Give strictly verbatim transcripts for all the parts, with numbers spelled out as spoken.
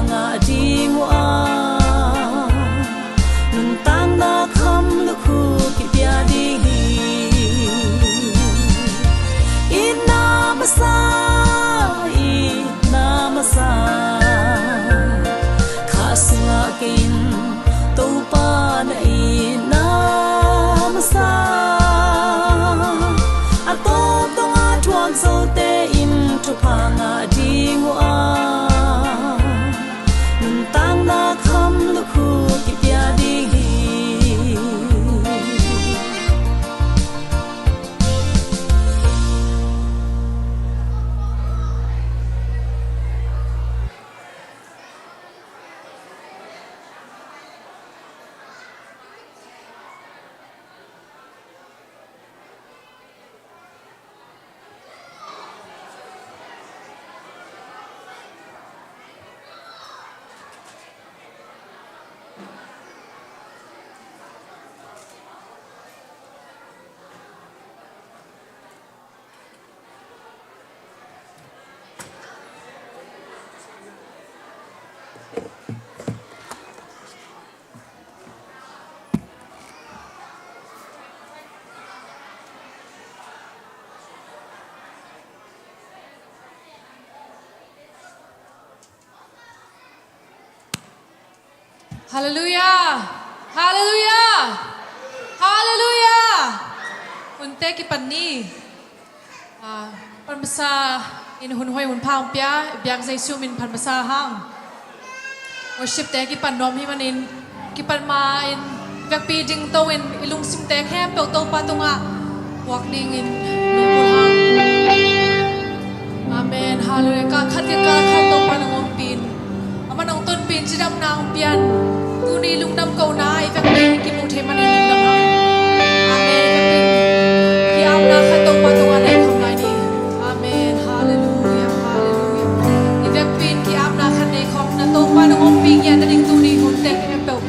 ngah ding uh a, nuntakna kham lukhu kipia ding hi. Itna masa, itna masa, kha sungah kei in Topa na itna masa. A tawp dongah thuak zote in thupha ngah ding uh a, nuntakna kham lukhu kipia ding hi. Halleluiah! Halleluiah! Halleluiah! Hunte kipan ni. Ah, phat masa in hun hoih hun pha hong pia, i biak Jesu min phat masa hang. Worship te kipan nuam hi manin, kipan ma in vekpi ding to in i lungsimte khempeuh Topa tungah puak dingin lungput hang. Amen. Halleluiah. Kal khat le kal khat Topa nong ompih in, amah nong tonpih in, cidamna hong pia in. Tuni lungdam kohna i vekpi kimu thei manin lungdam hang. Amen. I vekpi ki-apna khat Topa tungah nei kham lai ni. Amen. Halleluiah. Halleluiah. I vekpi ki-apna khat nei khawm na Topa nong ompih ngiat nading tuni hun teng khempeuh,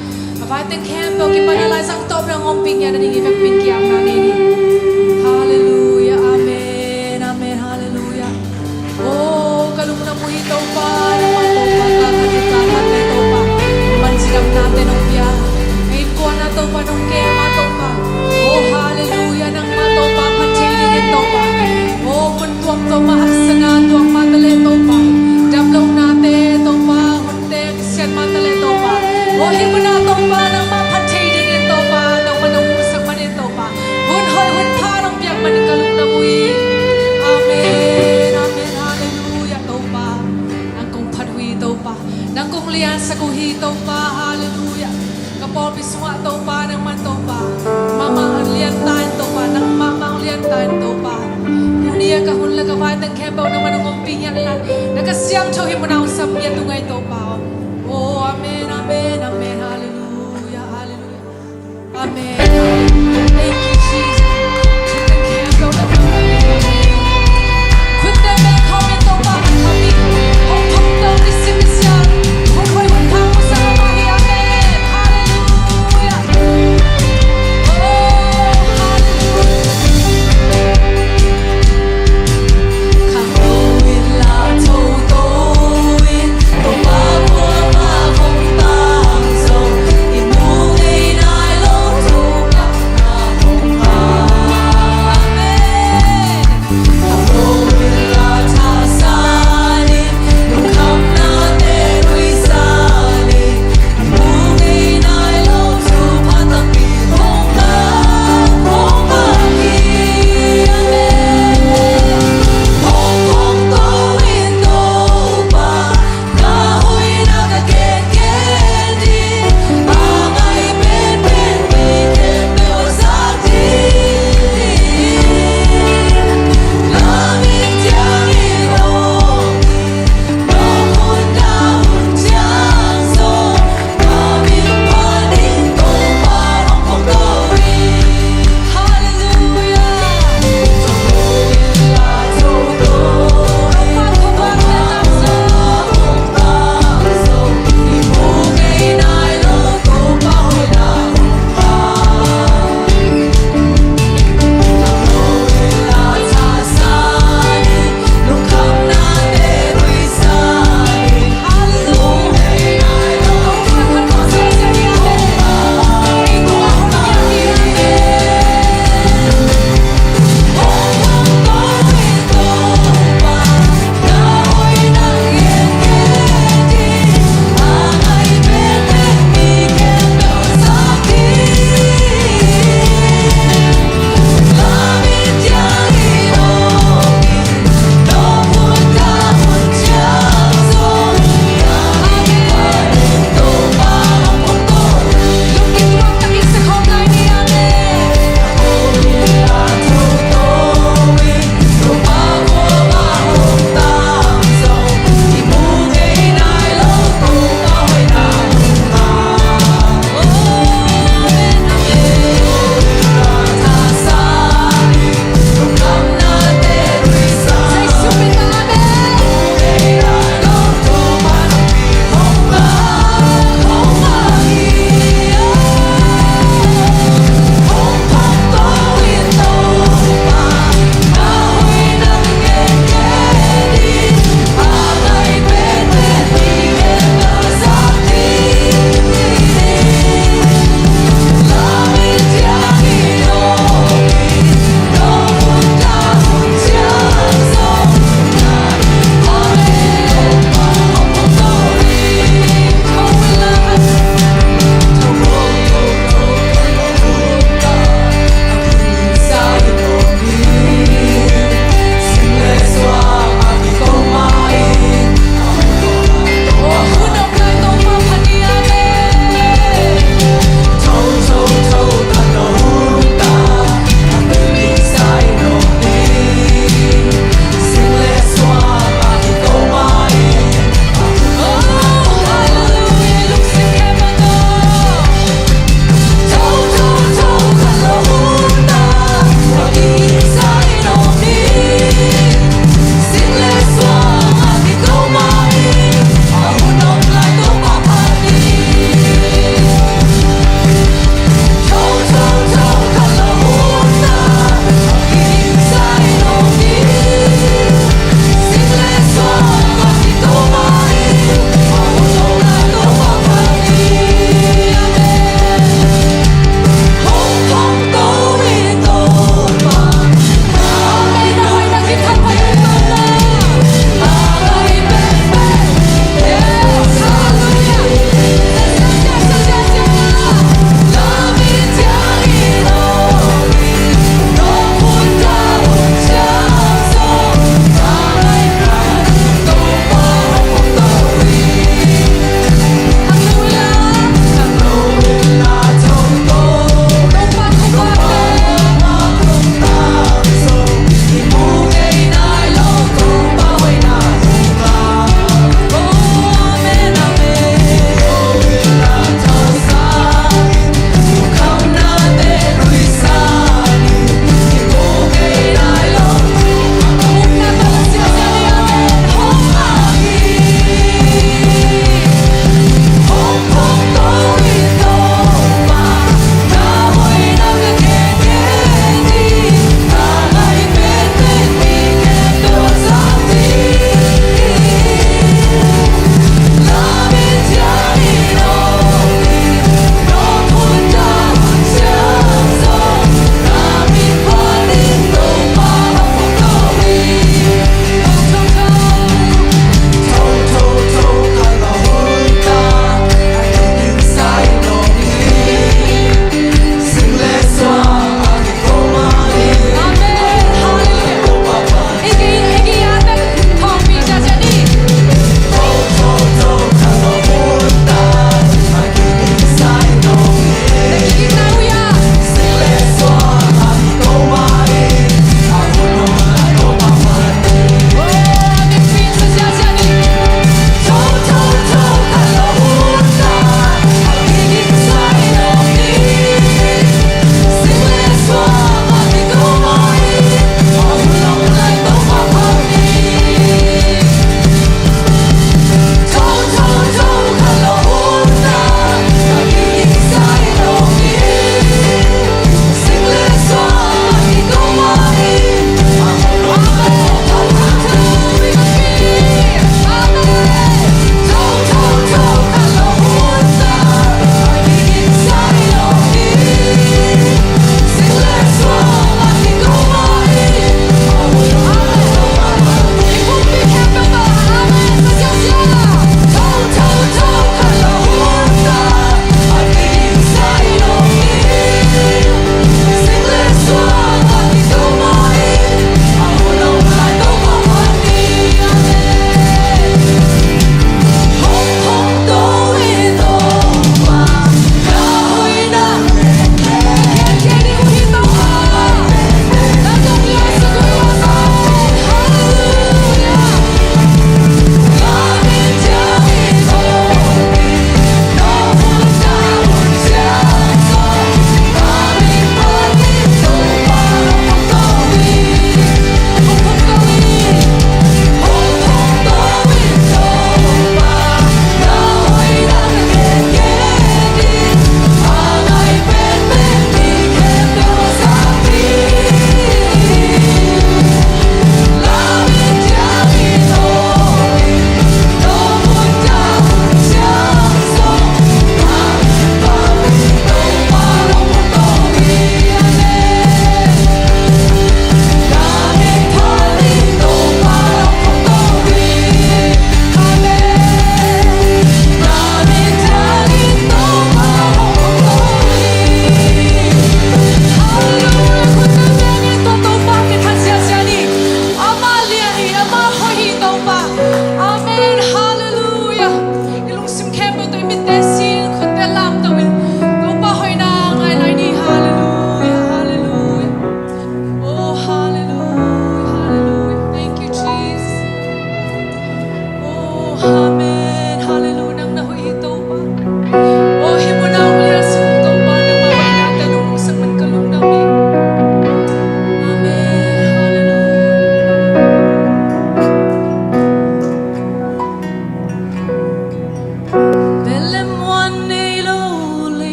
a vai teng khempeuh kipan a Laisiangtho nong ompih ngiat nading i vekpi ki-apna nei ni. Halleluiah. Amen. Amen. Halleluiah. Oh, ka lungdam uh hi Topa, nangmah Topa, ka khat le ka khat le Topa, man cidamnate nong pia, ka innkuan ah Topa nong kem a Topa. Oh, halleluiah, nangmah Topa phat thei dingin Topa. Oh, mun tuam Topa haksatna tuak mah taleh Topa, damlohnate Topa, hunte kisiat mah taleh Topa. Oh, hih mun ah Topa nangmah phat thei dingin Topa, nangmah nong musak manin Topa, hun hoih hun pha nong piak manin ka lungdam uh hi. Amen, amen, halleluiah Topa. Nang kong phat uh hi Topa. Nang kong liansak uh hi Topa, halleluiah. Ka pawlpi sungah Topa, nangmah Topa, mahmah lian ta in Topa, nang mahmah lian ta in Topa. Tuni a ka hun le ka vai teng khempeuh nangmah nong ompih ngiat in, na Kha Siangtho hih mun ah hong sam ngiat tung ahi Topa. Oh, amen, amen, amen, halleluiah, halleluiah. Amen. Thank you, Jesus. Khut teng beng khawm in Topa phat khawm in. Hong thong to, i sim i siam, hun hoih hun pha hong sa mah hi. Amen. Halleluiah. Oh, halleluiah. Khangno in la thoto in, Topa kuamah hong tang zong, i mu ngei nai lo Topa.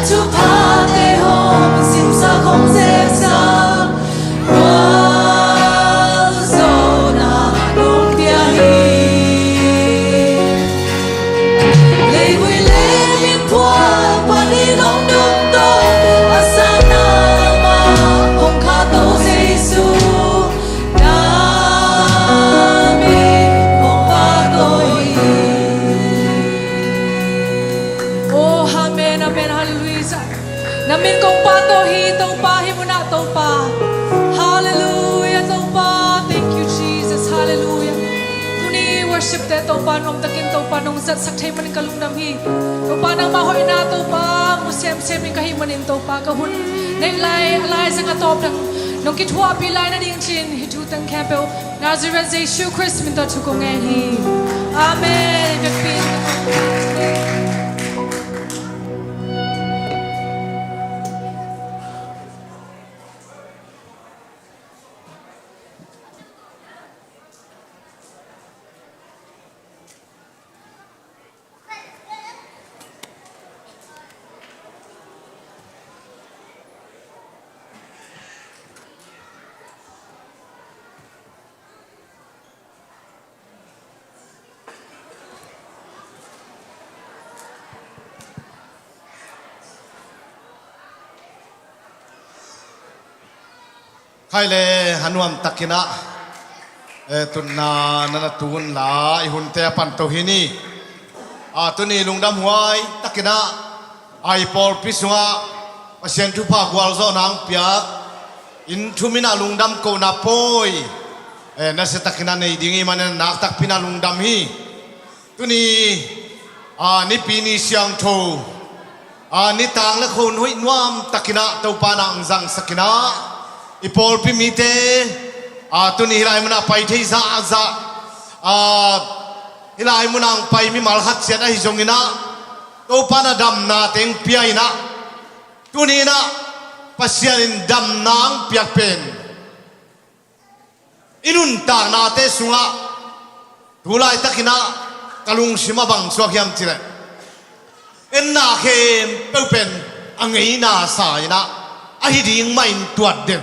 Thuphate hong simsak hong sepsak, gualzawhna nong pia hi. Leivui le mipuak panin hong dong tawh, a sanna mah hong khahto Jesu, na min hong pahtawi hi. Oh, amen, amen, hallelujah. Na min kong pahtawi hi, Topa, hih munah Topa. Hallelujah, Topa. Thank you, Jesus. Hallelujah. Tuni worship te Topa, nuamtakin Topa nong zatsak thei manin ka lungdam hi. Topa, nangmah hoihna Topa mu semsem in ka hih manin Topa, ka hun neih lai a laizang a tawp dang nong kithuahpih lai nading ci-in hih thu teng khempeuh Nazareth Jesu Khrist min tawh thu kong ngen hi. Amen. Vekpi in Khai le, a nuamtakin ah, eh, tutna na na tun la, i hunte a pan to hi ni. A, tuni lungdam huai takin ah, a, i pawlpi sungah Pasian thupha gualzawhna ang piak, in thum in ah lungdam kohna pawi, eh, nasia takin ah nei ding i manin naktakpi in ah lungdam hi. Tuni, a, Nipi ni siangtho, a, nitang le khon hoih nuam takin ah Topa na ang zangsakin ah, i pawlpi mite, a, tuni hih lai munah pai thei zahzah, a, hih lai munah ang pai mimal khat ciat ahi zongin ah, Topa na damna teng pia in ah, tuni in ah Pasian in damna ang piak pen i nuntaknate sungah tu laitakin ah ka lungsim a bang suak hiam cih leh, enna khempeuh pen a ngeina sa in ah, ahi ding mah in tuat den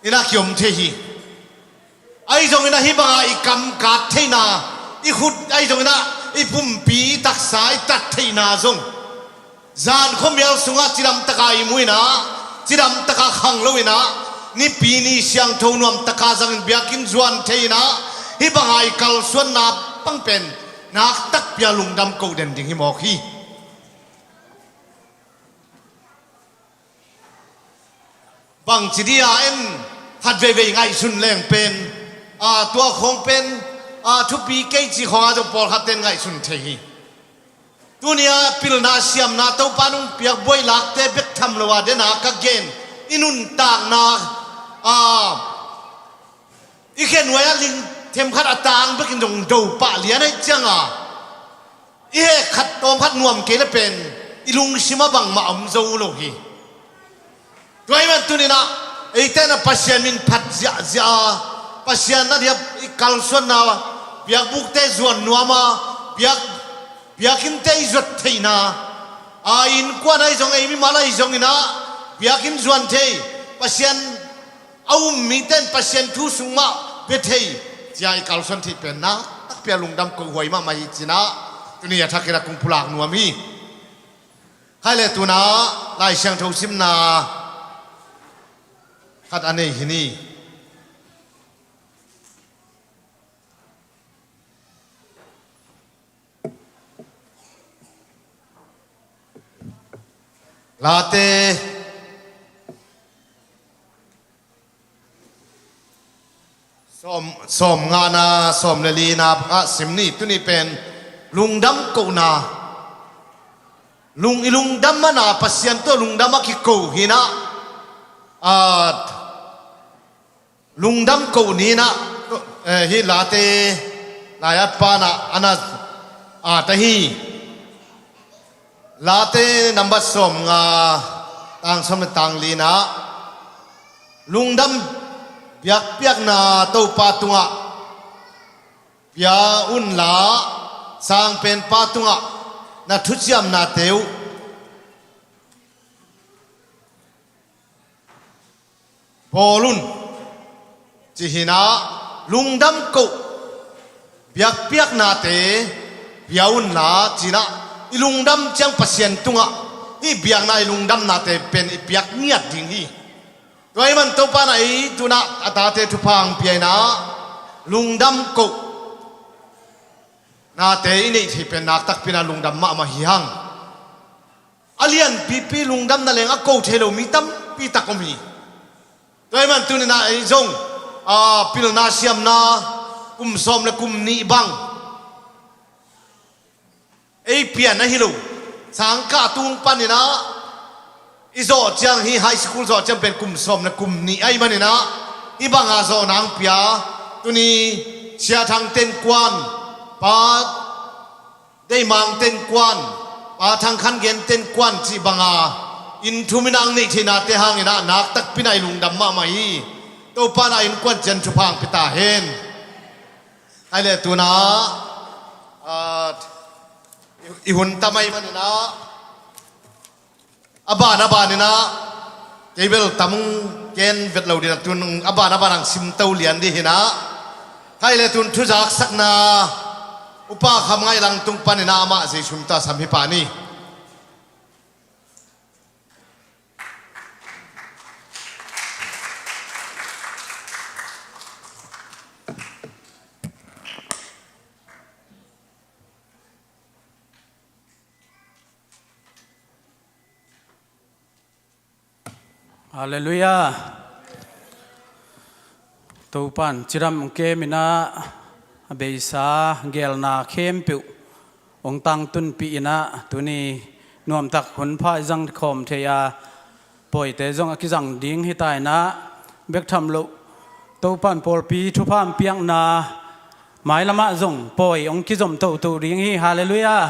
in ah kiom thei hi. Ahi zongin ah hih bangah i kam kat theihna, i khut ahi zongin ah i pumpi, i taksa i tat theihna zong zan khuamial sungah cidam taka i mu in ah, cidam taka khang lo in ah, Nipi ni siangtho nuam taka zangin biakinn zuan thei in ah, hih banga i kalsuanna pang pen naktakpi a lungdam ko den ding hi mawk hi. Bangci dia en khat veivei ngaihsun leng pen, a, tua khawng pen, a, thupi kei ci khawng a zong pawlkhat ten ngaihsun thei hi. Tuni a pilna siamna Topa nung piak buai lakte bek tham lo a dena ka gen i nuntakna, a, i khe nuai a ling themkhat a tang bekin zong do pah lian aih cianga i heh khat tawm khat nuam kei le pen i lungsim a bangmah om zo lo hi. Tua ahih man tuninah eite na Pasian min phat ziahziah a, Pasian na diap i kalsuanna biakbukte zuan nuam a, biak, biakinnte i zuat theihna a, innkuan ahi zong ei mimal ahi zonginah biakinn zuan thei, Pasian a um mite in Pasian thu sung mah pia thei, cia i kalsuan theih penna takpi a lungdam kohuai mahmah hi cinah tuni a thakinah kong pulak nuam hi. Khai le tunah Lai Siangtho simna khat a nei hi ni. Late sawm, sawm ngana, sawm le lina ah sim ni. Tuni pen lungdam kohna, lung, i lungdam mana Pasian tawh lungdam a kiko hinah, a, lungdam koh ninah, eh, hih Late lai-at panah a na at ahi. Late nambat sawm nga, tang sawm le tang linah lungdam biakpiakna Topa tungah pia unla, sangpenpa tungah na thuciamnate uh bawl un. Ci hi-in ah lungdam koh biakpiaknate pia unla ci-in ah i lungdam ciang Pasian tungah hih biakna i lungdamnate pen i piak ngiat ding hi. Tua ahih man Topa in ah ei tu-in ah a tate thupha hong pia-in ah lungdam koh nate i neih theih pen nakpi takin ah lungdam mahmah hi hang. A lianpipi lungdamna leng a ko thei lo mi tampi tak om hi. Tua ahih man tuni-in ah ei zong, a, pilna siamna kum sawm le kum nih bang ei pian ahi lo. Sangkah tung panin ah i zawh ciang, hih high school zawh ciang pen kum sawm le kum nih ahih manin ah hih banga zawhna hong pia, tuni Sia Thang Ten Kuan, Pa Dei Mang Ten Kuan, Pa Thang Khan Gen Ten Kuan cih banga inn thum-in ah hong neih theihnate hangin ah nakpi takin ah i lungdam mahmah hi. Topa in ah innkuan ciang thupha hong pia ta hen. Hai le tuna, ah, i, i hun tam ahih manin ah a ban a banin ah kei bel tam gen vet lo ding ah, tun a ban a ban hong simto lian ding hi-in ah. Hai le tun thuzaksakna Upa Kham Ngaih Lang tung panin ah amah Jesu min tawh sam hi pah ni. Halleluiah. Topa in cidam kem in ah a beisa geelna khempeuh hong tangtunpih in ah tuni nuamtak hunpha i zang khawm thei a, pawite zong a kizang ding hi ta in ah, bek tham loh Topa in pawlpi thupha hong piakna mailamah zong pawi hong kizom toto ding hi. Halleluiah.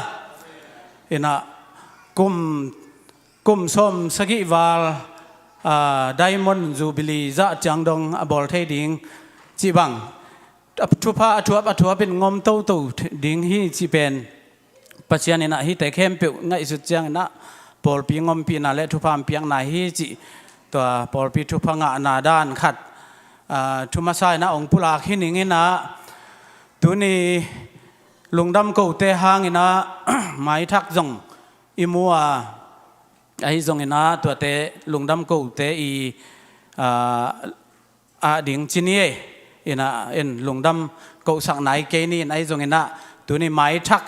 In ah kum, kum sawm sagih val, a, Diamond Jubilee zah ciang dong a bawl thei ding cih bang a thupha a thuap a thuap in ngom toto ding hi cih pen Pasian in ah hihte khempeuh ngaihsut ciangin ah pawlpi ngompihna le thupha hong piakna hi cih tua pawlpi thupha ngahna dan khat, a, thu masa in ah hong pulak hi ning in ah, tuni lungdam kote hangin ah maithak zong i mu a, ahi zongin ah tuate lungdam kote i, a, a ding ci ni e. In ah, in lungdam kohsak nai kei ni in, ahi zongin ah tuni maithak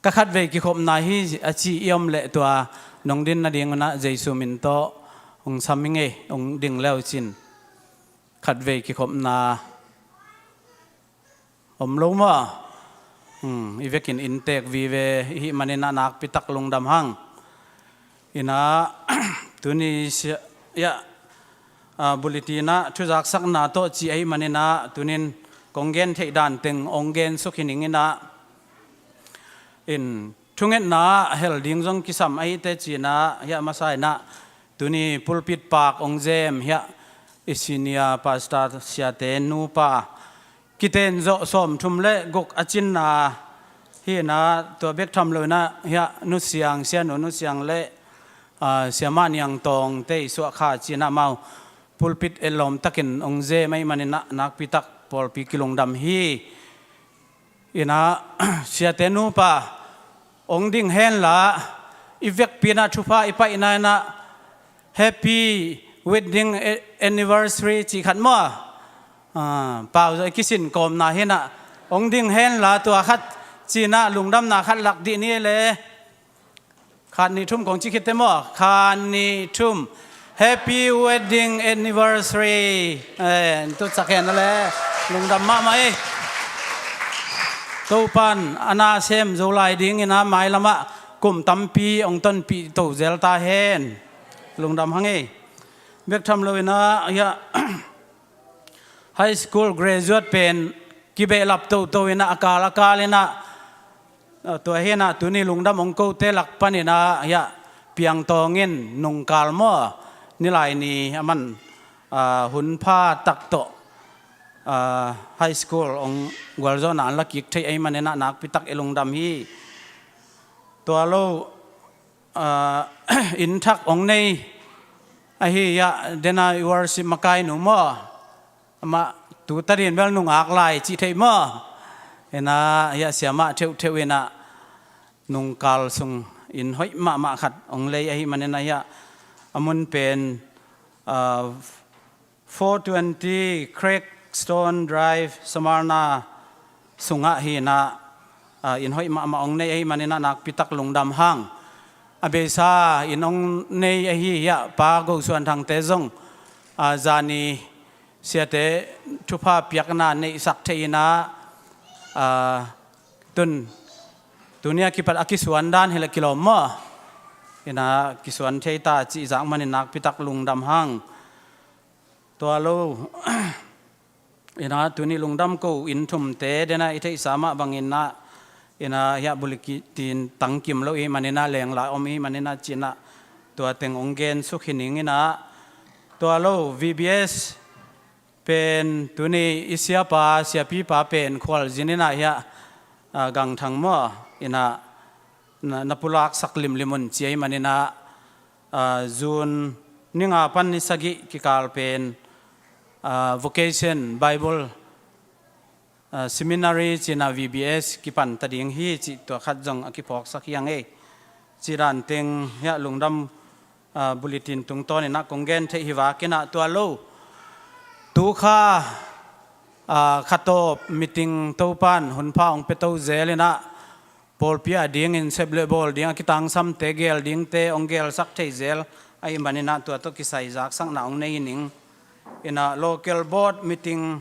ka khatvei kikhopna hi a ci i om leh tua nong din nading un ah Jesu min tawh hong sam ing e, hong ding le uh cin. Khatvei kikhopna om lo maw? Hmm, i vekin inntek vive i hih manin ah nakpi tak lungdam hang. In ah, tuni sia, ya, a, bulletin ah thuzaksakna tawh ci ahih manin ah tunin kong gen theih dan teng hong gen suk hi ning in ah, in thungetna ah hel ding zong kisam ahi teh ci-in ah, hiah masa in ah tuni pulpit pak hong zem hiah i senior pastor siate nupa kiten zawh sawmthum le guk a cinna hi in ah, tua bek tham lo in ah hiah Nu Siang, Sianu Nu Siang le, a, Siamah Niang Tawngte i suah kha ci-in ah amau pulpit etlawm takin hong zem ahih manin ah nakpi tak pawlpi kilungdam hi. In ah, siate nupa hong ding hen la, i vekpi in ah thupha i paihna in ah happy wedding a-, anniversary cih khat maw? A, pau zawh i kisin kawmna hi in ah, hong ding hen la tua khat ci-in ah lungdamna khat lak dih ni le. Khat nih thum kong ci khit teh maw? Khat nih thum. Happy wedding anniversary. Eh, tutsak hen a le. Lungdam mahmah ei. Topa'n a nasem Zolai dingin a mailamah kum tampi hong tonpih to zel ta hen. Lungdam hang ei. Bek tham lo in ah, hiah, high school graduate pen kibehlap toto in ah, a kal a kal in ah, tua hi in ah tuni lungdam hong kote lak panin ah, hiah, Piang Tawng in nungkal maw, Nilaini a man, ah, hunpha tak tawh, ah, high school hong gualzawhna an la kik theih ahih manin ah nakpi tak i lungdam hi. Tua lo, ah, inn thak hong nei, Ahi hiah dena i worship makainu maw? Amah tu tadin bel nungak lai cih theih maw? Ina hiah siamah theuhtheuh ina nungkal sung inn hoih mahmah khat ong lei ahi manina hiah a mun pen, ah, four twenty Craigstone Drive, Smyrna sungah hina, ah, inn hoih mahmah ong nei ahi manina nakpitak lungdam hang. A beisa inn ong nei ahi hiah Pa Go Suan Thangte zong, ah, zani siate thupha piakna neihsak thei ina, ah, tun tunia kipat a kisuan dan hi la kilawm maw? Ina kisuan thei ta cih zak manin nakpitak lungdam hang. Tua lo ina tuni lungdam ko inn thumte dena i theihsa mah bangina ina hiah bulitin tangkim lo i manina lengla om i manina cina tua teng ong gen suk hi ning ina tua lo V B S pen tuni i siapa siapipa pen khualzin ina hiah, ah, gangthang maw ina na, na pulaksak limlim un ci ahi manina, ah, June ni nga pan ni sagih kikal pen, ah, Vocation Bible, ah, Seminary cina V B S kipan ta ding hi cih tua khat zong a kiphawksak hi ang ei. Ci dan teng hiah lungdam, ah, bulletin tungtawn ina kong gen theih hi vak ina tua lo. Tu kha, ah, khatawp meeting Topan hunpha ong pia to zel ina pawlpi a dingin sep le bawl ding a kitangsamte gel dingte ong gelsak thei zel ahi manina tua tawh kisai zaksakna ong nei hi ning. Ina local board meeting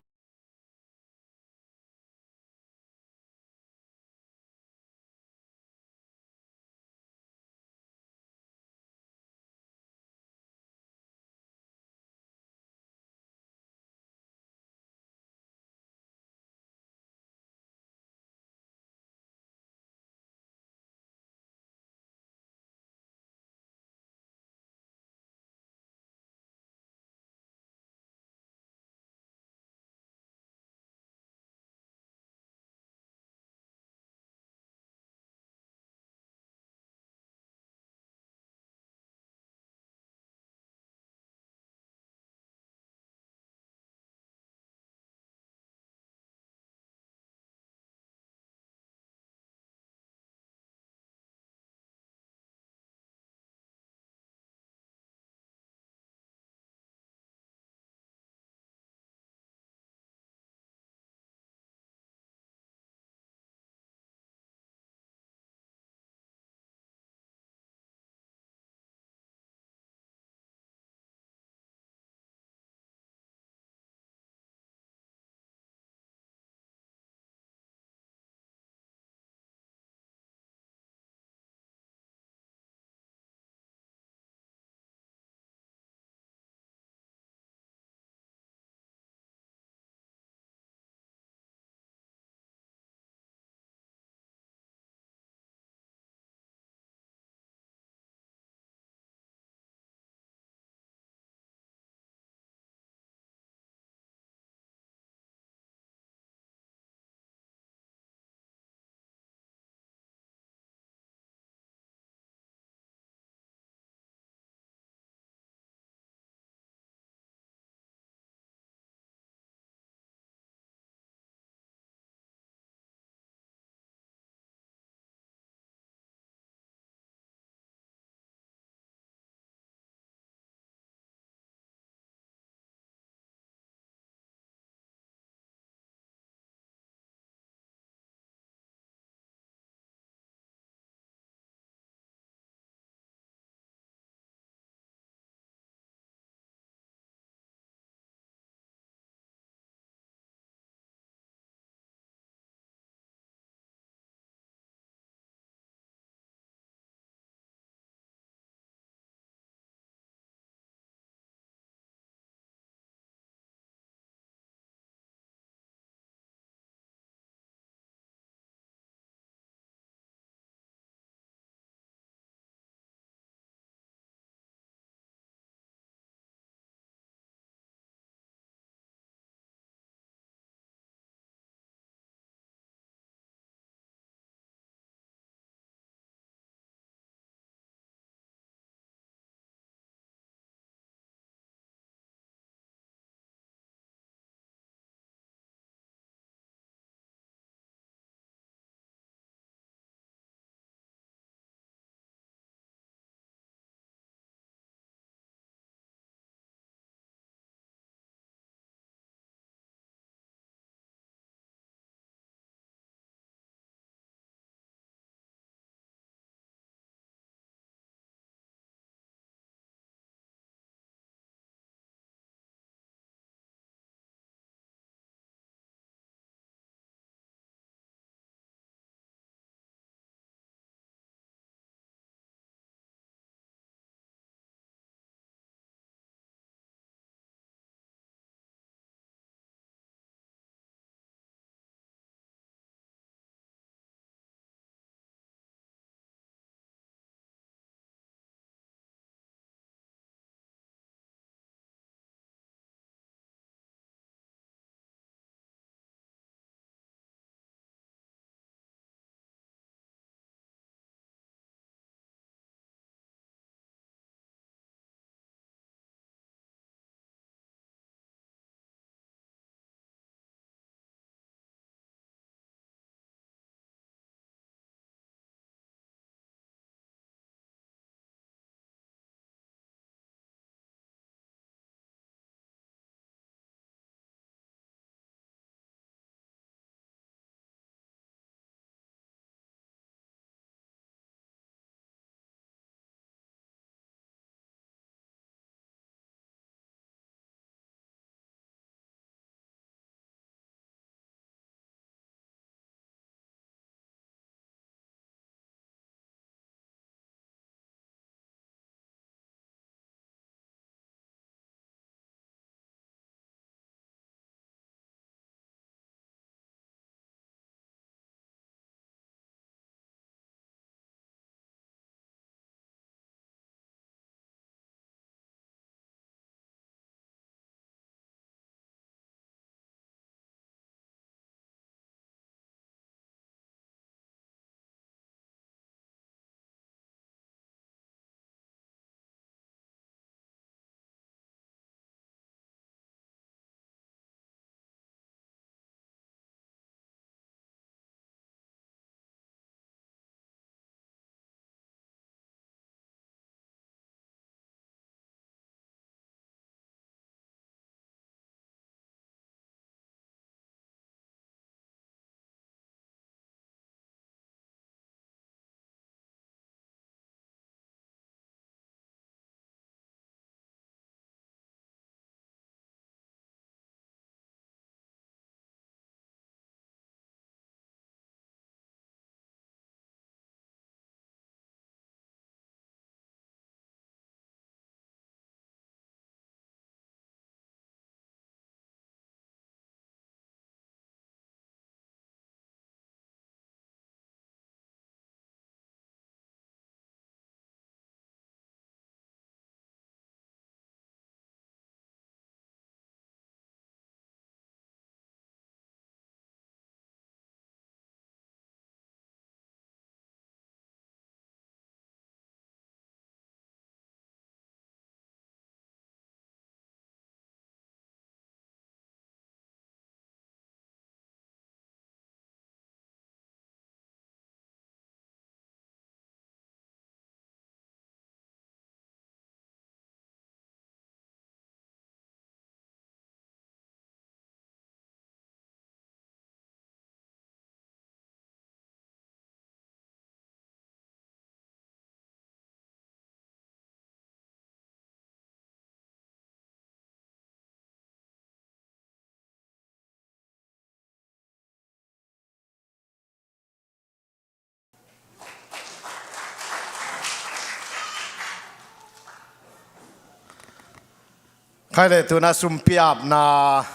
Khai le tuna sumpi apna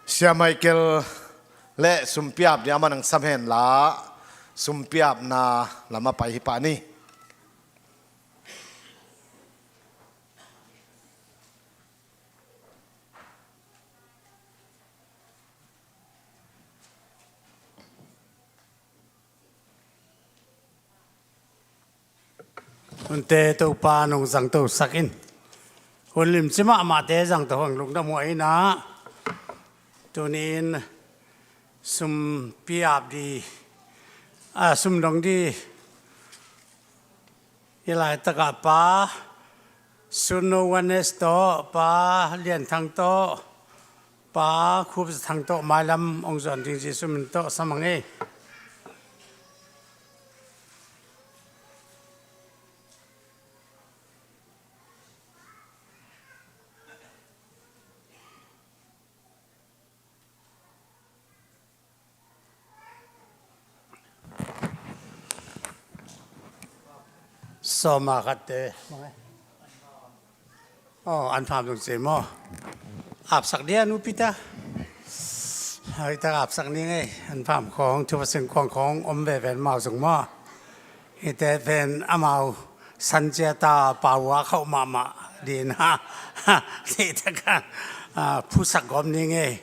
Sia Michael le sumpi ap ding a man ang sam hen la, sumpi apna lam a pai hi pah ni. Hunte Topa nong zangto sak in. Hun limci mahmahte zangto hang lungdam huai in ah. Tuni in sumpi ap di, a, sum dong di hi laitak ah Pa Sunno Wanes tawh, Pa Lian Thang tawh, Pa Khup Za Thang tawh, mailam hong zuan ding Jesuh min tawh sam hang ei. Sawma khatte. Oh, an pham zong ci maw? Apsak dia nupi ta. Hai ta apsak ni ngei. An pham khong, thu pasing khong khong om ve ven mau zong maw? Hite pen amau san cia ta pau a khauh mahmah ding a, hih takah, a, phusak gawm ni ngei.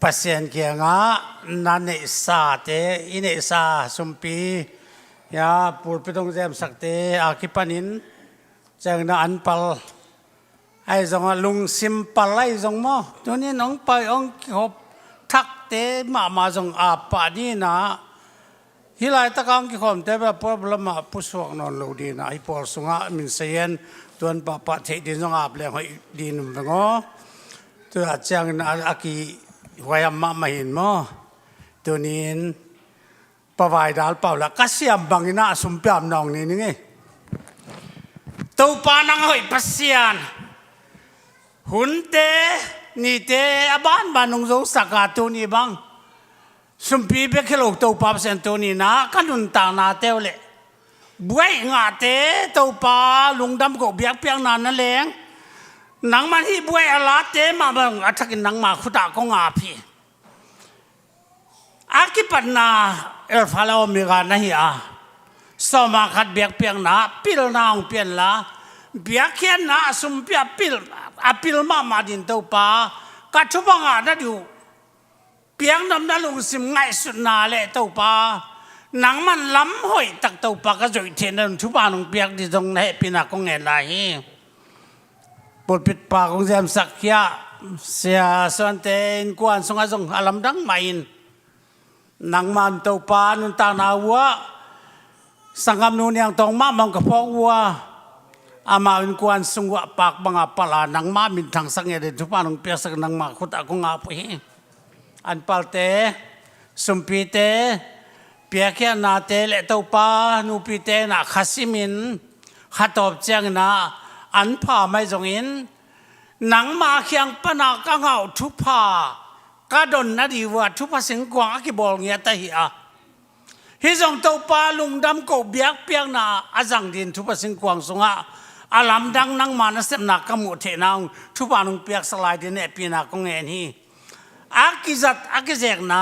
Pasian kiangah na neihsate, i neihsa sumpi, ya, pulpit hong zemsakte a kipanin ciang na an pal ahi zongah, lungsim pal ahi zong maw, tunin hong pai hong kikhop thakte mahmah zong ap pah ding a, hih laitak a hong kikhawmte bel problem ah pusuak nawn lo ding a, hih pawl sungah min sei hen, tuan pahpah theih ding zong ap leng hoih ding um veng aw. Tua ciangin a, a kihuaiam mahmah hin maw. Tunin Pa Vai Dal Pau la ka siam bangin a sumpi ap nong ni ning ei. Topa nang a hoih Pasian. Hunte, nite a banban nong zosak a tuni bang sumpi bek hi lo Topa Pasian, tuni in a ka nuntaknate uh leh buai ngahte Topa lungdam koh biakpiakna na leng. Nangman hih buai a late mah bang a thakin nangma khutah kong ap hi. A kipatna Alpha le Omega na hi a, sawma khat biakpiakna pilna hong pianla, biakhiatna a sumpi a pil, a pil mahmah ding Topa, ka thupha ngah na ding uh piaknopna lungsim ngaihsutna le Topa, nangman lam hoihtak Topa ka zoih theihna ding thupha nong piak ding zong na hehpihna kong ngen lai hi. Pulpit pa kong ziamsak khia Sia Suante innkuan sungah zong a lamdang mah in, nangman Topa nuntakna uh ah sanggamnu Niang Tawng mahmah ka phawk uh a, amau innkuan sung uh ah pak banga pal a nangma minthangsak ngei ding thupha nong piaksak, nangma khutah kong ap uh hi. An palte, sumpite, piakhiatnate le Topa nupite in ah kha simin, kha tawp ciangin ah an pha mai zongin, nangma kiang pana ka ngah uh thupha, ka don nading uh a thupha singkuang a kibawl ngiat ahi a, hih zong Topa lungdam koh biakpiakna a zang ding thupha singkuang sungah a lamdang nangma nasepna ka muh theihna hong thupha nong piaksak lai ding hehpihna kong ngen hi. A kizat a kizekna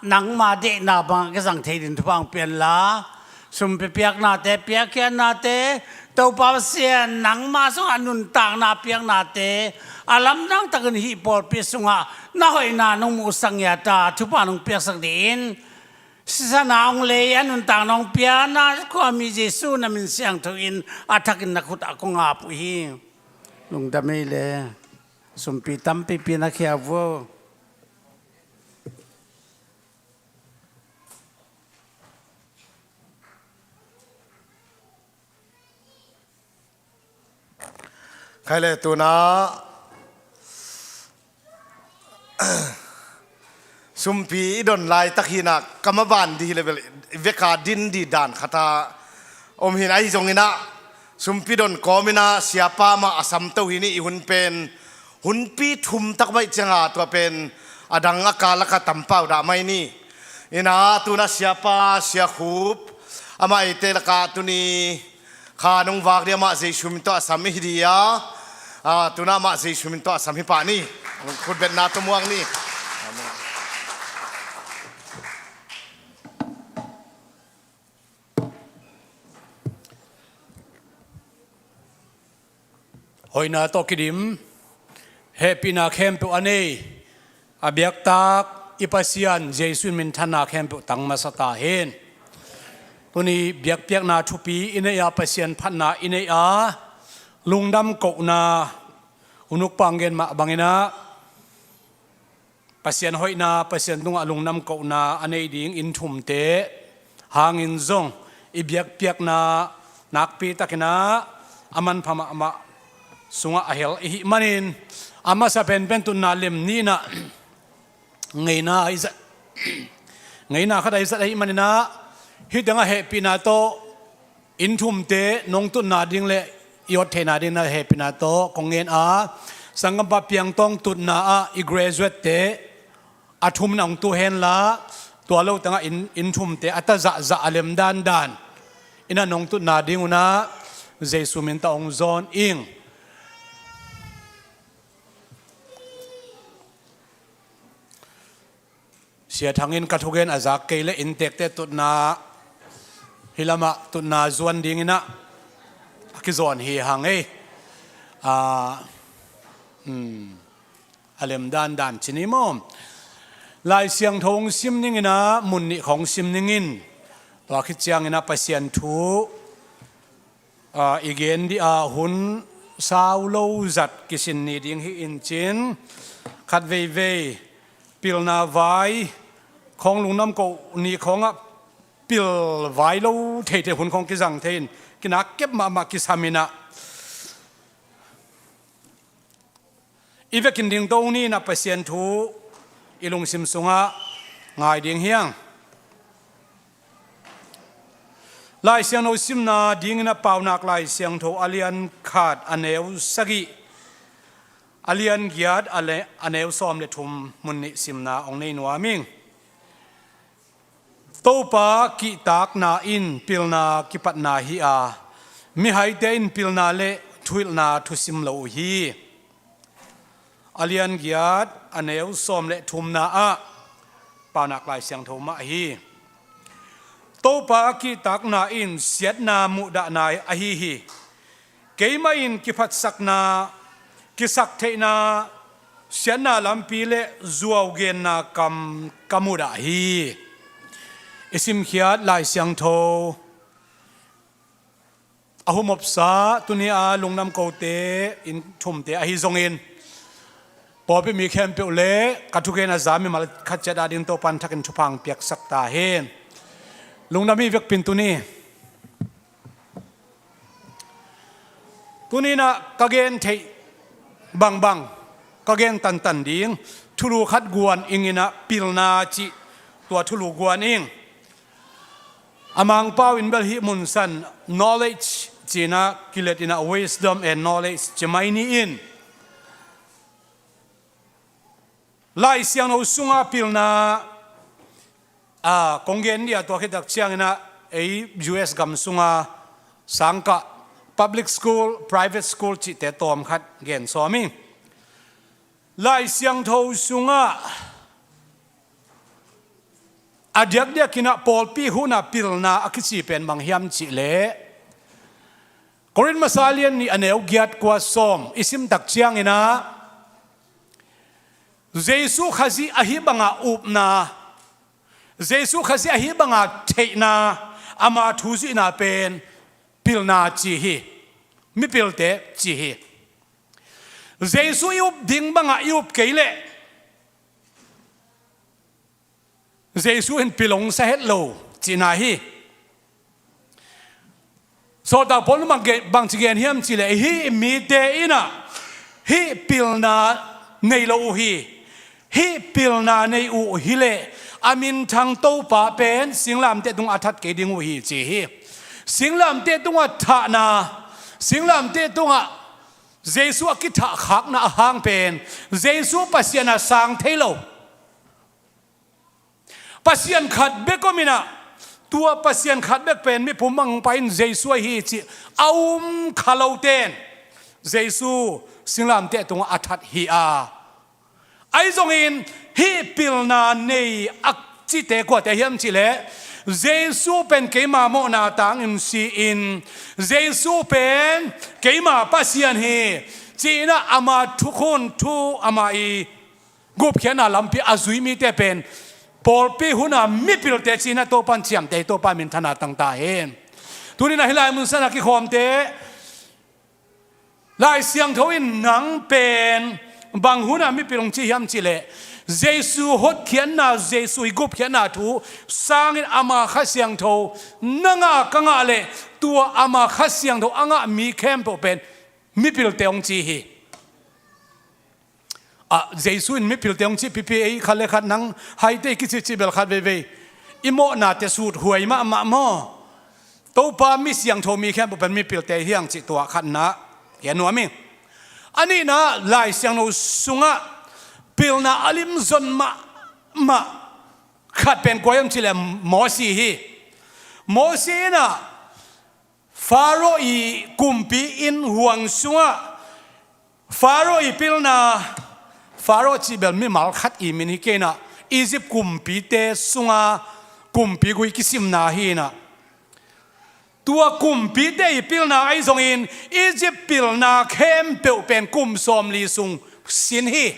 nangma deihna bang a kizang thei ding thupha hong pianla, sumpi piaknate, piakhiatnate, Topa Pasian nangma sungah nuntakna piaknate a lamdang takin hih pawlpi sungah na hoihna nong muhsak ngiat a thupha nong piaksak dingin, sisan a hong lei a nuntakna hong piana khuami Jesuh na min siangtho in a thakin na khutah kong ap uh hi. Lungdam ei le. Sumpi tampipi na khia uh. Khai le tuna sumpi i don laitak hi in ah, ka maban dih hi le bel veka din dih dan khat ah om hi in, ahi zongin ah sumpi don kawmin ah siapa mah a samto hi ni. I hun pen hunpi thum tak mah i ciang a, tua pen a dang a kal lak ah tampau dah mai ni. In ah tuna siapa Sia Khup, amah eite lak ah tuni kha nong vak dih, amah Jesuh min tawh a sam i hi dih a, Ah, tuna mah Jesu min tawh a sam hi pah ni. Khutbetna tawh muak ni. Amen. Hoihna tawh kidim, hehpihna khempeuh a nei, a biaktak i Pasian Jesu in minthanna khempeuh tang masa ta hen. Tuni biakpiakna thupi i nei a, Pasian phatna i nei a, lungdam kohna, unuk panggen mah bangin ah, Pasian hoihna, Pasian tungah lungdam kohna a nei ding inn thumte hangin zong i biakpiakna nakpi takin ah a manpha mahmah sungah a hel i hih manin, a masa penpen tutna lem nihna ngeina i zat, ngeina khat a i zat ahih manin ah, hih tengah hehpihna tawh inn thumte nong tutna ding le i ot theihna ding na hehpihna tawh kong ngen a, sanggampa Piangtawng tutna ah i graduate-te a thum na hong tu henla, tua lo tengah inn, inn thumte a ta zahzah a lem dandan in ah nong tutna ding un ah Jesu min tawh hong zawn ing. Sia Thang in ka thugen a zak kei le inntekte tutna, hih lamah tutna zuan dingin ah a kizawn hi hang ei. Ah, hmm, a lem dandan ci ni maw? Lai Siangtho hong sim ningin ah mun nih khawng sim ningin, tua khit ciangin ah Pasian thu, ah, i gen dih a hun sau lo zat kisin ni ding hi in cin, khat veivei pilna vai khawng, lungdam ko ni khawngah pil vai lo theithei hun khawng kizang thei in, kinak kep mahmah kisam in ah, i vekin ding to ni in ah Pasian thu i lungsim sungah ngai ding hi hang. Lai Siangtho simna dingin ah Paunak Lai Siangtho a lian khat a neu sagih, a lian giat a le, a neu sawm le thum mun nih simna hong nei nuam ing. Topa kihtakna in pilna kipatna hi a, mihaite in pilna le thuhilhna thusim lo uh hi. A lian giat a neu sawm le thumna ah Paunak Lai Siangtho mah hi. Topa kihtakna in siatna muhdahna ahi hi. Keimah in kiphatsakna, kisaktheihna, siatna lampi le zuaugenna kam ka mudah hi. I simkhiat Lai Siangtho a humopsa tuni a lungdam kote inn thumte ahi zongin, pawlpi mi khempeuh le ka thugen a za mimal khat ciat ading Topan thakin thupha hong piaksak ta hen. Lungdam hi vekpi in tuni. Tuni in ah ka gen theih bangbang, ka gen tantan ding thulu khat guan ing in ah, pilna cih tua thulu guan ing. A Mangpau in bel hih mun san knowledge ci-in ah kilet in ah, wisdom and knowledge ci mai ni in. Lai Siangtho sunga pilna, a, kong gen dih a, tua khit tak ciangin ah ei U S gam sunga sangkah public school, private school cihte tawm khat gen sawm ing. Lai Siangtho sungah a diakdiak in ah pawlpi hun a pilna a kici pen bang hiam cih leh, Korin masa lian nih a neu giat kua sawm i sim tak ciangin ah, Jesu Khazih ahi banga upna, Jesu Khazih ahi banga theihna, ama thu zuihna pen pilna ci hi. Mipilte ci hi. Jesu i up ding banga i up kei leh Jesu in pil hong sa het lo cihna hi. Sawltak Paul in bang gen, bangci gen hiam cih leh, hih mite in ah hih pilna nei lo uh hi. Hih pilna nei uh hi leh a minthang Topa pen singlamteh tungah a that kei ding uh hi ci hi. Singlamteh tungah thahna, singlamteh tungah Jesu a kithahkhakna a hang pen Jesu Pasian a sang thei lo. Pasian khat bek om in ah, tua Pasian khat bek pen mi pumang pai in Jesu ahi cih a um kha lote in Jesu singlamteh tungah a that hi a. Ahi zongin hih pilna nei a cihte kuate hiam cihleh, Jesu pen keima mawhna tangin si-in, Jesu pen keima Pasian hi ci-in ah ama thukhun thu, ama i gupkhiatna lampi a zui mite pen pawlpi huna mipilte ci-in ah Topan ciamteh, Topa minthanna tangta hen. Tuni-in ah hih lai mun sungah kikhawmte, Lai Siangtho in nang pen bang huna mipil hong ci hiam cihleh, Jesu hotkhiatna, Jesu i gupkhiatna thu sangin ama Kha Siangtho na ngah, ka ngah leh, tua ama Kha Siangtho a ngah mi khempeuh pen mipilte hong ci hi. Ah, Jesu in mipilte hong cih pipi, ei khat le khat nang haite i kicihcih bel khat veivei i mawhnate sut huai mahmah maw? Topa mi siangtho mi khempeuh pen mipilte hi hang cih tua khatna hi a nuam hi. A nihna, Lai Siangtho sungah pilna a limzon mahmah khat pen kua hiam cihleh Mosi hi. Mosi in ah Faro i kumpi inn huang sungah Faro i pilna, Faro cih bel mimal khat i min hi kei in ah, Egypt kumpite sunga kumpi gui kisimna hi in ah, tua kumpite i pilna ahi zongin Egypt pilna khempeuh pen kum sawmli sung sin hi.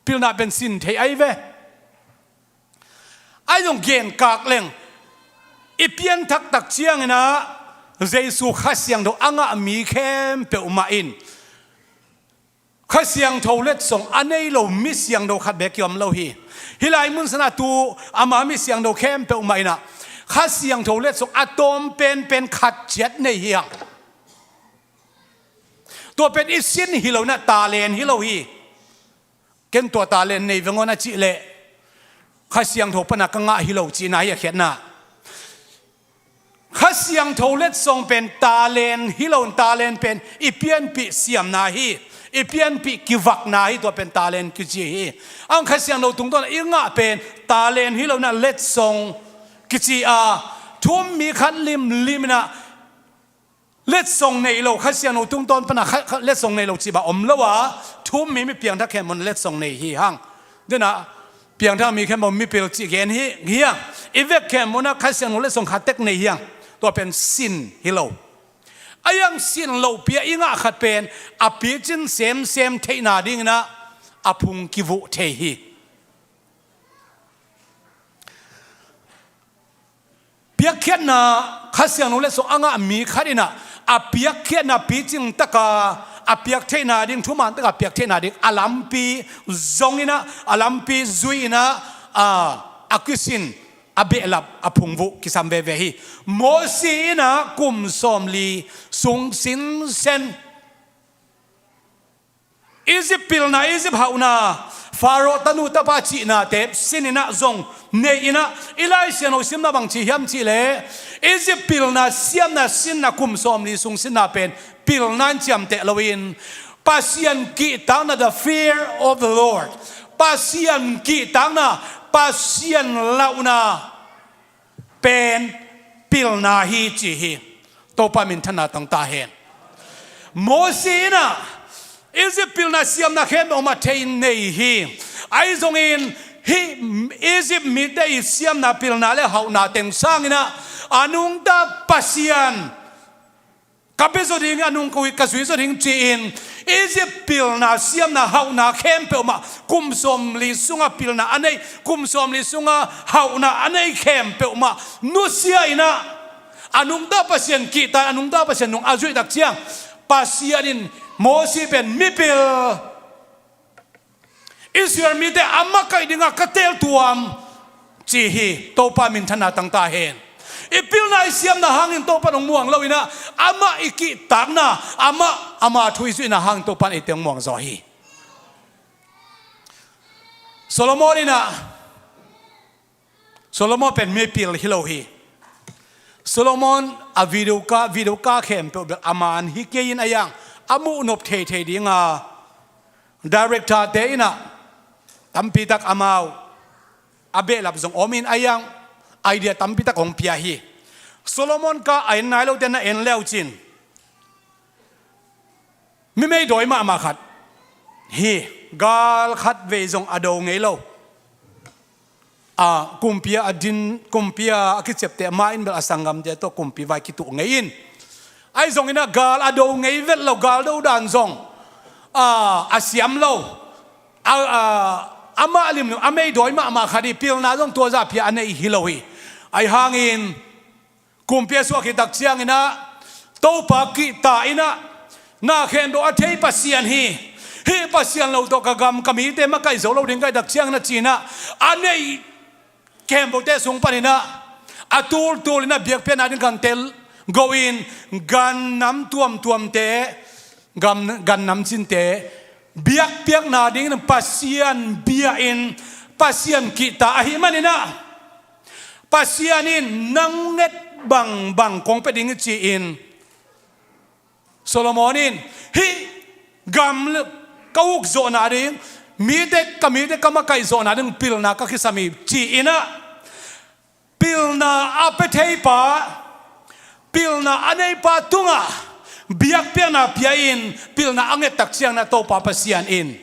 Pilna pen sin thei ahi ve. Ahi zong genkak leng i pianthak tak ciangin ah Jesu Kha Siangtho a ngah mi khempeuh mah in Kha Siangtho letsong a nei lo mi siangtho khat beek kiom lo hi. Hih lai mun sungah tu ama mi siangtho khempeuh mah in ah Kha Siangtho letsong a tawm penpen khat ciat nei hi hang. Tua pen i sin hi lo in ah, talent hi lo hi. Ken tua talent nei veng aw na cih leh Kha Siangtho pana ka ngah hi lo cihna hi a khiatna. Kha Siangtho letsong pen talent hi lo in, talent pen i pianpih siamna hi, i pianpih kivakna hi, tua pen talent kici hi. Ang Kha Siangtho tungtawn i ngah pen talent hi lo in ah letsong kici a, thu-um mi khat limlim in ah letsong nei lo, Kha Siangtho tungtawn pana kha, kha, letsong nei lo cih bang om lo a, thu-um mi, mi piangthak khempeuh in letsong nei hi hang. Dena piangthak mi khempeuh mipil cih gen hi, hi hang. I vek khempeuh in ah Kha Siangtho letsong khat tek nei hi hang. Tua pen sin hi lo. Ahi hang sin lopi a i ngah khat pen a picin semsem theihna dingin ah a phung kivuh thei hi. Piakkhiatna, Kha Siangtho letsong a ngah mi khat in ah a piakkhiatna picing taka a piak theihna ding, thuman taka a piak theihna ding a lampi zong in ah, a lampi zui in ah, a, a kisin, a behlap, a phungvuh kisam veve hi. Mosi in ah kum sawmli sung sinsen Egypt pilna, Egypt hauhna, Faro tanu tapa cihnate sin in ah zong nei in ah, i Lai Siangtho simna bang ci hiam cihleh, Egypt pilna siamna sinna, kum sawmli sung sinna pen pilna in ciamteh loin, Pasian kihtakna, the fear of the Lord, Pasian kihtakna, Pasian lauhna pen pilna hi ci hi. Topa minthanna tang ta hen. Mosi in ah Egypt pilna siamna khempeuh mah thei nei hi. Ahi zongin hih Egypt mite i siamna, pilna le hauhna teng sangin ah a nungta Pasian ka bia zaw ding, a nung ka zui zaw ding ci-in Egypt pilna siamna hauhna khempeuh mah, kum sawmli sunga pilna a nei, kum sawmli sunga hauhna a nei khempeuh mah nusia in ah, a nungta Pasian kihtak, a nungta Pasian nung a zuih tak ciang, Pasian in Mosi pen mipil Israel mite a makaih dingah ka teel tuam ci hi. Topa minthanna tang ta hen. I pilna i siamna hangin Topa in hong muang lo in ah, amah i kihtakna, amah, ama thu i zuihna hangin Topa in eite hong muang zaw hi. Solomon in ah, Solomon pen mipil hi lo hi. Solomon a video ka, video ka khempeuh bel a man hi kei in, a yang a muh nop theithei dinga director-te in ah tampitak amau a behlap zong om in, a yang idea tampitak hong pia hi. Solomon ka a en nai lote na en leucin, Mi meidawi mahmah khat hi. Gal khat vei zong a do ngei lo. A, kumpi a a din, kumpi a a kiciapteh mah in bel a sanggamte tawh kumpi vai kituh ngei in. Ahi zongin a gal a do ngei vet lo, gal do dan zong, a, a siam lo. A, a, amah limlim a meidawi mahmah khat hi. Pilna zong tua zah pia a nei hi lo hi. Ahi hangin kumpi a suak khit tak ciangin ah Topa kihta in ah, na khen dawh a thei Pasian hi. Hih Pasian lo tawh ka gam ka mite makaih zo lo ding ka hih tak ciangin ah ci-in ah, a neih khempeuhte sung panin ah a tultul in ah biakpiakna ding kan tel go-in, gannam tuamtuamte, gam, gannam cinte biakpiakna dingin Pasian bia-in Pasian kihta ahih manin ah, Pasian in nang nget bangbang kong pia ding hi ci-in Solomon in, hih gam ka ukzawhna ding, mite, ka mite ka makaihzawhna ding pilna ka kisam hi ci-in ah, pilna a pia theipa, pilna a neipa tungah biakpiakna pia-in pilna a nget tak ciangin ah Topa Pasian in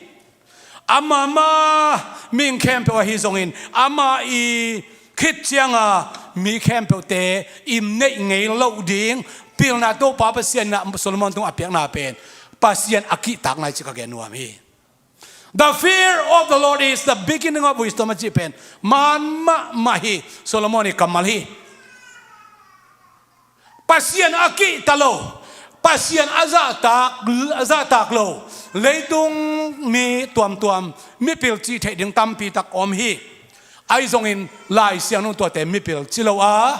ama mah mihing khempeuh ahi zongin ama i khit cianga mi khempeuhte i neih ngei loh ding pilna Topa Pasian in ah Solomon tungah a piakna pen Pasian a kihtakna hi ci ka gen nuam hi. The fear of the Lord is the beginning of wisdom a cih pen man mahmah hi. Solomon i kammal hi. Pasian a kihta lo, Pasian a zahtak, a zahtak lo leitung mi tuamtuam, mipil cih theih ding tampi tak om hi. Ahi zongin Lai Siangtho tuate mipil ci lo a,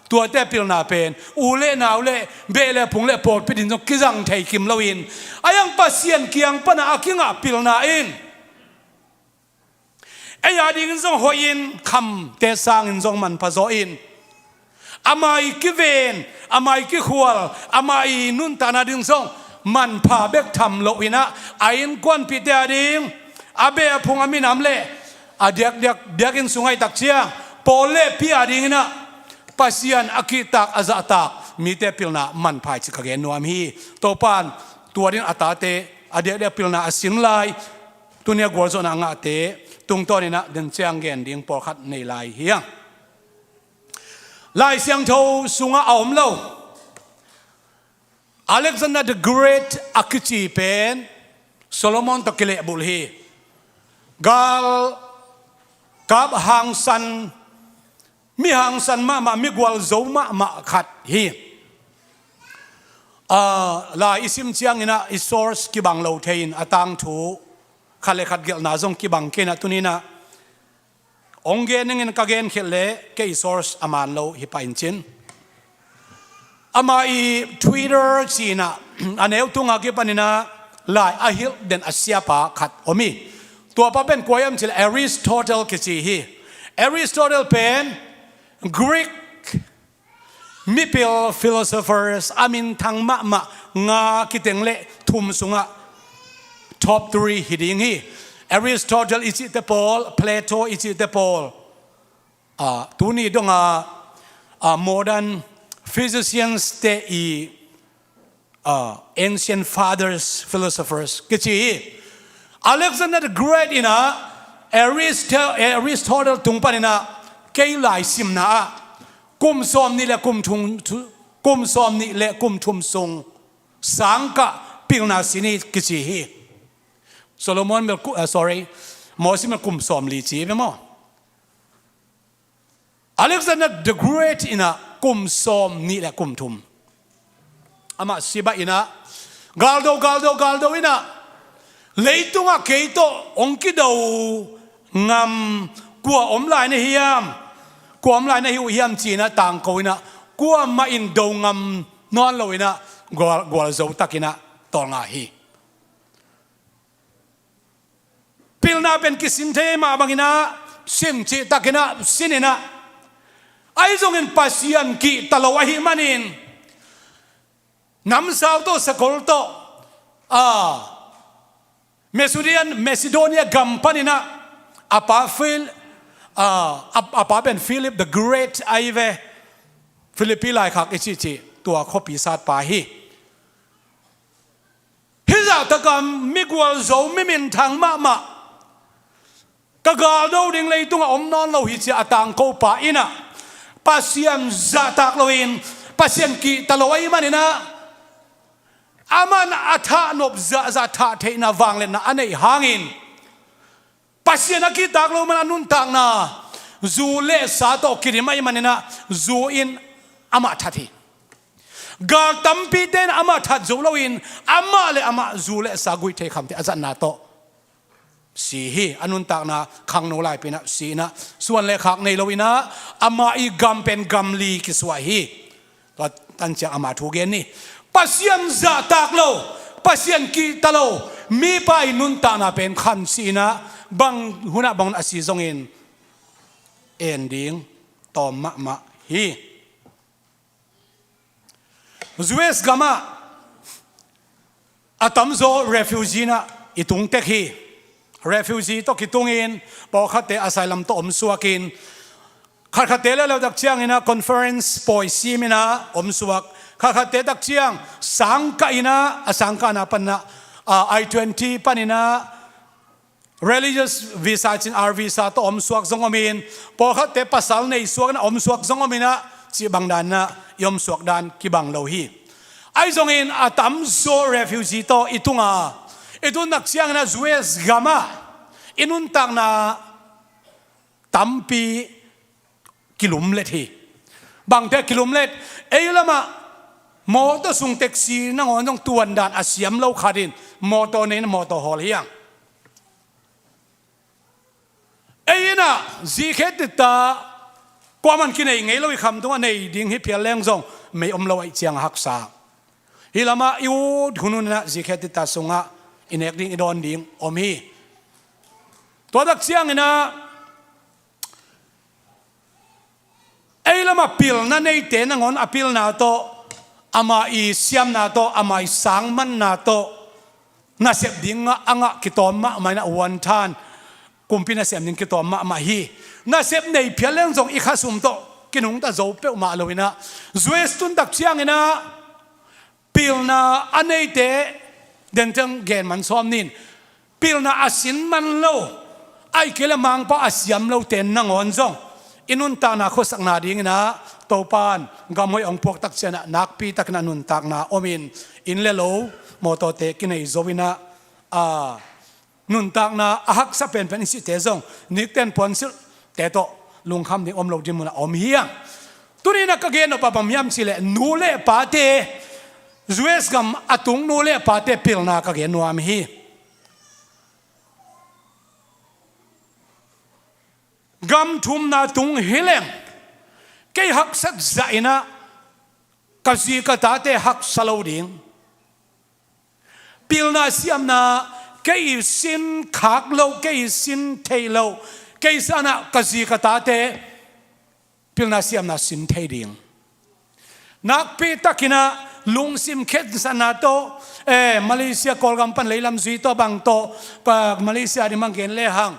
tuate pilna pen u le nau le beh le phung le pawlpi din zong kizang thei kim loin, a iang Pasian kiang pana a kingah pilna in ei a dingin zong hoihin, khamte sangin zong manpha zaw in, ama i kiven, ama i kikhual, ama i nuntakna ding zong manpha bek tham loin ah, a innkuanpihte a ding, a beh a phung a minam le a diakdiak biakinn sung ahih tak ciang pawl le pi a dingin ah Pasian a kihtak, a zahtak mite pilna manpha hi ci ka gen nuam hi. Topan tua ding a tate a diakdiak pilna a sin lai, tuni a gualzawhna a ngahte tungtawnin ah den ciang gen ding pawlkhat nei lai hi hang. Lai Siangtho sungah a om lo Alexander the Great a kici pen Solomon tawh kilehbulh hi. Gal kap hangsan, mi hangsan mahmah, mi gualzo mahmah khat hi. A, lai i sim ciangin ah i source kibang lo thei-in a tangthu khat le khat gelhna zong kibang kei-in ah tuni-in ah hong gen ningin ka gen khialh leh kei i source a man lo hi pah in cin. Ama i Twitter ci-in ah a neu tunga kipanin ah lai a hilh den a siapa khat om hi. Tuapa pen kua hiam cih leh Aristotle kici hi. Aristotle pen Greek mipil philosophers a minthang mahmah nga kiteng le thum sungah top three hi ding hi. Aristotle i cihte pawl, Plato i cihte pawl, a, tuni donga, a, modern physicians te i, a, ancient fathers, philosophers kici hi. Alexander the Great in ah Aristo-, Aristotle tung panin ah kei lai simna ah kum sawm nih le kum thum, kum sawm nih le kum thum sung sangkah pilna sin hi kici hi. Solomon bel ku-, ah, sorry, Moses bel kum sawm li ci hi ve maw? Alexander the Great in ah kum sawm nih le kum thum amah si bah in ah, galdo, galdo, galdo in ah, leitungah kei tawh hong kido ngam kua om lai na hiam, kua om lai na hi uh hiam ci-in ah tangko in ah, kuamah in do ngam nawn lo in ah gual, gualzo takin ah tawlnga hi. Pilna pen kisin thei mah bangin ah sin cih takin ah sin in ah, ahi zongin Pasian kihta lo ahih manin namsau tawh sakol tawh, a, Macedonian, Macedonia gam panin ah a pa Phil-, a, a, a pa pen Philip the Great ahi ve. Philippi laikhak i cihcih tua khuapi satpa hi. Hih Takam migual zo, mi minthang mahmah, ka galdo ding leitungah om nawn lo hi ci-a a tangko pa in ah Pasian zahtak loin, Pasian kihta lo ahih manin ah, aman a thahnop zahzah thah theihna vangliatna a neih hangin, Pasian a kihtak lo man a nuntakna zu le sa tawh kidim ahih manin ah, zu in amah that hi. Gal tampite in amah that zo loin, amah le amah zu le sa guih thei khamte a zatna tawh si hi. A nuntakna khangno laipi in ah si in ah, suan le khak nei lo in ah, amah i gam pen gam li kisuah hi. Tua tan ciang amah thu gen ni. Pasian zahtak lo, Pasian kihta lo mipa i nuntakna pen khan si in ah, bang hun ah bang hun a si zongin en ding tawm mahmah hi. U S gamah a tamzaw refugee in ah i tung tek hi. Refugee tawh kitungin, pawlkhatte asylum tawh omsuakin, khatkhatte leh leutak ciangin ah conference pawi sim in ah omsuak, khatkhatte tak ciang sangkah in ah, a sangkahna panin ah, a, I twenty panin ah religious visa cin, R visa tawh omsuak zong om in, pawlkhatte pasal nei suak in ah omsuak zong om in ah, cih bang dan in ah i omsuak dan kibang lo hi. Ahi zongin a tamzaw refugee tawh i tung a, i tun tak ciangin ah U S gamah i nuntakna tampi kilumlet hi. Bangte kilumlet? Ei lamah mawtaw sung, taxi nangawn zong tuan dan a siam lo khat in mawtaw nei in ah mawtaw hawl hi hang. Ei in ah zikhe titta kuaman kinei ngei lo, i khamtung ah nei ding hi phial leng zong mei om lo ahih ciang a haksa. Hih lamah i ut hunhun in ah zikhe titta sungah i nek ding, i dawn ding om hi. Tua tak ciangin ah ei lamah pilna neite nangawn a pilna tawh, amah i siamna tawh, amah i sangmanna tawh nasep ding a ngah kitawm mahmah in ah, one time kumpi nasem ding kitawm mahmah hi. Nasep nei phial leng zong i khasum tawh kinungta zo peuhmah lo in ah, U S tun tak ciangin ah pilna a neite den ciang gen man sawm ni. Pilna a sin man lo, ahih kei leh Mangpau a siam lote nangawn zong i nuntakna khuasakna dingin ah Topa'n gam hoih hong puak tak ciangin ah nakpi takin ah nuntakna om in, inn le lo, mawtawte kinei zo in ah, a, nuntakna a haksa penpen i sihte zong nikten puansilhte tawh lungkham ding om lo dinmun ah om hi hang. Tuni in ah ka gen nop ah bang hiam cih leh, nu le pate, U S gam a tung nu le pate pilna ka gen nuam hi. Gam thumna tung hi leng, kei haksat zah in ah ka zi ka tate haksa lo ding. Pilna siamna kei i sin khak lo, kei i sin theih lo, kei sangin ah ka zi ka tate pilna siamna sin thei ding. Nakpi takin ah lungsim khensatna tawh, eh, Malaysia Kawlgam pan leilam zui tawh bang tawh, pa, Malaysia ding bang gen lehang,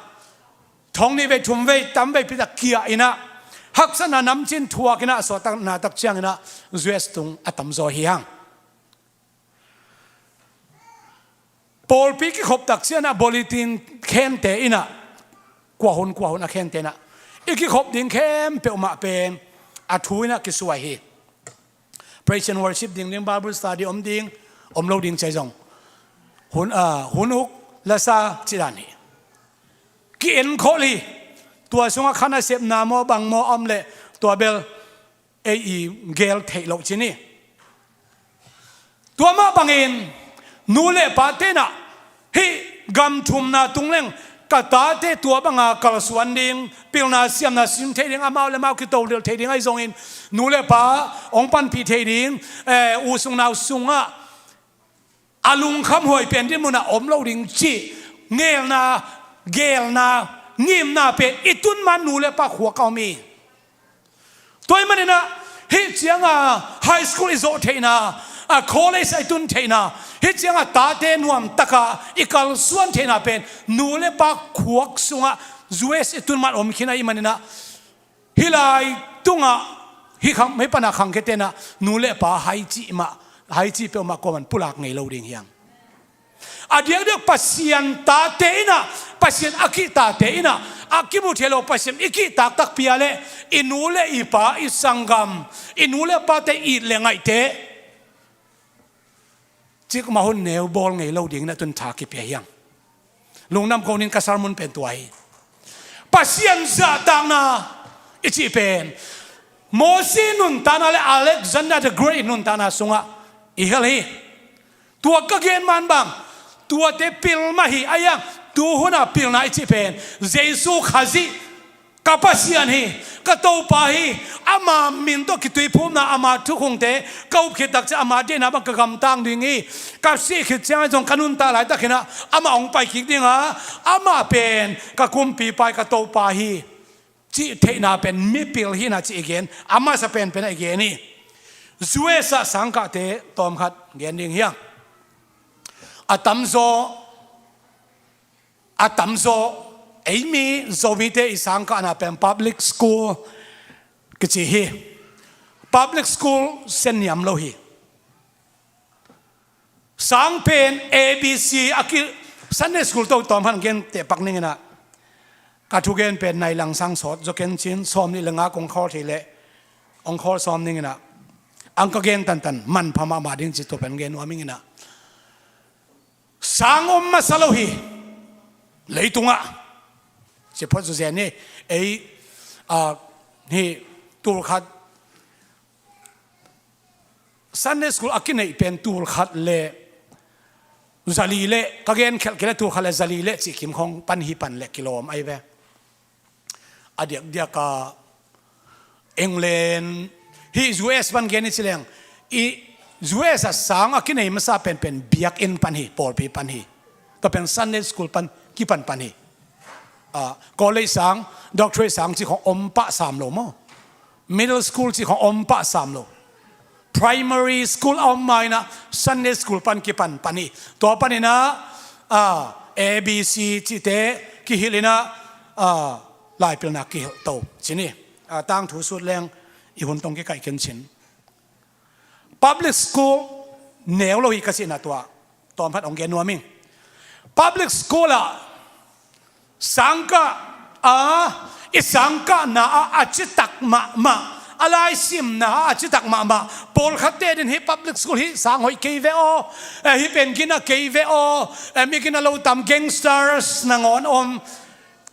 thong nih vei, thum vei, tam veipi tak kia in ah, haksatna namcin thuak in ah, a suahtakna tak ciangin ah U S tung a tamzaw hi hang. Pawlpi kikhop tak ciangin ah bulletin khente in ah, kua hun kua hun a khente in ah, i kikhop ding khempeuh mah pen a thu in ah kisuai hi. Praise and worship ding ding, Bible study om ding, om lo ding ci-a zong, hun, ah, hun uk lasa cih dan hi. Ki-en khol hi. Tua sungah kha nasepna maw bang maw a om leh, tua bel ei i gel theih loh ci ni. Tua mah bangin nu le pate in ah hih gam thumna tung leng ka tate tua banga kalsuan ding, pilna siamna sin thei ding, amau le amau kitodel thei ding ahi zongin, nu le pa hong panpih thei ding, eh, u sung nau sungah a lungkham huai pen dinmun ah om lo ding cih ngelna, gelna, ngimna pen i tun ma nu le pa khuak a om hi. Tua ahih manin ah hih cianga high school i zawh theihna, a college a i tun theihna, hih cianga tate nuamtaka i kalsuan theihna pen nu le pa khuak sungah U S i tun man om khin ahih manin ah, hih lai tungah, hih khang, hih pana khangkhiate in ah nu le pa hai cih mah, hai cih peuhmah kuaman pulak ngei lo ding hi hang. A diakdiak Pasian tate in ah, Pasian a kihtate in ah, a kimu thei lo Pasian i kihtak takpi a leh i nu le i pa, i sanggam, i nu le pate it le ngaihte cik mah hun neu bawl ngei lo dingin a tun tha kipia hiang. Lungdam konin ka sermon pen tua hi. Pasian zahtakna i cih pen Mosi nuntakna le Alexander the Great nuntakna sungah i hel hi. Tua ka gen man bang, tuate pil mah hi a, hiang tuhuna pilna i cih pen Jesu Khazih ka Pasian hi, ka Topa hi, ama min tawh kituiphumna, ama thukhungte ka up khit takciang ama deihna bang ka gamtang ding hi, ka sih khit ciangin zong ka nuntak laitak hinah ama hong pai kik dinga, ama pen ka kumpipa hi, ka Topa hi cih theihna pen mipil hina cih i gen, a masa penpen a i gen hi. U S a sangkahte tawmkhat gen ding hiang. A tamzaw, a tamzaw, eimi Zomite i sangkahna pen public school kici hi. Public school seniam lo hi. Sang pen A B C a ki Sunday school to tawm han gen teh pak ninginah, ka thugen pen nai lang sang sawt zaw ken cin, sawm nih le nga kong khawl thei leh hong khawl sawm ninginah, ang ka gen tantan manpha mahmah ding ci tua pen gen nuam inginah. Sang om masa lo hi leitungah. Ci phot zawzen hi. Ei, a, hi, tulkhat Sunday school a kineih pen tulkhat le zali le, ka gen khelh kei le tulkhat le zali le cih kim khong pan hi pan le kilawm ai ve. A diakdiak a England, hi U S pan gen i ci leng, i U S a sang a kinei masa penpen biakinn pan hi, pawlpi pan hi. Tua pen Sunday school pan kipan pan hi. A, college sang, doctorate sang cih khong om pah sam lo maw. Middle school cih khong om pah sam lo. Primary school a om ma inah Sunday school pan kipan pan hi. Tua pan inah, a, A B C cihte kihilh inah, a, laipilna kihilh to cin hi. A, tangthu sut leng i hun tong kikaih ken cin. Public school neu lo hi ka cihna tua tawmkhat hong gen nuam ing. Public school ah sangkah a, i sangkahna ah a citak mahmah, a laisimna ah a citak mahmah. Pawlkhatte din hi public school hi sang hoih kei ve aw, eh, hi pen gina kei ve aw, eh, mi gina lo tam, gangsters nangawn om,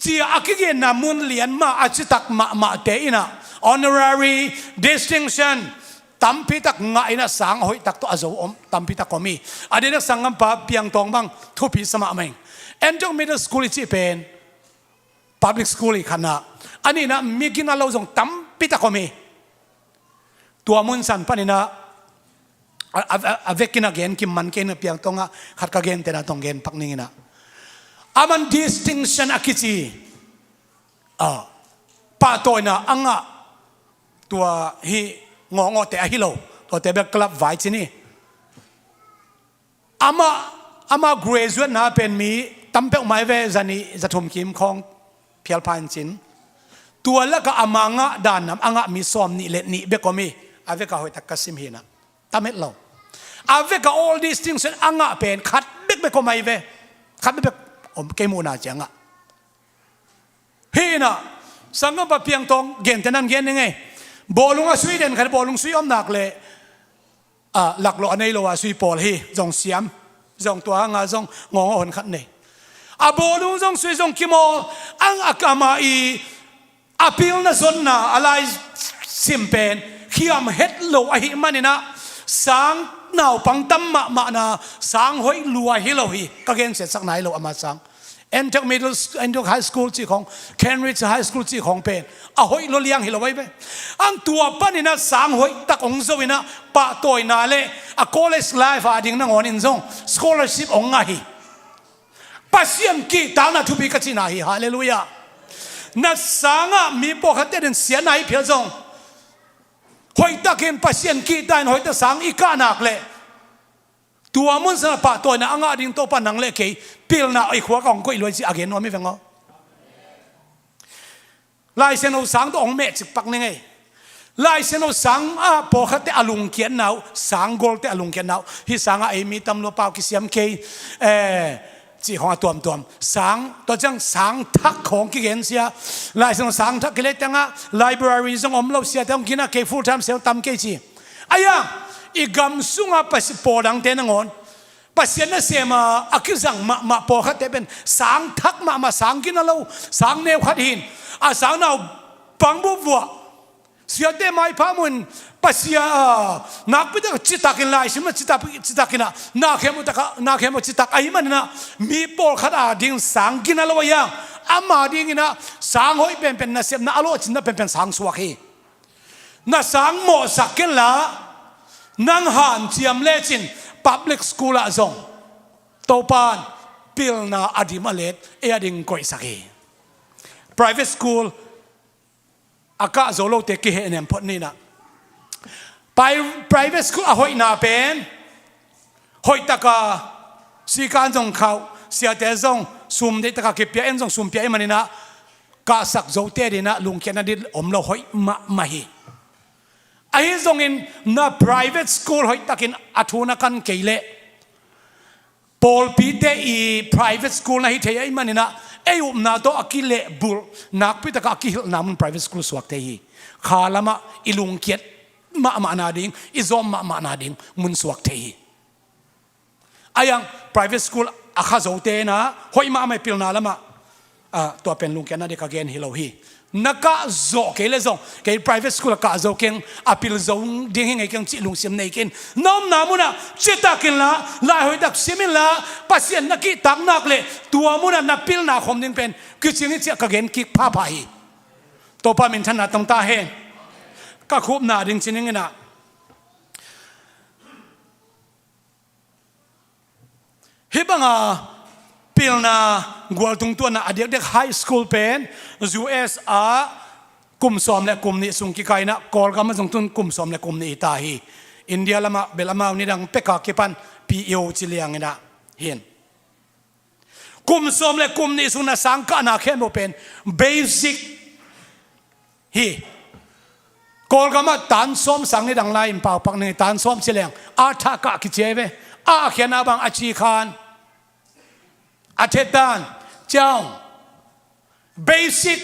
cia a kigenna mun lian mah a citak mahmahte inah honorary distinction tampitak ngah inah sang a hoihtak tawh a zo om tampitak om hi. A diakdiak sanggampa Piangtawng bang thupi sa mahmah ing. Antioch Middle School i cih pen public school hi khatna, a nihna mi gina lo zong tampitak om hi. Tua munsan paninah a, a, a, a vekinah gen kim man kei inah Piangtawng ah khat ka gentehna tong gen pak ninginah, a man distinction a kici, a, pahtawina a ngah, tua hi ngawngawhte ahi lo, tuate bek club vai cin hi. Amah, amah graduate na pen mi tam peuh mai ve, zanih zathum kim khawng phialpha in cin. Tua lakah ama ngah dan nam a ngah mi sawm nih le nih bek om hi. A vekah hoihtak ka sim hinah tam het lo. A vekah all distinction a ngah pen khat bekbek om ai ve. Khat bekbek om kei muhna ciangah. Hi inah sanggampa Piangtawng gente nan gen ning ei. Bawlung a sui den khat, bawlung sui om nak le, a, laklawh a nei lo a sui pawl hi, zong siam, zong tua hanga zong ngawng a hon khat nei. A bawlung zong sui zong kimawl, ang a kama i a pilna zonna a lai sim pen khiam het lo ahi maninah sang naupang tam mahmahna sang hoih lua hi lo hi, ka gensiatsakna hi lo ama sang. Antioch Middle Sch-, Antioch High School cih khong, Cambridge High School cih khong pen a hoih lua liang hi lo ai ve. Ang tua paninah sang hoihtak hong zo inah pahtawina le a college life a ding nangawn in zong scholarship hong ngah hi. Pasian kihtakna thupi ka cihna hi. Halleluiah. Na sangah mi pawlkhatte din siatna hi phial zong, hoihtakin Pasian kihtak in hoihtak sang i kah nak leh tua munsanah pahtawina a ngah ding Topa nang le kei pilna i khuak a hong koih luai cih a gen nuam hi veng aw. Laisiangtho sang tawh hong meh cikpak ning ei. Lai Siangtho sang ah pawlkhatte a lungkiatna uh, sang golte a lungkiatna uh, hih sangah ei mi tam lua pau kisiam kei, eh, cih khawng a tuamtuam. Sang, tua ciang sang thak khawng kigen sia. Lai Siangtho sang thak kilei tengah library zong om lo, siate hong gina kei, full time sel tam kei ci. Aia, i gam sungah pasi pawldangte nangawn Pasian nasem a, a kizang mahmah pawlkhatte pen sang thak mahmah, sang gina lo, sang neu khat hi in, a sang nau pangbup vuah. Siate maipha mun, Pasian, a, nakpi tak citak in, laisim na citak, citak in a, na khem uh tak a, na khem uh citak ahih manin a, mi pawlkhat a ding sang gina lo a hiang, ama dingin a sang hoih penpen, nasepna a lawhcinna penpen sang suak hi. Na sang mawhsak kenla, nang hanciam lecin public school ah zong Topa'n pilna a dim a let ei a ding koihsak hi. Private school a kah zo lote kihehnem phot ni in a, pri-, private school a hoihna pen hoihtaka sikan zong khauh, siate zong sum deihtaka kipia, en zong sum pia ahih manin a, kahsak zote adingin a lungkiatna ding om lo, hoih mahmah hi. Ahi zongin na private school hoihtakin a thu na kan kei leh, pawlpite i private school na hi thei ahih manin a, ei upna tawh a kilehbulh, nakpi taka a kihilhna mun private school suak thei hi. Kha lamah i lungkiat mahmahna ding, i zawm mahmahna ding mun suak thei hi. Ahi hang private school a kah zote in a, hoih mahmah, pilna lamah, a, tua pen lungkiatna ding ka gen hi lo hi. Na kah zawh kei leh zong, kei private school a kah zo keng, a pil zo ding hi ngei keng cih lungsim nei kei in. Na omna munah citak inla, lai hoihtak sim inla, Pasian na kihtak nak leh tua munah na pilna khawm ding pen kicing hi cih ka gen kik phapha hi. Topa minthanna tong ta hen. Ka khupna ding ci ning in a, hih banga pilna gualtung tuanna a diakdiak high school pen U S ah kum sawm le kum nih sung kikah in a, Kawlgam ah zong tun kum sawm le kum nih hi ta hi. India lamah bel amau nidang peka kipan P U ci liang in a, hi in. Kum sawm le kum nih sung na sang kahna khempeuh pen basic hi. Kawlgam ah tan sawm sang nidang lai in paupak ning, tan sawm ci leng a thah kah kici hi ve. A khiatna bang a ci khan, a thet dan, ciang, basic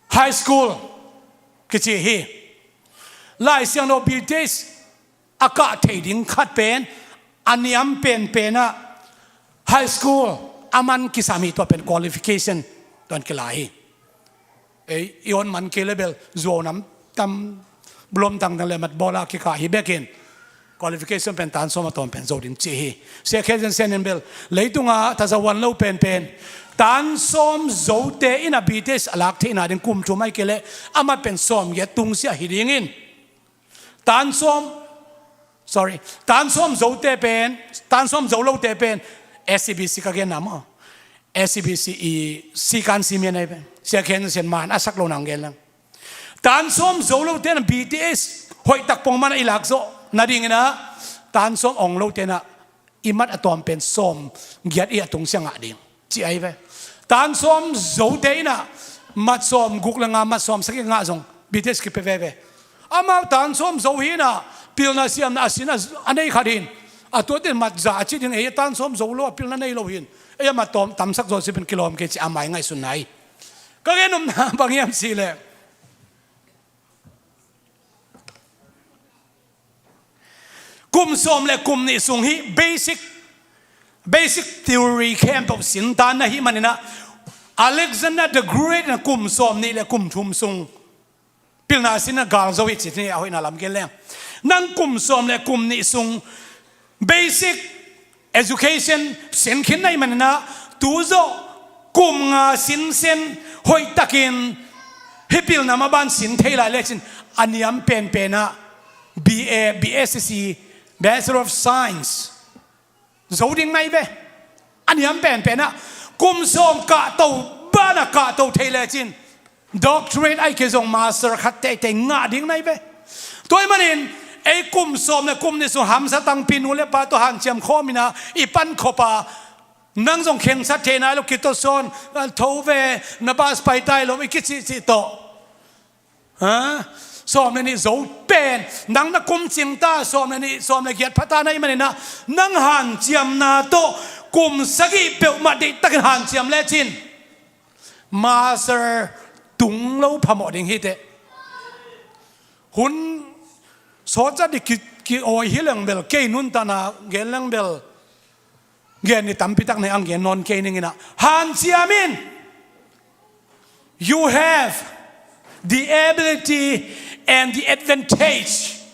high school kici hi. Lai Siangtho B T H a kah thei ding khat pen a niam penpen ah high school a man kisam hi, tua pen qualification tuan kila hi. Ei, i hon man kei leh bel zuau nam tam, bulom tangtang le mat bawla kikah hi bekin, qualification pen tan sawm a tawm pen zo ding ci hi. Sia Khen Zen Sen in bel leitunga thazawan lo penpen tan sawm zote in a B T H a lak theihna ding kum thum ahih kei leh a mat pen sawm giat tungsiah hi dingin, tan sawm, sorry, tan sawm zote pen, tan sawm zo lote pen S C B C ka genna maw, S C B C i sikan simian ahi pen, Sia Khen Zen Sen man a sak lo nang gen lang. Tan sawm zo lote in a B T H hoihtak pongman a i lak zawh nadingin a, tan sawm ong lote in a i mat a tawm pen sawm giat i a tungsiah ngah ding ci ahi ve. Tan sawm zote in a mat sawm guk le nga, mat sawm sagih ngah zong B T H kipia veve. Amau tan sawm zo hi in a, pilna siamna a sin a, a nei khat hi in, a tuate in mat za a ci ding, ei a tan sawm zo lo a pilna nei lo hi in, ei a mat tawm tamsak zaw ci pen kilawm kei ci a mai ngaihsun nai. Ka gen nopna bang hiam cih leh, kum sawm le kum nih sung hi basic, basic theory khempeuh sin ta na hih manin a, Alexander the Great in a kum sawm nih le kum thum sung pilna sin a gal zo hi ci ni, a hoihna lam gen leng. Nang kum sawm le kum nih sung basic education sin khin na hih manin a, tu zawh kum nga sinsen hoihtakin hih pilna maban sin thei lai lecin, a niam penpen ah B A, B S C, Bachelor of Science zo ding na hi ve. A niam penpen ah kum sawm kahto banah kahto thei lecin, doctorate ahih kei zong master khat teitei ngah ding na hi ve. Tua ahih manin ei kum sawm le kum nih sung hamsa tangpi nu le pa tawh hanciam khawm in a, i pankhop a Nang zong khensat thei nai lo, kitawsawn, tho ve, na bas pai tai lo, i kicihcih tawh. Ha? Sawm le nih zo pen, nang na kum cing ta, sawm le nih, sawm le giat pha ta na hih manin ah, nang hanciamna tawh kum sagih peuhmah deihtakin hanciam lecin master tung lo phamawh ding hi teh. Hun sawt zat dih ki, ki-awi hi leng bel, kei nuntakna gen leng bel, gen ni tampi tak nei ang gen nawn kei ning in ah, hanciam in. You have the ability and the advantage.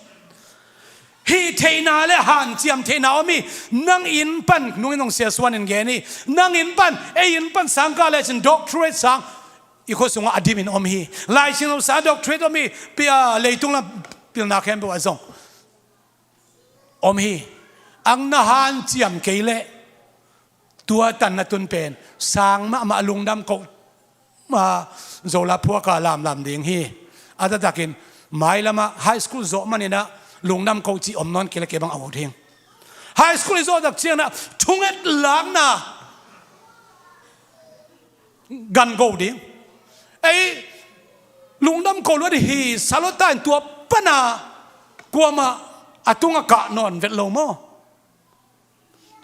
Hih theihna le hanciam theihna om hi. Nang inn pan, nung in hong sia suan in gen hi. Nang inn pan, ei inn pan sangkah lecin doctorate sang i khua sungah a dimin om hi. Laising lo sa doctorate om hi. Pia leitung lam pilna khempeuh ah zong om hi. Ang na hanciam kei leh tua tan na tun pen sang mahmah, lungdam koh, ah, Zola phuak a lamlam ding hi. A taktakin mailamah high school zawh manin ah lungdam koh cih om nawn kei leh kei bang a ut hing. High school i zawh tak ciangin ah thunget lakna gan go ding. Ei, lungdam ko luat hi, sa lo ta in tua pana kuamah a tungah kah nawn vet lo maw?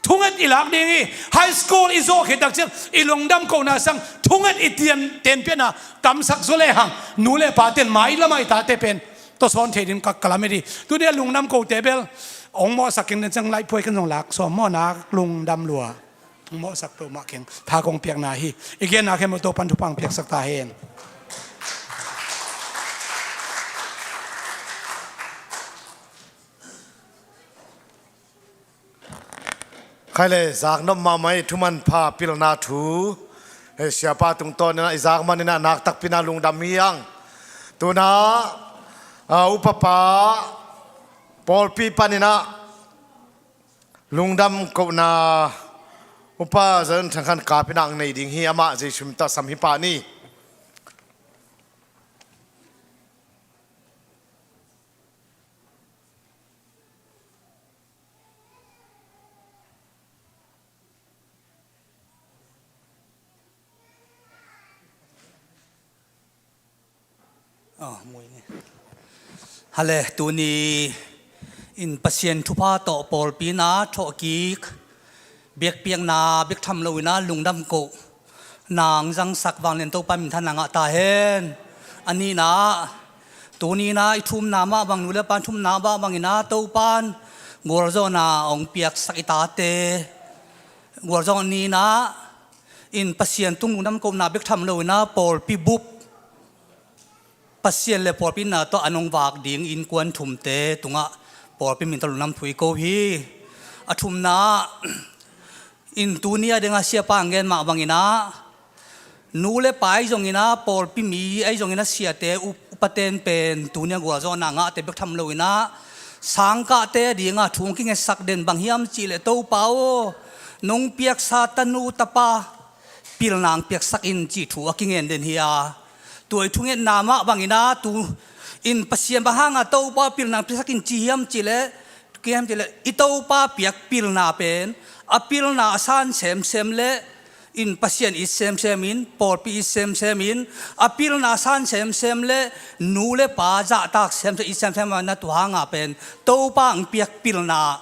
Thunget i lak ding hi. High school i zawh khit tak ciang i lungdam kohna sang thunget i tian tenpiahna tamsak zaw lehang, nu le pa ten mailamah i tate pen tawsawn thei ding ka, ka lamet hi. Tuni a lungdam kote bel hong mawhsak keng den ciang laihpuai kan zong lak sawm maw, nak lungdam lua. Hong mawhsak peuhmah keng, tha kong piakna hi. I genna khempeuh Topan thupha hong piaksak ta hen. Khai le, zaknop mahmah hi, thumanpha pilna thu. Hei, siapa tungtawn in ah i zak manin ah nak takpi in ah lungdam hi hang. Tuna, a, upapa pawlpi panin ah lungdam kohna Upa Zan Thang Khan Kap in ah hong nei ding hi, amah Jesu min tawh sam hi pah ni. Hale, tuni in Pasian thupha tawh pawlpi in ah thawhkik, biakpiakna bek tham lo in ah lungdam koh nang zangsak vanglian Topa minthanna ngah ta hen. A nihna, tuni in ah i thumna mah bang, nu le pa thumna mah bangin ah Topan gualzawhna hong piaksak i tate gualzawh ni in ah, in Pasian tung lungdam kohna bek tham lo in ah pawlpi bup, Pasian le pawlpi na tawh an hong vak ding innkuan thumte tungah pawlpi min tawh lungdam thu i ko hi. A thumna, in tuni a dingah siapa hong gen mah bangin ah, nu le pa ahi zongin ah, pawlpi mi ahi zongin ah, siate, up-, upaten pen tuni a gualzawhna ngahte bek tham lo in ah, sangkahte a dingah thu hong kingetsak den bang hiam cih leh, Topa aw, nong piaksa tanu tapa pilna hong piaksak in cih thu a kingen den hi a. Tua i thungetna mah bangin ah, tu in Pasian bang hangah Topa pilna hong piaksak in ci hiam cih leh, kiam cih leh, i Topa piak pilna pen a pilna a san semsem leh, in Pasian it semsem in, pawlpi it semsem in, a pilna a san semsem leh nu le pa zahtak semsem, it semsem a, na tua hangah pen Topa hong piak pilna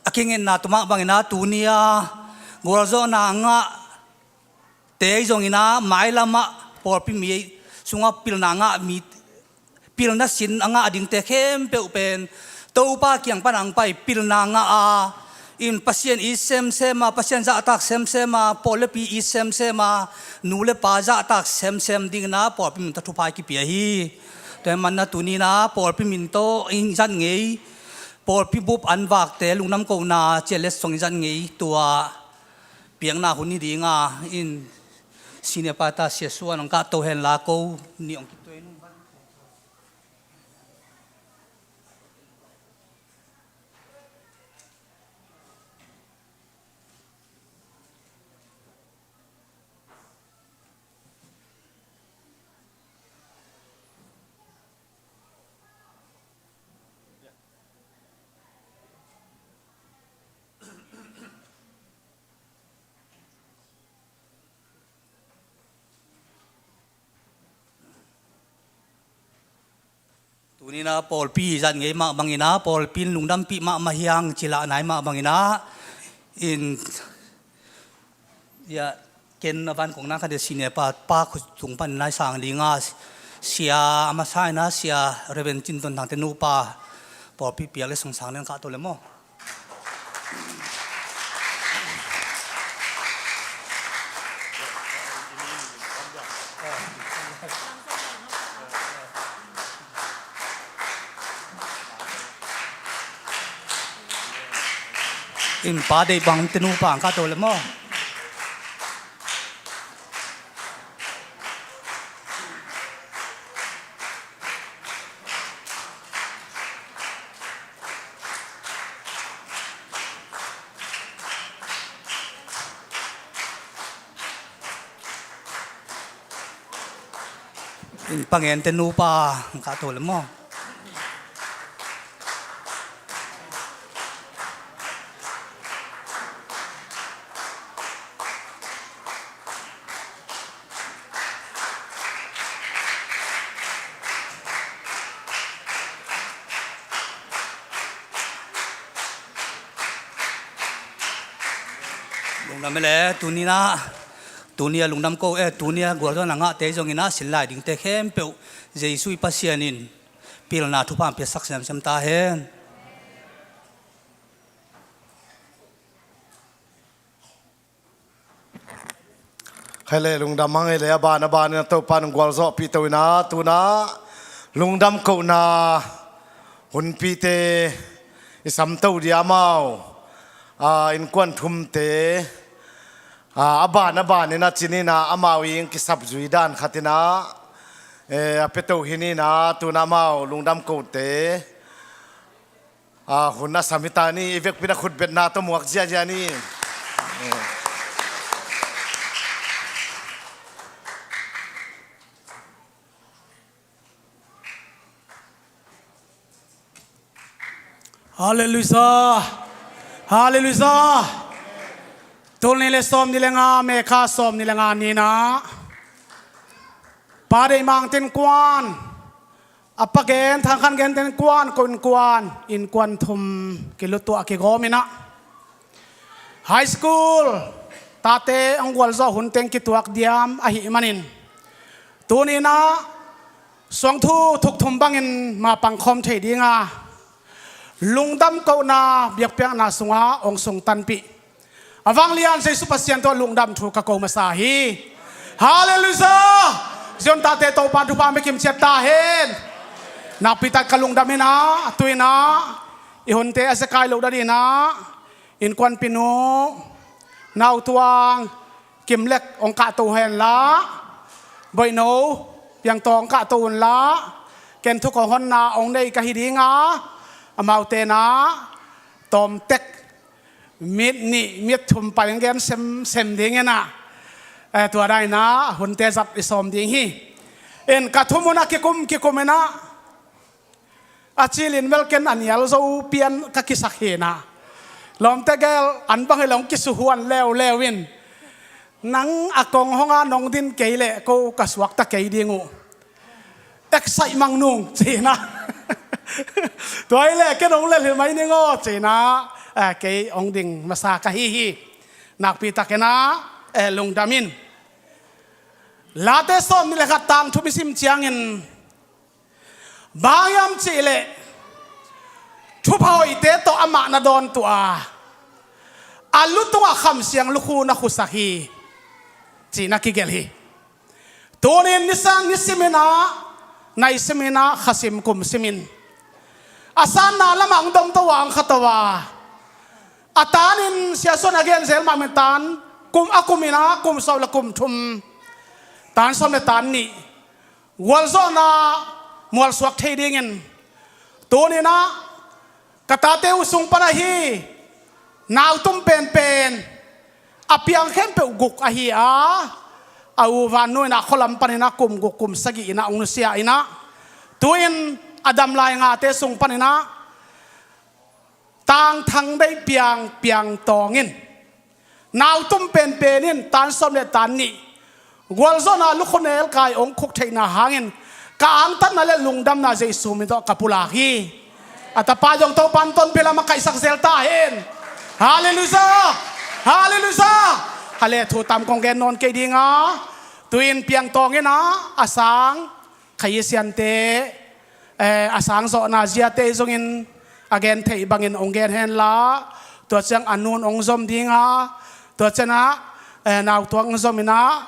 a kingetna tua mah bangin ah, tuni a gualzawhna ngahte ahi zongin ah, mailamah pawlpi mi sungah pilna ngah mi, pilna sin a ngah dingte khempeuh pen Topa kiang pan hong pai pilna ngah a, in Pasian it semsem a, Pasian zahtak semsem a, pawlpi it semsem a, nu le pa zahtak semsem dingin ah pawlpi min tawh thupha i kipia hi. Tua ahih manin ah tuni in ah pawlpi min tawh i zat ngei, pawlpi bup an vakte lungdam kohna ciah letsong i zat ngei, tua piakna hun hi ding a, in senior pastor Sia Suan hong kahto hen la, ko nih hong kituai nung. Tuni-in ah pawlpi zat ngei mah bangin ah pawlpi in lungdampih mahmah hi hang ci lah nai mah bangin ah in, ya, ken a van kong nang khat, senior pa, pa khut tung pan nai sang ding a, sia a masa in ah sia Reverend Cin Ton Thang te nupa pawlpi piak le sungsang ding kah to le maw. In pa deih bang te nupa ang kah to le maw. In pa ngen te nupa ang kah to le maw. Lungdam e le, tuni-in ah, tuni-a lungdam ko e, tuni-a gualzawhna ngahte zongin ah sin lai dingte khempeuh Jesuh i Pasian in pilna thupha piaksak semsem ta hen. Khai le lungdam hang e le, a ban a ban in a Topa nong gualzawhpih to in ah, tu-in ah lungdam kohna hunpite i sam to dia amau, a, innkuan thumte, a, a ban a ban in a cin in ah amau i ing kisap zui dan khat in ah, e, a pia to hi ni in ah, tu-in ah amau lungdam kohte a hun a sam hi ta ni. I vekpi in a khutbetna tawh muak ziahziah ni. Halleluiah. Halleluiah. Tul nih le sawmnih le nga, May kha sawmnih le nga ni-in ah Pa Deih Mang te innkuan, a pa gen, Thang Khan Gen te innkuan, ko innkuan, innkuan thum kilutuah kigawm in ah high school tate hong gualzawh hun teng kituak diam ahih manin, tuni-in ah suangthu thuk thum bangin mapang khawm thei ding a, lungdam kohna biakpiakna sungah hong sungtanpih a vanglian Jesuh Pasian tawh lungdam thu ka ko masa hi. Halleluiah. Zion tate Topa thupha hong pia kimciat ta hen. Nakpi tak ka lungdam in ah, tu-in ah i hunte a zekai lo dad in ah, innkuanpinu, nautuang Kim Lek hong kahto hen la, Boihno Piangtawng hong kahto un la, ken thuk hong honna hong nei ka hi ding a, amaute in ah tawmtek mit nih mit thum pai hong gen semsem ding in ah, eh, tua dan in ah hunte zat i sawm ding hi. In ka thum un ah kikum kikum in ah, a cilin bel ken a nial zo pian ka kisak hi in ah, lawmte gel an bang hi lo hong kisuhuan leuleu in, nang a kong hong a nong din kei leh ko ka suakta kei ding uh. Excite mang nung ci in ah, tua hi leh ken hong lel hi mai ning aw ci in ah, eh, kei hong ding masa ka hi hi. Nakpi tak in ah, eh, lungdam in. Late sawmnih le khat, tang thum i sim ciangin, bang hiam cih leh thupha hoihte tawh amah na dawntuah a, a lu tungah khamsiang lukhu na khusak hi, ci-in a kigelh hi. Tuni-in nisim in ah, nai sim in ah, kha sim kum sim in, a sanna lamah hong dom to a, hong kha to a, a tanin Sia Suan a gen zel mah bangin tan kum, a kum in ah kum sawm le kum thum, tan sawm le tan nih gualzawhna mualsuak thei dingin, tuni-in ah ka tate uh sung pan ahi nautum penpen, a piang khempeuh guk ahi a, a u Van Nu in ah khualam panin ah kum guk kum sagih in ah hong nusia in ah, tu-in a dam lai ngate sung panin ah Tang Thang Deih Piang, Piangtawng in, nautum penpen in tan sawm le tan nih gualzawhna lukhu nelkai hong khuk theihna hangin, Ka angtanna le lungdamna Jesu min tawh ka pulak hi. A tapa zong Topan tonpih lam a kaihsak zel ta hen. Halleluiah. Halleluiah. A le thu tam kong gen nawn kei dinga, tuin piangtawng ina a sang khayi siante, eh, a sang zawhna ziate zongin a gen theih bangin ong gen henla, tua ciang a nun ong zom dinga, tua ciangah, eh, nautuang ong zom ina,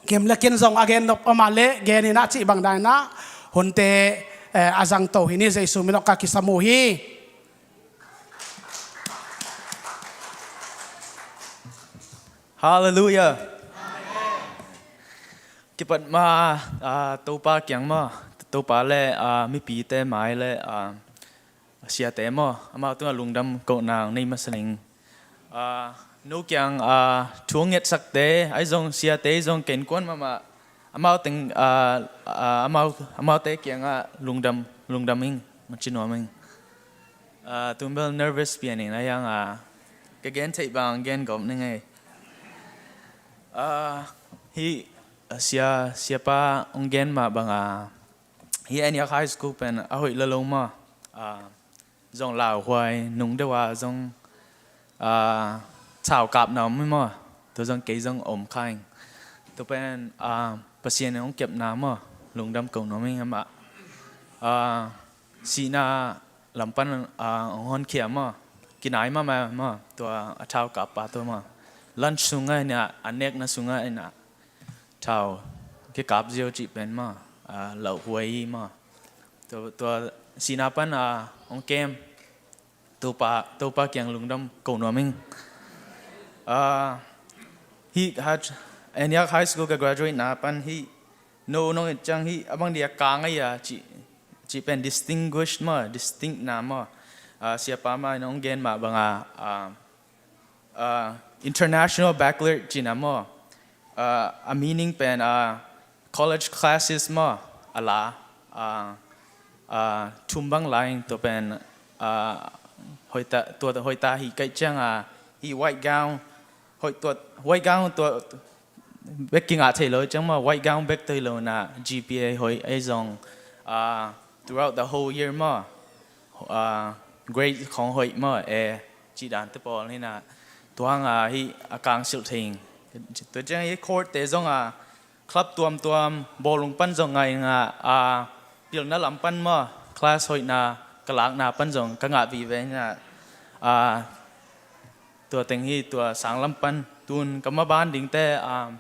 kim le kin zong a gen nop amah le gen ina cih bang dana hunte, eh, a zangto hi ni. Jesu min tawh ka kisam uh hi. Halleluiah. Kipat ma, ah, Topa kiang maw, Topa le, ah, mipite mai le, ah, siate maw, amau tungah lungdam kohna nei masa ning. Ah, no kiang, ah, thu nget sakte ahi zong, siate zong ken kuan mahmah, amau teng, ah, ah, amau, amaute kiangah lungdam, lungdam ing, maci nuam ing. Ah, tumbel nervous pian ing a hiang, ah, ka gen theih bang gen gawp ning ei. Ah, hi, ah, sia, siapa ong gen mah banga, hi Antioch High School pen a hoih lalo maw. Ah, zong lauhuai nung deuh a zong, ah, thau kapna om hi maw. Tua zong kei zong om kha ing. Tua pen, ah, Pasian in ong kepna maw, lungdam kohna om ing amah. Ah, sihna lam pan, ah, ong honkhia maw, kinai mahmah maw, tua a thau kappa tua maw. Lunch sungah ina, a nekna sungah ina thau kikap ziau cih pen maw, ah, lauhuai hi maw. Tua, tua sihna pan, ah, ong kem. Topa, Topa kiang lungdam kohna om ing. Ah, hi, ha, Antioch High School ka graduate na pan hi, no nong et ciang hi, a bang dia ka ngai a cih, cih pen distinguished maw, distinct na maw. Ah, siapa mah in ong gen mah banga, ah, ah, International Baccalaureate cihna maw. Ah, a meaning pen, ah, college classes maw, a la, ah, ah, thum bang la ing. Tua pen, ah, hoihta, tua hoihta hi kaih ciang, ah, hi white gown, hoih tua, white gown tua bek kingah thei lo ciang maw, white gown bek thei lo na, G P A hoih ei zong, ah, throughout the whole year maw, ah, grade khong hoih maw, A, cih dan te pawl hi na, tua hang, ah, hi a kang silh thei ing. Tua ciang hi court te zong, ah, club tuamtuam, bawlung pan zong ngai nga, ah, pilna lam pan maw, class hoihna ka lakna pan zong ka ngah vive hi na, ah, tua teng hi, tua sang lam pan tun ka maban dingte, ah,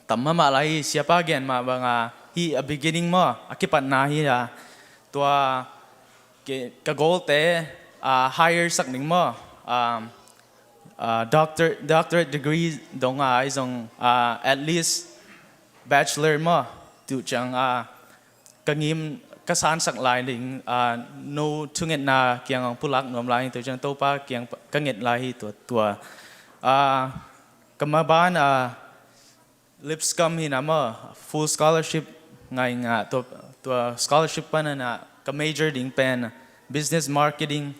tam mahmah lai hi. Siapa gen mah banga hi a beginning maw, a kipatna hi a, tua ke, ka goal te, ah, higher sak ding maw, ah, ah, doctor, doctorate degree dong a, ahi zong, ah, at least bachelor maw, tu ciang, ah, ka ngim ka sansak lai ding, ah, no thungetna kiang ong pulak nuam lai, tu ciang Topa kiang ka nget lai hi tua, tua. Ah, ka maban, ah, Lipscomb hi na maw, full scholarship ngai nga, tua, tua scholarship pan na ka major ding pen business marketing,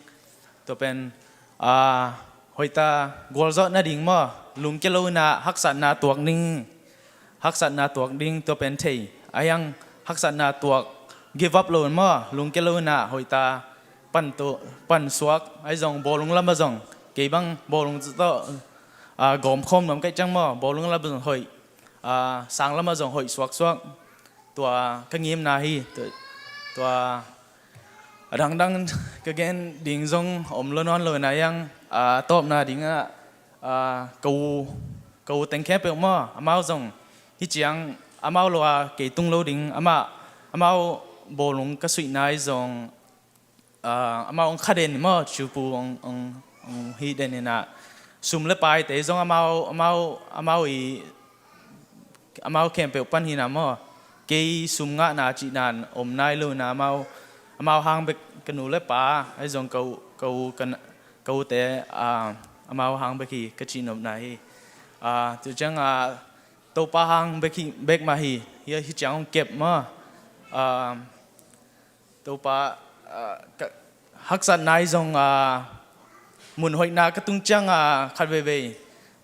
tua pen, ah, hoihta gualzawh nading maw, lungkia lo ina haksatna tuak ding, haksatna tuak ding tua pen thei. A hiang haksatna tuak, give up lo maw, lungkia lo ina hoihta pan tu, pan suak, ahi zong bawlung lam a zong, kei bang bawlung tawh, ah, gawm khawm nuam kaih ciang maw, bawlung lam a zong hoih, ah, sang lam a zong hoih suaksuak. Tua ka ngimna hi, tua, tua a dangdang ka gen ding zong om lo nawn lo na hiang, ah, tawpna dingah, ah, ka u, ka u teng khempeuh maw, amau zong hi ciang amau lo a kei tung lo ding, amah, amau bawlung ka suihna hi zong, ah, amau ong kha den maw, cupu ong, ong, ong hi den ina, sum le paite zong amau, amau, amau i, amau khempeuh pan hi na maw, kei sum ngahna cihna om nai lo ina, amau, amau hang bek ka nu le pa, ahi zong ka u, ka u, ka na, ka ute, ah, amau hang bek hi ka cihnopna hi. Ah, tu ciang, ah, Topa hang bek hi, bek mah hi, hi, hi ciang ong kep maw. Ah, Topa, ah, ka, haksatna hi zong, ah, mun hoihna ka tung ciang, ah, khat veivei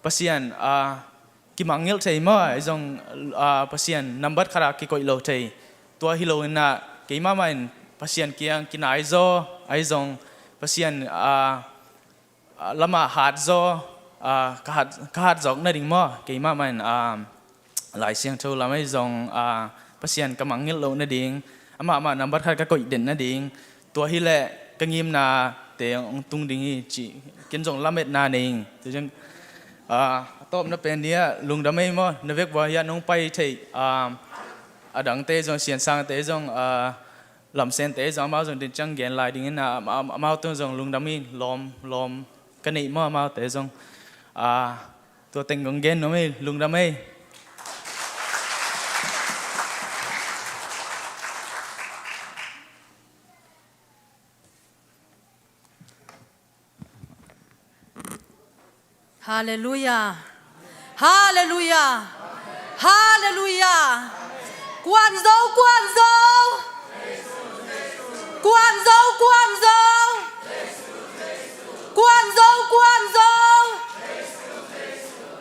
Pasian, ah, kimangngilh thei maw, hi zong, ah, Pasian nambat khat ah kikoih lo thei. Tua hi lo in ah, keimah mah in Pasian kiang kinai zaw, ahi zong Pasian, ah, ah, lamah hat zaw, ah, ka hat, ka hat zawk nading maw, keimah mah in, ah, Lai Siangtho lam ahi zong, ah, Pasian ka mangngilh loh nading, amah mah nambat khat ka koih den nading, tua hi leh ka ngimnate hong tung ding hi cih, ken zong lametna nei ing. Tua ciang, ah, a tawpna pen hi ah, lungdam ei maw, na vek vua hi ah nong pai theih, ah, a dangte zong, Siansangte zong, ah, Lamsente zong amau zong din ciang gen lai dingin ah, am-, am-, amau tung zong lungdam hi, lawm, lawm ka neih maw amaute zong. Ah, tua teng kong gen nuam hi, lungdam hi. Halleluiah. Halleluiah. Halleluiah. Kuanzo, kuanzo. Kuanzo, kuanzo. Kuanzo, kuanzo.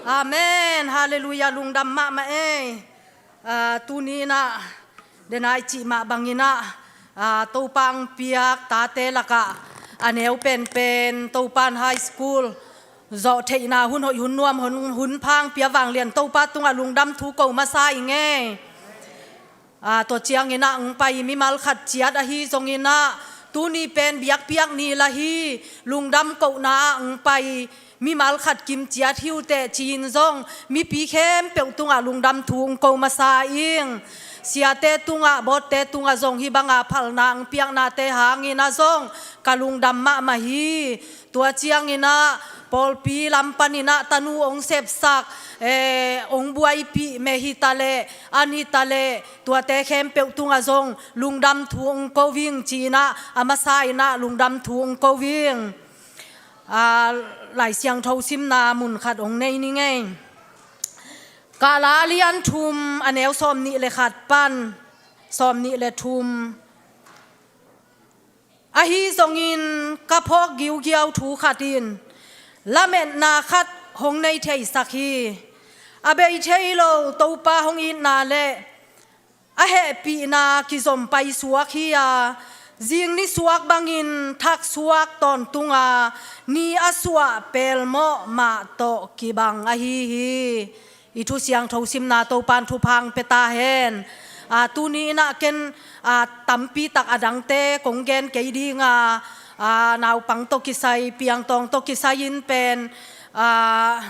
Amen. Halleluiah. Lungdam mahmah ei. Ah, tuni in ah, denai cih mah bangin ah, ah, Topa hong piak tate lakah a neu penpen Topa in high school zawh theihna hun hoih hun nuam hun, hun pha hong pia vanglian Topa tungah lungdam thu ko masa ing ei. Ah, tua ciangin ah hong pai mimal khat ciat ahi zongin ah, tuni pen biakpiak ni la hi, lungdam kohna ah hong pai mimal khat kim ciat hi uh teh ci-in zong mipi khempeuh tungah lungdam thu hong ko masa ing. Siate tungah, bawtte tungah zong hih banga phalna hong piaknate hangin ah zong ka lungdam mahmah hi. Tua ciangin ah pawlpi lam panin ah tanu hong sepsak, eh, hong buaipih meh hi ta leh, an hi ta leh, tuate khempeuh tungah zong lungdam thu hong ko ing ci-in ah, a masa in ah lungdam thu hong ko ing. Ah, Lai Siangtho simna mun khat hong nei ning ei. Kahla a lian thum, a neu sawmnih le khat pan sawmnih le thum. Ahi zongin ka phawk giugiau thu khat in lametna khat hong nei theisak hi. A bei thei lo Topa hong itna le a hehpihna kizom paisuak hi-a, zing nisuak bangin thaksuak tawntunga ni a suah pelmawh mah tawh kibang ahi hi. I thu siangtho simna Topan thupha hong pia ta hen. Ah, tuni in ah ken, ah, tampi tak a dangte kong gen kei ding a, ah, naupang tawh kisai, piangtawng tawh kisai in pen, ah,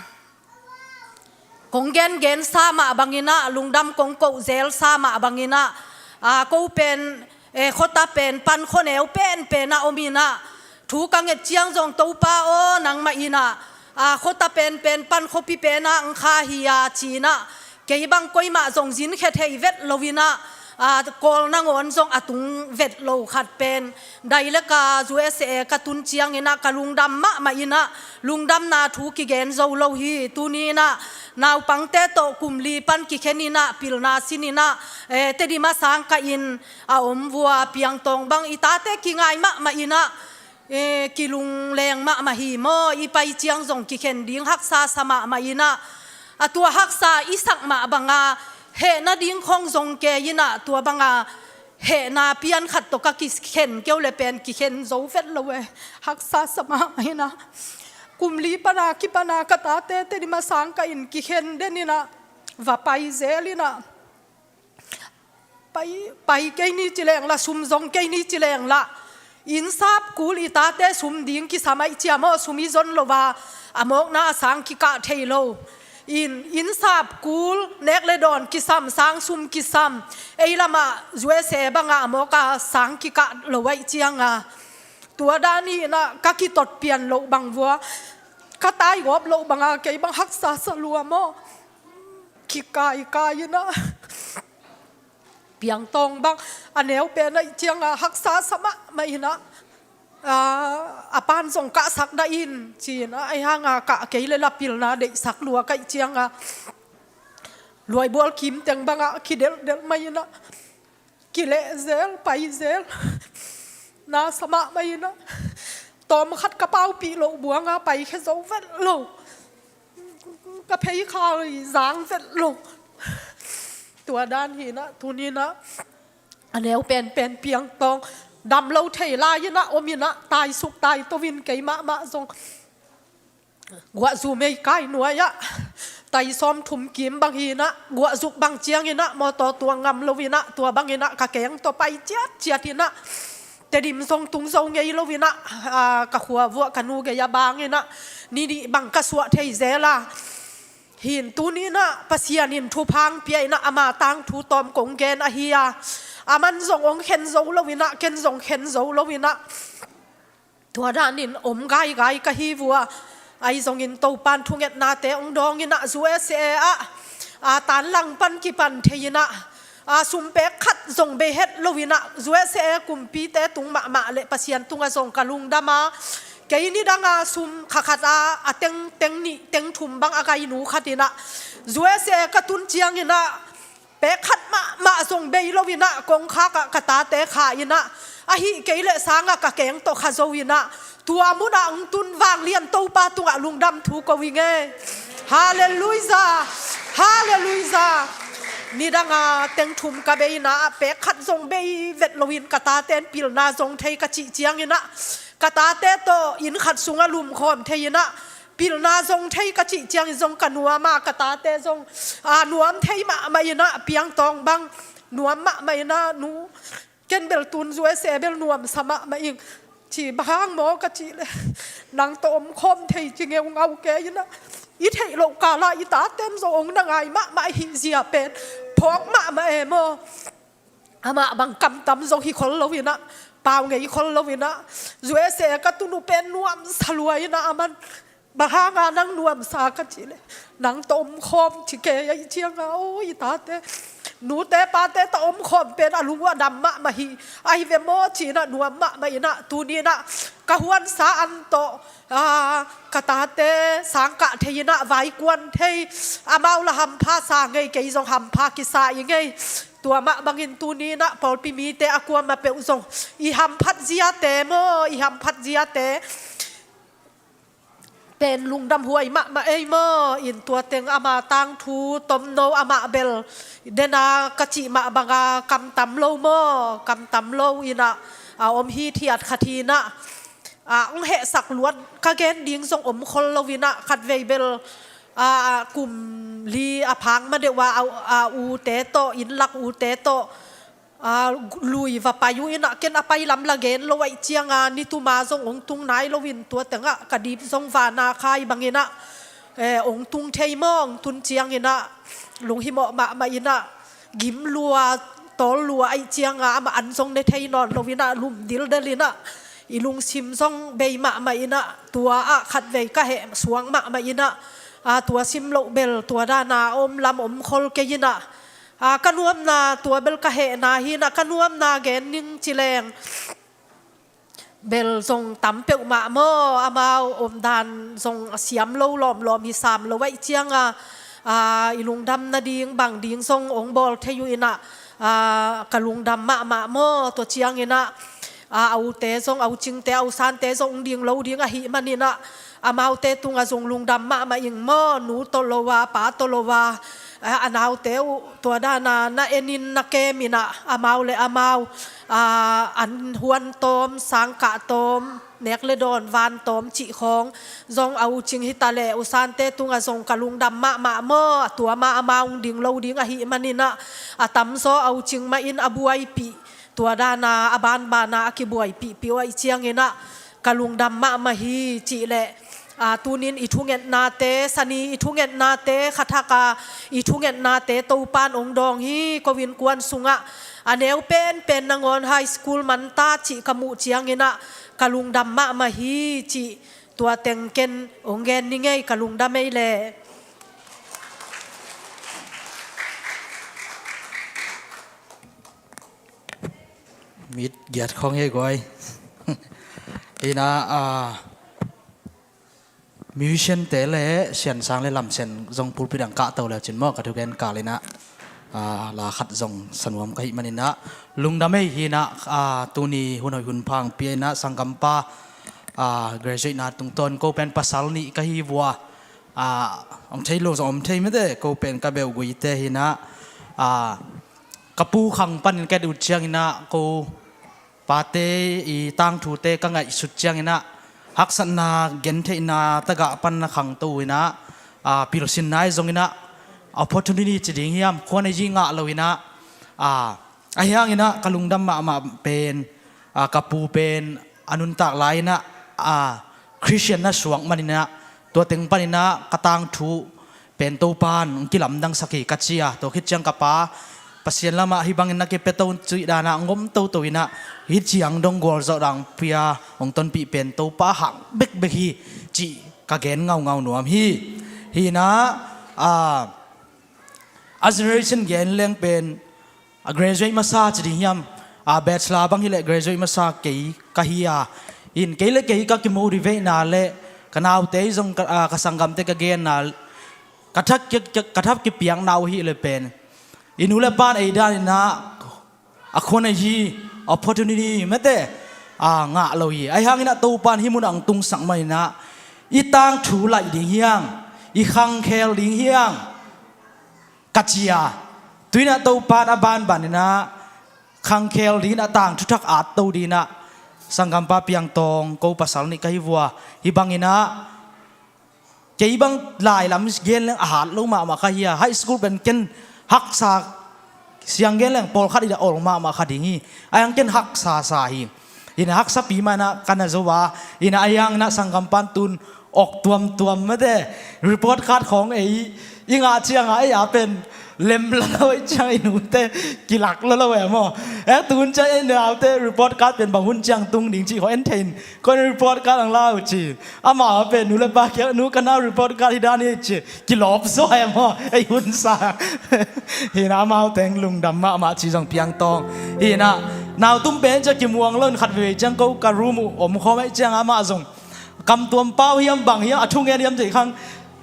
kong gengen sa mah bangin ah, lungdam kong koh zel sa mah bangin ah, ah, ko pen, eh, khuata pen pan khuaneu penpen ah om in ah, thu ka nget ciang zong Topa aw, nangmah in ah, ah, khuata penpen pan khuapi pen ah hong kha hi-a ci-in ah, kei bang koimah zong zinkhia thei vet lo in ah, ah, Kawl nangawn zong a tung vet lo khat pen, dai le ka U S A ka tun ciangin ah ka lungdam mahmah in ah, lungdamna thu kigen zo lo hi. Tuni in ah naupangte tawh kum li pan kikhen in ah, pilna sin in ah, eh, Tedim a sang kah in a om vua, piangtawng bang i tate kingai mahmah in ah, eh, kilungleng mahmah hi maw, i pai ciang zong kikhen ding haksa sa mahmah in ah, a tua haksa i sak mah banga hehna ding khong zong kei in ah, tua banga hehna pian khat tawh ka kikhen keu le pen kikhen zo vet lo e. Haksa sa mahmah in ah, kum li pana kipana ka tate Tedim a sang kah in kikhen den in ah, va pai zel in ah, pai, pai kei ni ci leng la, sum zong kei ni ci leng la, innsap kul i tate sum ding kisam ahih ciang maw, sum i zon lo a, a mawkna a sang kikah thei lo. In, innsap kul, nek le dawn kisam, sang sum kisam, ei lamah U S A bangah a mawk a sang kikah lo ahih ciang a, tua dan hi in ah, ka kitot pian loh bang vua, ka taigawp loh banga kei bang haksa sa lua maw. Kikaikai in ah, piangtawng bang a neu pen ahih ciang a, haksa sa mahmah in ah, ah, a pan zong kahsak dah in ci-in ah, ahi hang a kah kei le la pilna deihsak lua ka hih ciang a, luaibual kim teng bangah kidelhdelh mah in ah, kileh zel, pai zel. Na sa mahmah in ah, tawm khat ka paupih loh buang a, paikhia zo vet lo. Ka pheikhal zang vet lo. Tua dan hi in ah, tuni in ah, a neu penpen piangtawng, dam lo thei lai-in ah om in ah, taisuk taito in, kei mahmah zong guah zu mei kai nuai-ah tai sawmthum kim bang hi-in ah, guah zuk bang ciangin ah mawtaw tuang ngam lo-in ah, tua bangin ah ka keng tawh pai ciatciat in ah, Tedim zong tung zo ngei lo-in ah, aa, ka khua vuah ka nu gei-ah bang in ah, ni nih bang ka suah thei zel a. Hi-in tuni-in ah Pasian in thupha hong pia in ah, ama tangthu tawm kong gen ahi a, aman zong hong khen zo lo-in ah, ken zong khen zo lo-in ah, tua danin om gaigai ka hi vua. Ahi zongin Topa'n thungetnate hong dawng in ah, U S A ah, aa, tan lang pan kipan thei in ah, aa, sum pek khat zong bei het lo-in ah, U S A kumpite tung mahmah leh Pasian tungah zong ka lungdam a, kei nidang a sum kha khat a, a teng, teng nih teng thum bang a gai nu khat in ah, U S A ka tun ciangin ah, pek khat mahmah zong bei lo-in ah, kongkhak ah ka tate kha in ah, ahih kei leh sang ah ka keng tawh kha zo in ah, tua mun ah hong tun vanglian Topa tungah lungdam thu ko ing e. Halleluiah. Halleluiah. Nidang a teng thum ka bei in ah, pek khat zong bei vet lo-in ka tate'n pilna zong thei ka cih ciangin ah, ka tate tawh inn khat sungah lumkhawm thei in ah, pilna zong thei ka cih ciangin zong ka nuam a, ka tate zong, aa, nuam thei mahmah in ah, piangtawng bang nuam mahmah in ah, nu, ken bel tun U S A bel nuamsa mahmah ing, ci, bang hang maw ka cih leh, nang tawh omkhawm thei ci ngeungau kei in ah, i theih loh kal ah i tate'n zong hong na ngai mahmah ahih zia pen phawk mahmah e maw. Amah bang kam tam zong hi khol lo-in ah, pau ngei khol lo-in ah, U S A ka tun uh pen nuamsa lua in ah, aman, bang hang a nang nuamsa ka cih leh, nang tawh omkhawm ci kei ahih ciang a, o, i tate, nute pate tawh omkhawm pen a lung uh a dam mahmah hi, ahi ve maw ci in ah, nuam mahmah in ah, tuni-in ah ka huansa an tawh, aa, ka tate sang kah thei in ah, vaikuan thei, amau lah hampha sa ngei, kei zong hampha kisa ing e. Tua mah bangin tuni-in ah pawlpi mite a kuamah peuh zong i hamphat ziate maw, i hamphat ziate pen lungdam huai mahmah ei maw. In tua teng ama tangthu tomno, amah bel den a ka cih mah bang a kam tam lo maw, kam tam lo in ah, a om hithiat khat hi in ah, a, hong hehsak luat ka gen ding zong om khol lo-in ah, khatvei bel, a, kum li a phak ma deuh a, a, a ute tawh, inn lak ute tawh, a, lui va pai uh in ah, ken a pai lam la gen lo ahih ciang a, ni tum a zong hong tung nai lo-in, tua teng ah ka dip zong van a khai bang in ah, eh, hong tung thei maw, hong tun ciangin ah lunghimawh mahmah in ah, gim lua, tawl lua ahih ciang a, amah an zong ne thei nawn lo-in ah, lum dildel in ah, i lungsim zong bei mahmah in ah, tua ah khatvei ka heh suak mahmah in ah, a, tua sim loh bel tua dan a om lam om khol kei in ah, a, ka nuamna, tua bel ka hehna hi in ah, ka nuamna gen ning ci leng, bel zong tam peuhmah maw, amau omdan zong a siam lo, lawmlawm hi sam lo ahih ciang a, a, i lungdam nading bang ding zong hong bawl thei uh in ah, a, ka lungdam mahmah maw. Tua ciangin ah, a, a ute zong, a u Cingte, a u Sante zong hong ding lo ding ahih manin ah, amaute tungah zong lungdam mahmah ing maw, nu tawh lo a, pa tawh lo a, a, a naute uh tua dan a na en in, na kem in ah, amau le amau, a, an huan tawm, sang kah tawm, nek le dawn van tawm cih khawng zong, a u Cing hi ta leh u Sante tungah zong ka lungdam mahmah maw. Tua mah amau hong ding lo ding ahih manin ah, a tamzaw a u Cing mah in a buaipih, tua dan a, a banban a, a kibuaipihpih uh ahih ciangin ah, ka lungdam mahmah hi cih leh, a, tunin i thungetnate, sani i thungetnate, kha thak a i thungetnate Topa'n hong dawng hi. Ko innkuan sungah a neu penpen nangawn high school man ta cih ka muh ciangin ah, ka lungdam mahmah hi cih, tua teng ken hong gen ning ei, ka lungdam ei leh. Mit giat khawng hi guai. Hi in ah, a, musician te le Siansang le Lamsian zong pulpit ah kah to le cin maw, ka thugen kal in ah, a, la khat zong sa nuam ka hih manin ah, lungdam ei. Hi in ah, a, tuni hun hoih hun pha hong pia in ah, sanggampa, a, graduate na tungtawn ko pen pasal nih ka hi vua. A, om thei lo zong om thei mite, ko pen ka beuh guite hi in ah, a, ka pu khang panin ka et uh ciangin ah, ko pate i tangthute ka ngaihsut ciangin ah, haksatna gentheihna tagah pan na khangto uh in ah, a, pilsinna ahi zongin ah, opportunity ci ding hiam, khua nei hi ngah lo in ah, a, ahi hangin ah ka lungdam mahmah pen, a, ka pu pen a nuntak lai in ah, a, Christian na suak manin ah, tua teng panin ah ka tangthu pen Topan hong kilamdangsak hi ka ci a, tua khit ciang ka pa Pasian lamah hih bangin na kipia to cih dan ah hong om toto in ah, hih ciang dong gualzawh dang pia hong tonpih pen Topa hang bekbek hi cih ka gen ngaungau nuam hi. Hi in ah, a, a generation gen leng pen, a, graduate masa ci ding hiam, a, bachelor bang hi leh graduate masa kei ka hi a, in kei le kei ka kimotivate na le ka naute zong ka, a, ka sanggamte ka genna, ka thak ki, ka, ka thak kipiakna uh hi le pen, i nu le pan ei dan in ah, a khua nei hi, opportunity mete, a, ngah lo hi. Ahi hangin ah Topan hih mun ah hong tungsak manin ah, i tangthu laih ding hiang, i khangkhel ding hiang ka ci a. Tu in ah Topan a banban in ah khangkhel ding in ah, tangthu thak at to ding in ah sanggampa Piang Tawng, ko pasal nih ka hi vua. Hih bangin ah kei bang lai lam gen leng a hat lo mahmah ka hi a, high school pen ken haksa, siang gen leng pawlkhat in ah ol mahmah kha ding hi. Ahi hang ken haksa sa hi. In ah haksapi mah in ah ka na zo a, in ah ahi hangin ah sanggampa in tun awk tuamtuam mate, report card khawng ei, i ngah ciang a, ei a pen lem la lo, ei ciang i nute kilak la lo e maw. E, tun ciang ei naute report card pen bang hun ciang tung ding cih khawng en thei in, koi report card ang lau ci. Amau a pen nu le pa kiang, nu, ka nau report card hi dan hi ci, kilawp zaw e maw, ei hun sa. Hi in ah amau teng lungdam mahmah ci zong Piang Tawng. Hi in ah nau tum pen ciang kimuang lo in khat veve ciang ko ka room uh om khawm ei ciang amah zong kam tuam pau hiam bang hiam, a thungen hiam cih khang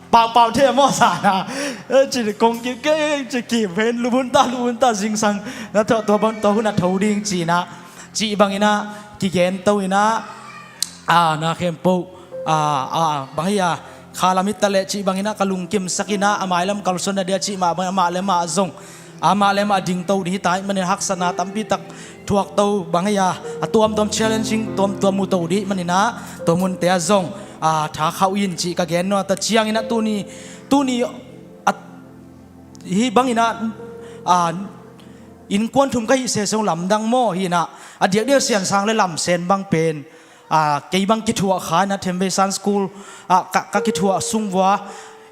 paupau thei maw sa na. E, ci kong kip kei, ci kip hen, lup hun ta, lup hun ta, zingsang na tho, tua bang, tua hun a tho ding ci in ah, cih bangin ah kigen to in ah, a, na khempeuh, a, a, bang hi a, kha lam hi ta leh cih bangin ah ka lungkimsak in ah, a mailam kalsuan na dia cih mah bangin amah le amah zong, amah le amah ding to ding hi ta ahih manin haksatna tampi tak thuak to bang hi a, a tuamtuam challenging tuamtuam mu to ding ahih manin ah, tua munte ah zong, a, tha khauh in cih ka gen nuam ta. Ciangin ah tuni, tuni, a, hih bangin ah, a, innkuan thum ka hih sese zong lamdang maw, hi in ah a diakdiak Siansang le Lamsen bang pen, a, kei bang kithuah kha in ah Themvei Sunday School, a, ka, ka kithuah sung vua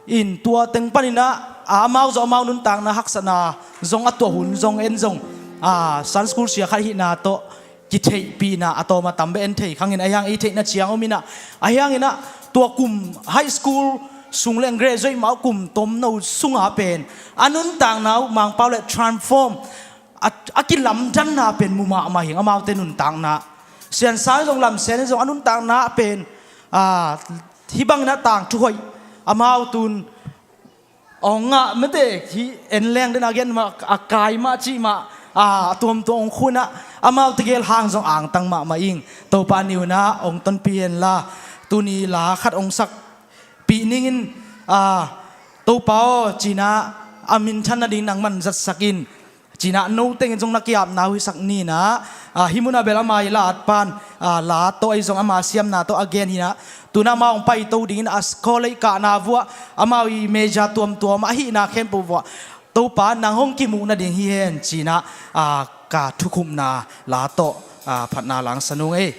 in, tua teng panin ah, a, amau zong amau nuntakna haksatna zong a tuah hun zong en zong, a, Sunday School sia khat hihna tawh kitheihpihna a tawm a tam bek en thei khang in, ahi hang ei theihna ciang om in ah, ahi hangin ah tua kum high school sung leng graduate mah uh kum tomno sungah pen a nuntakna uh Mangpau le transform, a, a kilamdanna pen mu mahmah hi ing, amaute nuntakna. Siansang zong Lamsen zong a nuntakna pen, a, hih bangin ah tangthu hoih amau tun ong ngah mete hi, en leng den a gen mah, a kai mah cih mah, a, a tuamtuam ong khun ah, amaute gel hang zong angtang mahmah ing. Topa ni un ah ong tonpih hen la, tuni la khat ong sakpih ning in, a, Topa aw, ci in ah a minthan nading nangman zatsak in, ci in ah no tengin zong na ki-apna uh hisak ni in ah, a, hih mun ah bel ama i la at pan, a, la tawh ahi zong ama siamna tawh a gen hi in ah, tu in ah amau hong paito ding in ah, a, college kahna vuah amau i major tuamtuam ahihna khempeuh vuah Topa nang hong kimuh nading hi hen ci in ah, a, ka thukhupna la tawh, a, phatna langsan ung ei.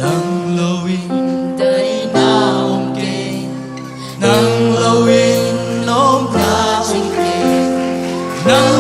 Nang lo in daihna om kei, nang lo in nopna om kei, nang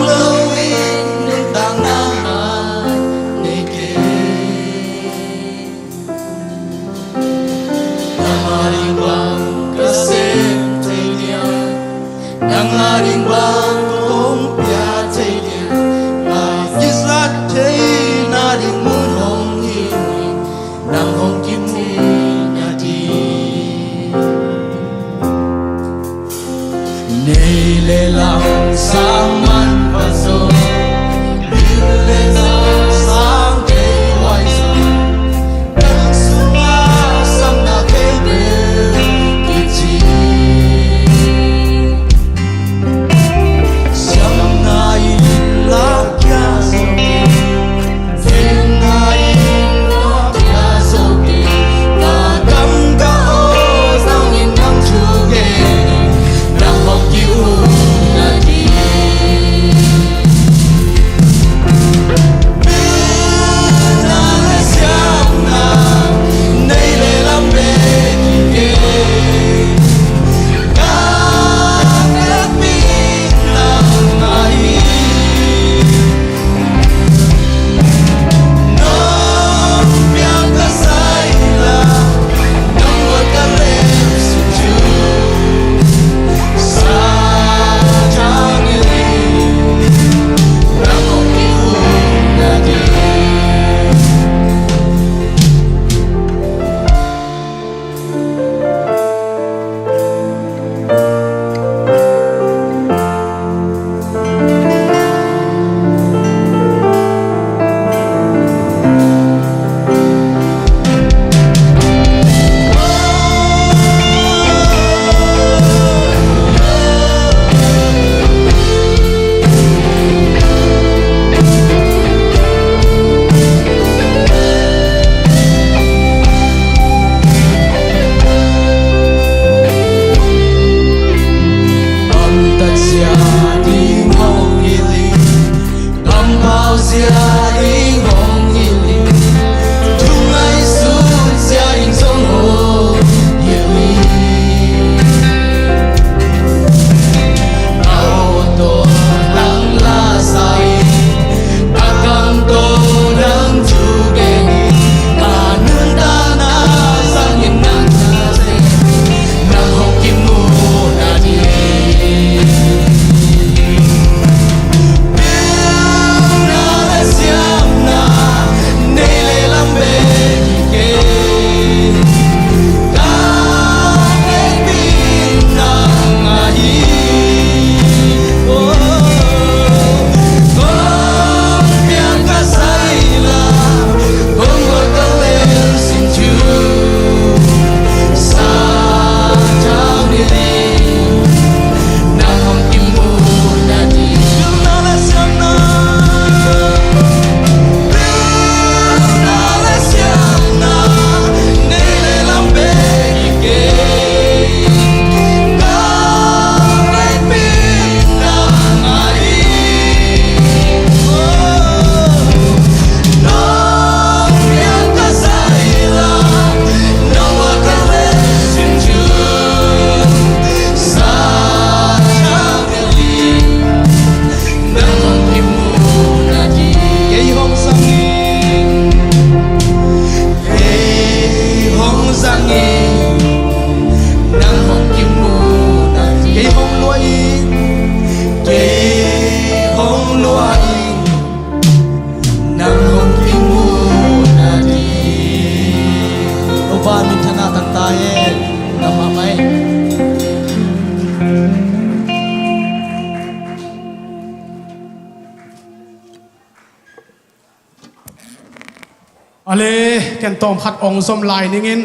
Ale, ken tawm khat ong zom lai ning in.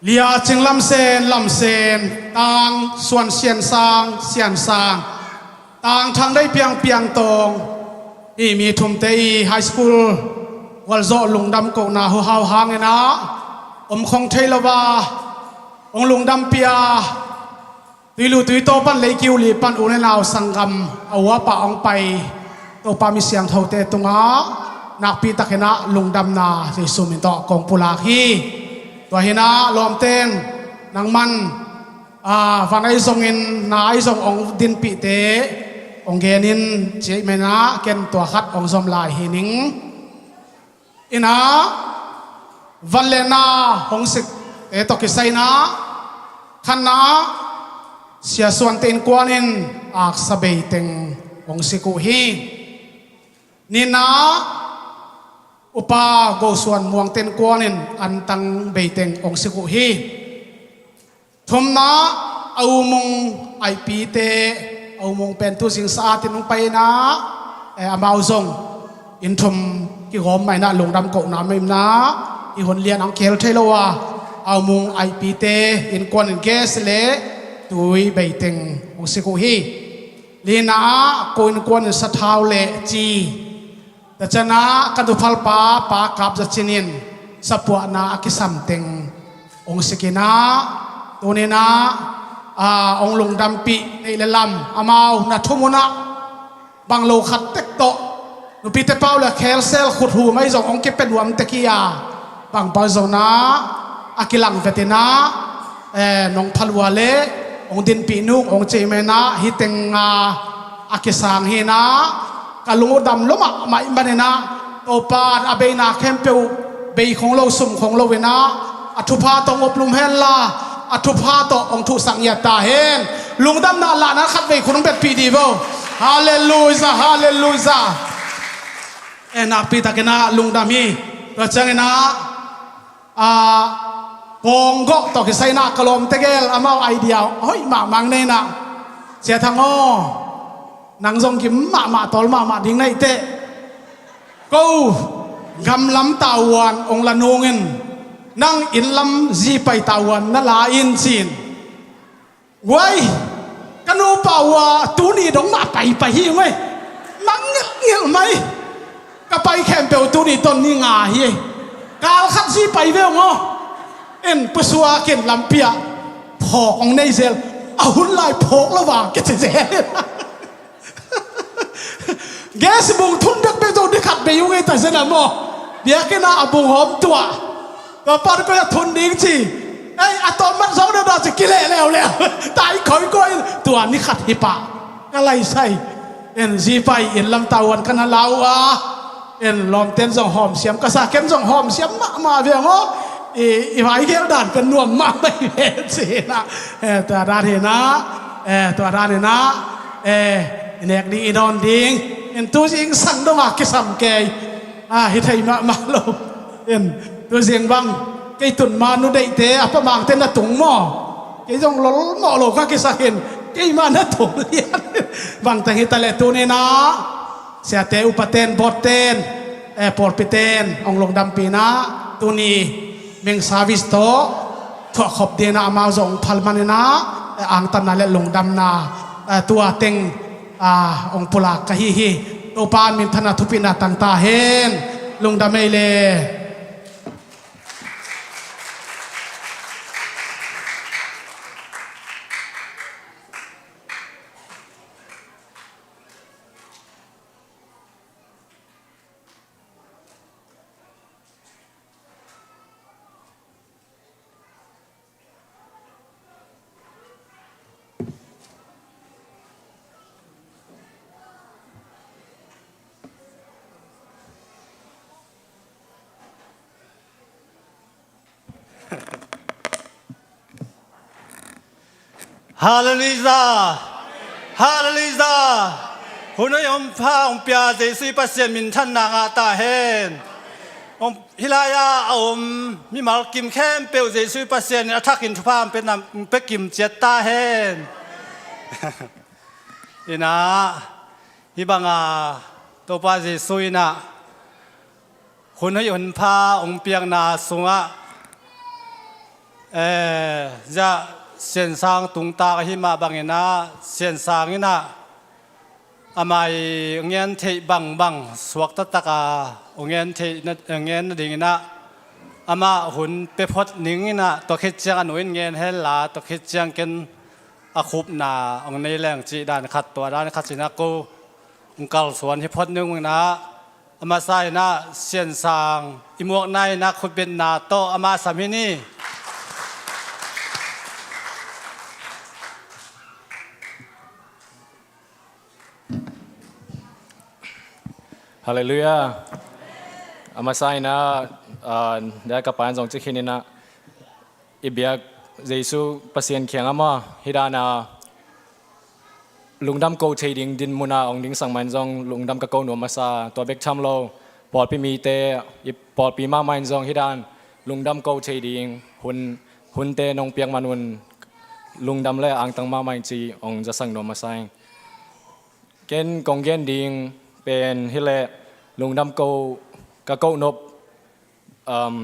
Lia Cing Lam Sen, Lam Sen, Tang Suan Sian Sang, Sian Sang, Tang Thang Dei Piang, Piang Tawng, hih mi thumte i high school gualzawh lungdam kohna huhau hangin ah om khong thei lo a, ong lungdam pia, Tuilu Tuitaw pan, Leikiu Li pan, u le nau, sanggam, a u a pa ong pai Topa mi siangthote tungah nakpi takin ah lungdamna Jesu min tawh kong pulak hi. Tua hi-in ah lawmten, nangman, a, van ahi zongin, na ahi zong ong dinpihte ong genin, ci ahih manin ah ken tua khat ong zom lai hi ning. In ah, van le na hong sikte tawh kisai-in ah, khatna ah, Sia Suante innkuan in aksa beiteng hong sik uh hi. Nihna ah, Upa Go Suan Muangte innkuan in antang beiteng hong sik uh hi. Thumna ah, a u Mung Aipite, a u Mung pen tu zing sa-at in hong pai-in ah, eh, amau zong inn thum kigawm mah in ah lungdam kohna mah in ah, i hun lian ah hong kihel thei lo a, a u Mung Aipite innkuan in gas le tui beiteng hong sik uh hi. Lina ah, ko innkuan in sathau le ci, tua ciangin ah ka nuphalpa Pa Kap Za Cin in sapuahna a kisam teng hong sik in ah, tuni-in ah, a, hong lungdampih neih le lam, amau na thum un ah, bang lo khat tek tawh, nupite pau le khelsel, khuthum ahi zong hong kipia nuam tek hi a, bang pau zong in ah a kilang vet in ah, eh, nong pha lua leh hong dinpih nung, hong ci ahih manin ah, hih teng, a, a kisang hi-in ah, ka lung uh dam lua mahmah ahih manin ah, Topa in a beina khempeuh bei khong lo, sum khong lo-in ah, a thupha tawh hong uplum hen la, a thupha tawh hong thuhsak ngiat ta hen. Lungdamna lahna khatvei khut hong betpih dih vo. Halleluiah, halleluiah. Eh, nakpi takin ah lungdam hi. Tua ciangin ah, a, kong gawh tawh kisai-in ah ka lawmte gel, amau idea hoih mahmah nei-in ah, Sia Thang aw, nang zong gim mahmah, tawl mahmah ding na hi teh. Ko gamlam tavuan hong la nung in, nang innlam zipai tavuan na la in, ci-in. Guai, ka nupa uh a tuni dong mah paipai hi ung ei. Mang ngilngil mai. Ka pai khempeuh tuni tawh ni nga hi. Kal khat zi pai ve ung aw. En, Pu Suak in lampi ah phawk hong nei zel. A hun lai phawk lo va kici zel. Gas bung thun bekbek zong ni khat bei ung ei, ta zen a maw. Biakinn ah a bung hawm tuah. Tua pan koi a thun ding ci. Ei, a tawm mat zong na dah ci, kileh leuleu. Tai khoi koi, tua ni khat hi pah. Ka lai sai. En, zi pai, innlam tavuan ka na la uh a. En, lawmten zong hawmsiam ka sa, ken zong hawmsiam mahmah ve ung aw. I, i vai gel dan pen nuam mahmah hi ve, ci-in ah. Eh, tua dan hi-in ah. Eh, tua dan hi-in ah. Eh, i nek ding, i dawn ding. En, tu zingsang dong a kisam kei. A, hi thei mahmah lo. En, tu zing bang, kei tun ma nu deihte, a pa Mangte na tung maw. Kei zong lolmawh lo ka kisak in, keimah na tung lian. Bangteng hi ta leh tuni-in ah, siate, upaten, bawdten, eh, pawlpiten hong lungdampih in ah, tuni main service tawh thuakkhop dingin ah amau zong hong phal manin ah, eh, angtanna le lungdamna, eh, tua teng, ah, hong pulak ka hi hi. Topa minthanna, thupina tang ta hen. Lungdam ei le. Halleluiah! Halleluiah! Hun hoih, hun pha hong pia Jesuh i Pasian minthanna ngah ta hen. Hong, hih lai-ah a om mimal kim khempeuh Jesuh i Pasian in a thakin thupha hong pia, hong pia kim ciat ta hen. Inah, hih banga Topa Jesu in ah hun hoih hun pha hong piakna sungah, eh, zia Sian Sang tungtak ahi mah bangin ah Sian Sang in ah ama i ngen theih bangbang suak taktak a hong ngen theih na, ngen nadingin ah amah hun pia phot ning in ah, tua khit ciang a nu in ngen hen la, tua khit ciang ken a khupna hong nei leng cih dan khat, tua dan khat in ah ko hong kalsuan hi phot ning in ah, a masa in ah Sian Sang i muakna in ah khutbetna tawh amah sam hi ni. Halleluiah. A masa in ah, ah, dai ka pa in zong ci khin in ah, i biak Jesu Pasian kiang ah maw, hih dan a lungdam ko thei ding dinmun ah hong dingsak man zong lungdam ka ko nuam masa, tua bek tham lo, pawlpi mite, i pawlpi mahmah in zong hih dan lungdam ko thei ding hun, hunte nong piak man un lungdam le angtang mahmah ing ci hong zasak nuam masa ing. Ken kong gen ding pen hi leh lungdam ko ka ko nop, um,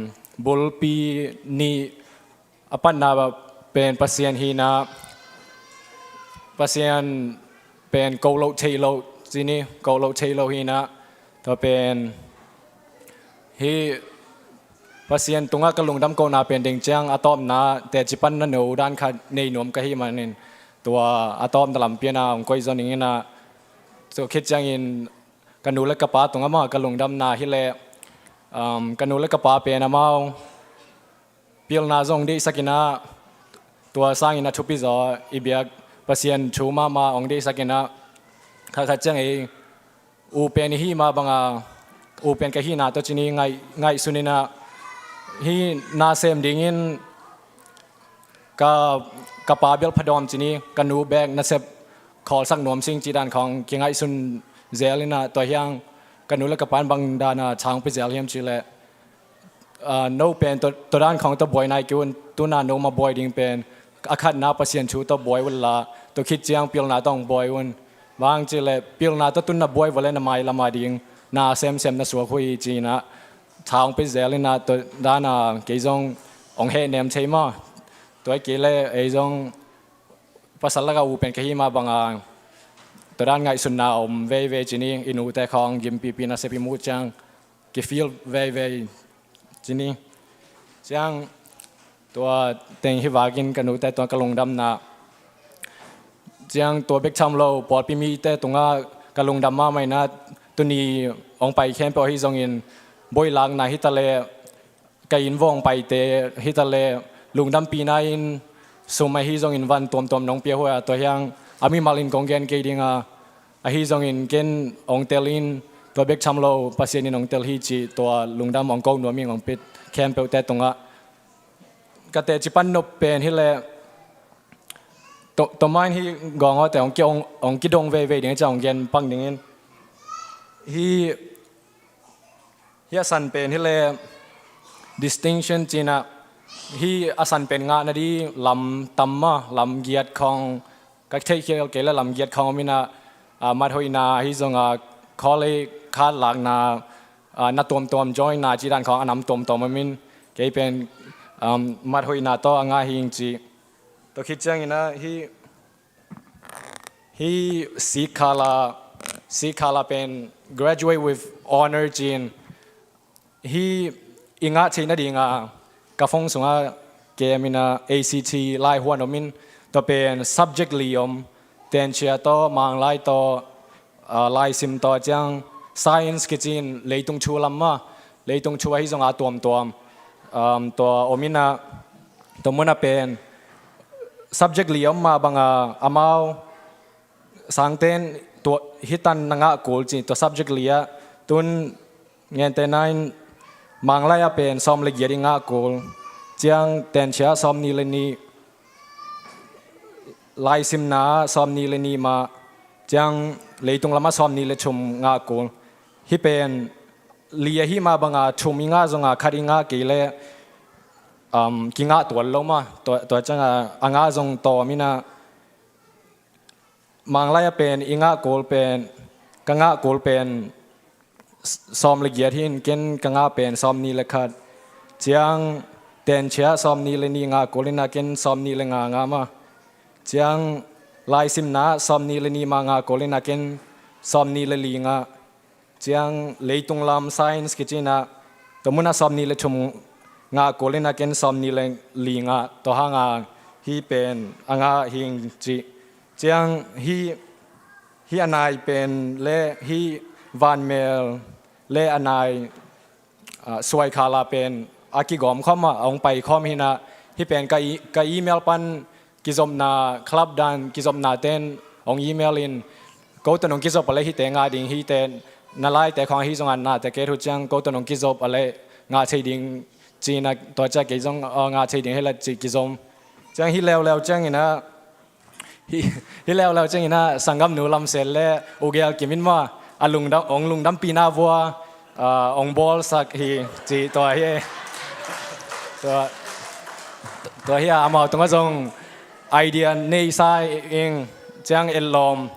bulpi nih a patna pen Pasian hi in ah, Pasian pen ko loh thei lo, ci ni, ko loh thei lo hi in ah, tua pen hi Pasian tungah ka lungdam kohna pen ding ciang a tawpna teci panna no dan khat nei nuam ka hih manin, tua a tawpna lampi in ah hong koih zaw ning in ah, tua khit ciangin ka nu le ka pa tungah mah ka lungdamna hi leh, um, ka nu le ka pa pen amau pilna zong deihsak in ah, tua sangin a thupi zaw i biak Pasian thu mahmah hong deihsak in ah, khat khat ciang ei u pen i hih mah banga u pen ka hihna tawh ci ni, ngaih, ngaihsun in ah hih na sem dingin ka, ka pa bel phadawm ci ni, ka nu bek nasep khawlsak nuam sing ci dan khawng kingaihsun zel in ah, tua hiang ka nu le ka pa in bang dan a thang pi zel hiam ci leh, ah, no pen tua, tua dan khawng tawh buai nai kei un, tuna no mah buai ding pen a khatna Pasian thu tawh buai un la, tua khit ciang pilna tawh hong buai un. Bang ci leh pilna tawh tun na buai vua leh na mailam a ding na semsem na suak uh hi ci in ah thang pi zel in ah, tua dan a kei zong hong hehnem thei maw. Tua hi kei leh ei zong pasal lakah u pen ka hih mah banga tua dan ngaihsutna om veivei ci ni, i nute khawng gimpipi nasep i muh ciang kifeel veivei ci ni. Ciang tua teng hi vakin ka nute tungah ka lungdamna, ciang tua bek tham lo pawlpi mite tungah ka lungdam mahmah in ah, tuni hong pai khempeuh ahi zongin, boilakna hi ta leh, ka inn vawng paite hi ta leh, lungdampihna in sum ahi zongin van tuamtuam nong pia uh a, tua hiang a mimal in kong gen kei ding a, ahi zongin ken hong tel in, tua bek tham lo Pasian in hong tel hi cih tua lungdam hong ko nuam ing hong pit khempeuhte tungah. Ka teci pan nop pen hi leh, to, to main hi gawng awte hong ki, hong, hong kidong veivei ding a, ciang hong gen pak dingin. Hi Hi a san pen hi leh distinction ci in ah, hi a san pen ngah nading lam tam mah, lam giat khawng, ka theihkhial kei leh lam giat khawng om in ah, ah, mathoihna ahi zongah, college card lakna, ah, na tuamtuam joinna ci dan khawng a nam tuamtuam om in, kei pen, um, mathoihna tawh a ngah hi ing ci. Tua khit ciangin ah hi Hi sikhala, sikhala pen graduate with honor ci in, hi i ngah theih nadinga ka phone sungah kem in ah, A C T laihuan om in, tua pen subject li om, tenchia tawh, manglai tawh, ah, laisim tawh, ciang science kici in leitung thu lam mah, leitung thu ahi zongah tuamtuam, um, tua om in ah, tua munah pen subject li a om mah banga amau sangten tua hi tan na ngah kul ci, tua subject li ah, tun ngente nain manglai ah pen sawm le giat i ngah kul, ciang tenchia sawm nih le nih, laisimna ah sawm nih le nih mah, ciang leitung lamah sawm nih le thum ngah kul. Hi pen li ahi mah banga thum i ngah zonga khat i ngah kei leh, um, kingah tuan lo mah, tua, tua cianga a ngah zong tawm in ah, manglai ah pen i ngah kul pen, ka ngah kul pen sawm le giat hi in, ken ka ngah pen sawm nih le khat. Ciang tenchia sawm nih le nih ngah kul in a, ken sawm nih le nga ngah mah. Ciang laisimna sawm nih le nih mah ngah kul in a, ken sawm nih le li ngah. Ciang leitung lam science kici in a, tua mun a sawm nih le thum ngah kul in a, ken sawm nih le li ngah. Tua hang a hih pen a ngah hing ci. Ciang hih, hih a nai pen le hih vanmel le a nai, ah, suai khala pen a kigawm khawm a, a hong pai khawm hi in a, hih pen ka e-, ka email pan kizopna, club dan kizopna ten hong email in, ko tawh nong kizop a le hihte ngah ding, hihte na laite khawng ahi zong a nate ket uh ciang ko tawh nong kizop a le ngah thei ding ci in a, tua ciang kei zong, ah, ngah thei ding hi la ci kizom. Ciang hih leuleu ciang in a, hih, hih leuleu ciang in a, sanggamnu Lamsen le Ugel Kim in maw, a lungdam, hong lungdampihna vua, ah, hong bawlsak hi ci, tua hi. Tua, tua hi a, amau tungah zong idea nei sa ing, ciang etlawm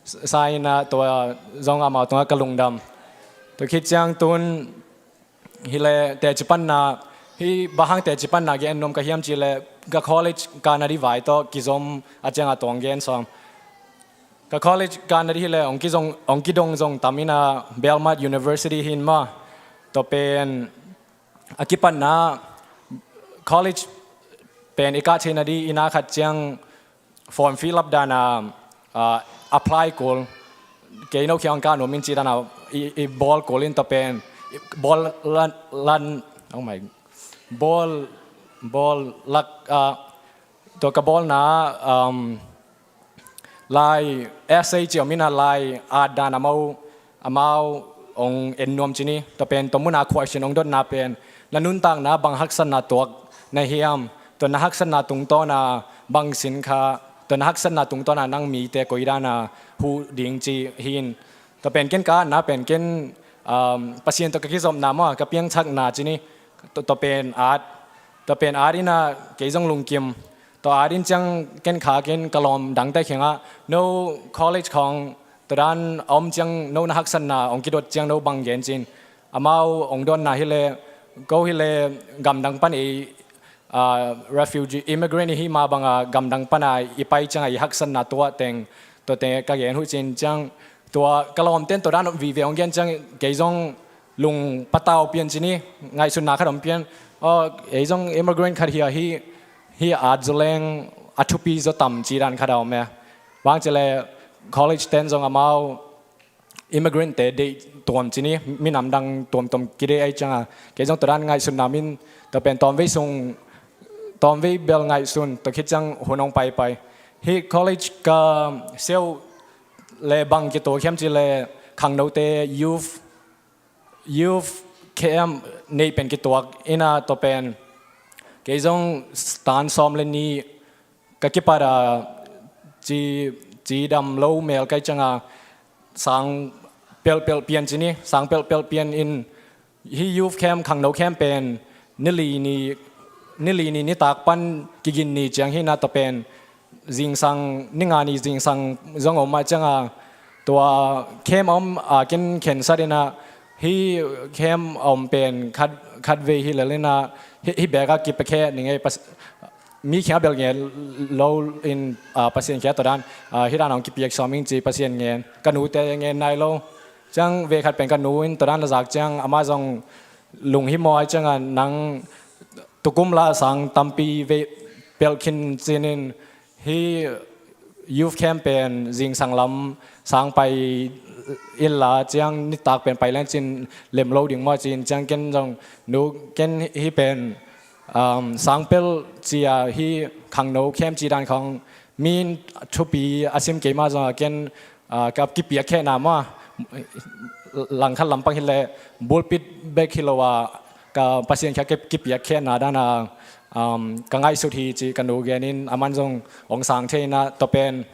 sa in a, tua zong amau tungah ka lungdam. Tua khit ciang tun hih le teci panna, hih bang hang teci panna gen nuam ka hiam cih le, ka college kah nading vai tawh kizom a ciang a tawh gen sawm. Ka college kah nading hih le hong kizong, hong kidong zong tam in a, Belmont University hi in maw. Tua pen a kipatna college pen i kah theih nading i na khat ciang form fill up dan a, ah, apply kul. Kei no khiang ka nuam in ci dan a i, i bawl kul in, tua pen i bawl lan, lan, oh my, bawl, bawl lak, ah, tua ka bawlna, um, lai essay ci om in a, lai at dan amau, amau hong en nuam ci ni. Tua pen tua mun a question hong dotna pen, na nuntakna bang haksatna tuak na hiam, tua na haksatna tungtawn a bang sin kha, tua na haksatna tungtawn a nang mite koi dan a huh ding ci hi in. Tua pen ken ka atna pen ken, um, Pasian tawh ka kizopna maw, ka piangthakna ci ni. Tua, tua pen at, tua pen at in a kei zong lungkim. Tua at in ciang ken kha ken ka lawm dangte kiangah, no college khawng tua dan a om ciang no na haksatna hong kidot ciang no bang gen ci in. Amau hong dawnna hih le, ko hih le gamdang pan ei, ah, refugee, immigrant i hih mah bang a gamdang pan a i pai ciang a i haksatna tuah teng, tua teng ka gen uh ci in ciang, tua ka lawmten tua dan vive hong gen ciang kei zong lung patau pian ci ni, ngaihsutna khat om pian. Aw, ei zong immigrant khat hi a, hih, hih at zaw leng a thupi zaw tam ci dan khat a om e. Bang ci le college ten zong amau immigrant te deih tuam ci ni, minam dang tuamtuam kideih ahih ciang a, kei zong tua dan ngaihsutna min, tua pen tawmvei sung, tawmvei bel ngaihsun, tua khit ciang hun hong paipai. Hih college ka siau le bang kituak hiam ci le, khangnote youth, youth camp neih pen kituak in a, tua pen kei zong tan sawm le nih ka kipat a, ci, cidam lo mel ka hih ciang a, sang pelpelh pian ci ni, sang pelpelh pian in, hih youth camp, khangno camp pen ni li ni, ni li ni nitak pan kigin ni ciang hi in a, tua pen zingsang, ni nga ni zingsang zong om ahih ciang a, tua camp a om a ken khensat in a, hih camp a om pen khat, khatvei hi lel in a, hih, hih bek a kipiakhia ning ei, pas-, mi kiang a bel ngen lo in, ah, Pasian kiang a tua dan, ah, hih dan hong kipiak sawm ing ci Pasian ngen. Ka nute ngen nai lo. Ciang vei khat pen ka nu in tua dan a zak ciang, amah zong lunghimawh ahih ciang a, nang tukum la sang tampi vei pelh khin cin in, hih youth camp pen zingsang lam sang pai in la, ciang nitak pen pai leng cin lem lo ding maw ci in, ciang ken zong nu, ken hih pen, um, sang pelh ci a, hih khangno camp ci dan khawng mi in thupi a sim kei mah zong a, ken, ah, ka kipiakhia na maw, langkhat lampang hi le, pulpit bek hi lo a, ka Pasian kiang a kipiakhia na dan a, um, ka ngaihsut hi ci ka nu gen in, aman zong hong sang thei in a, tua pen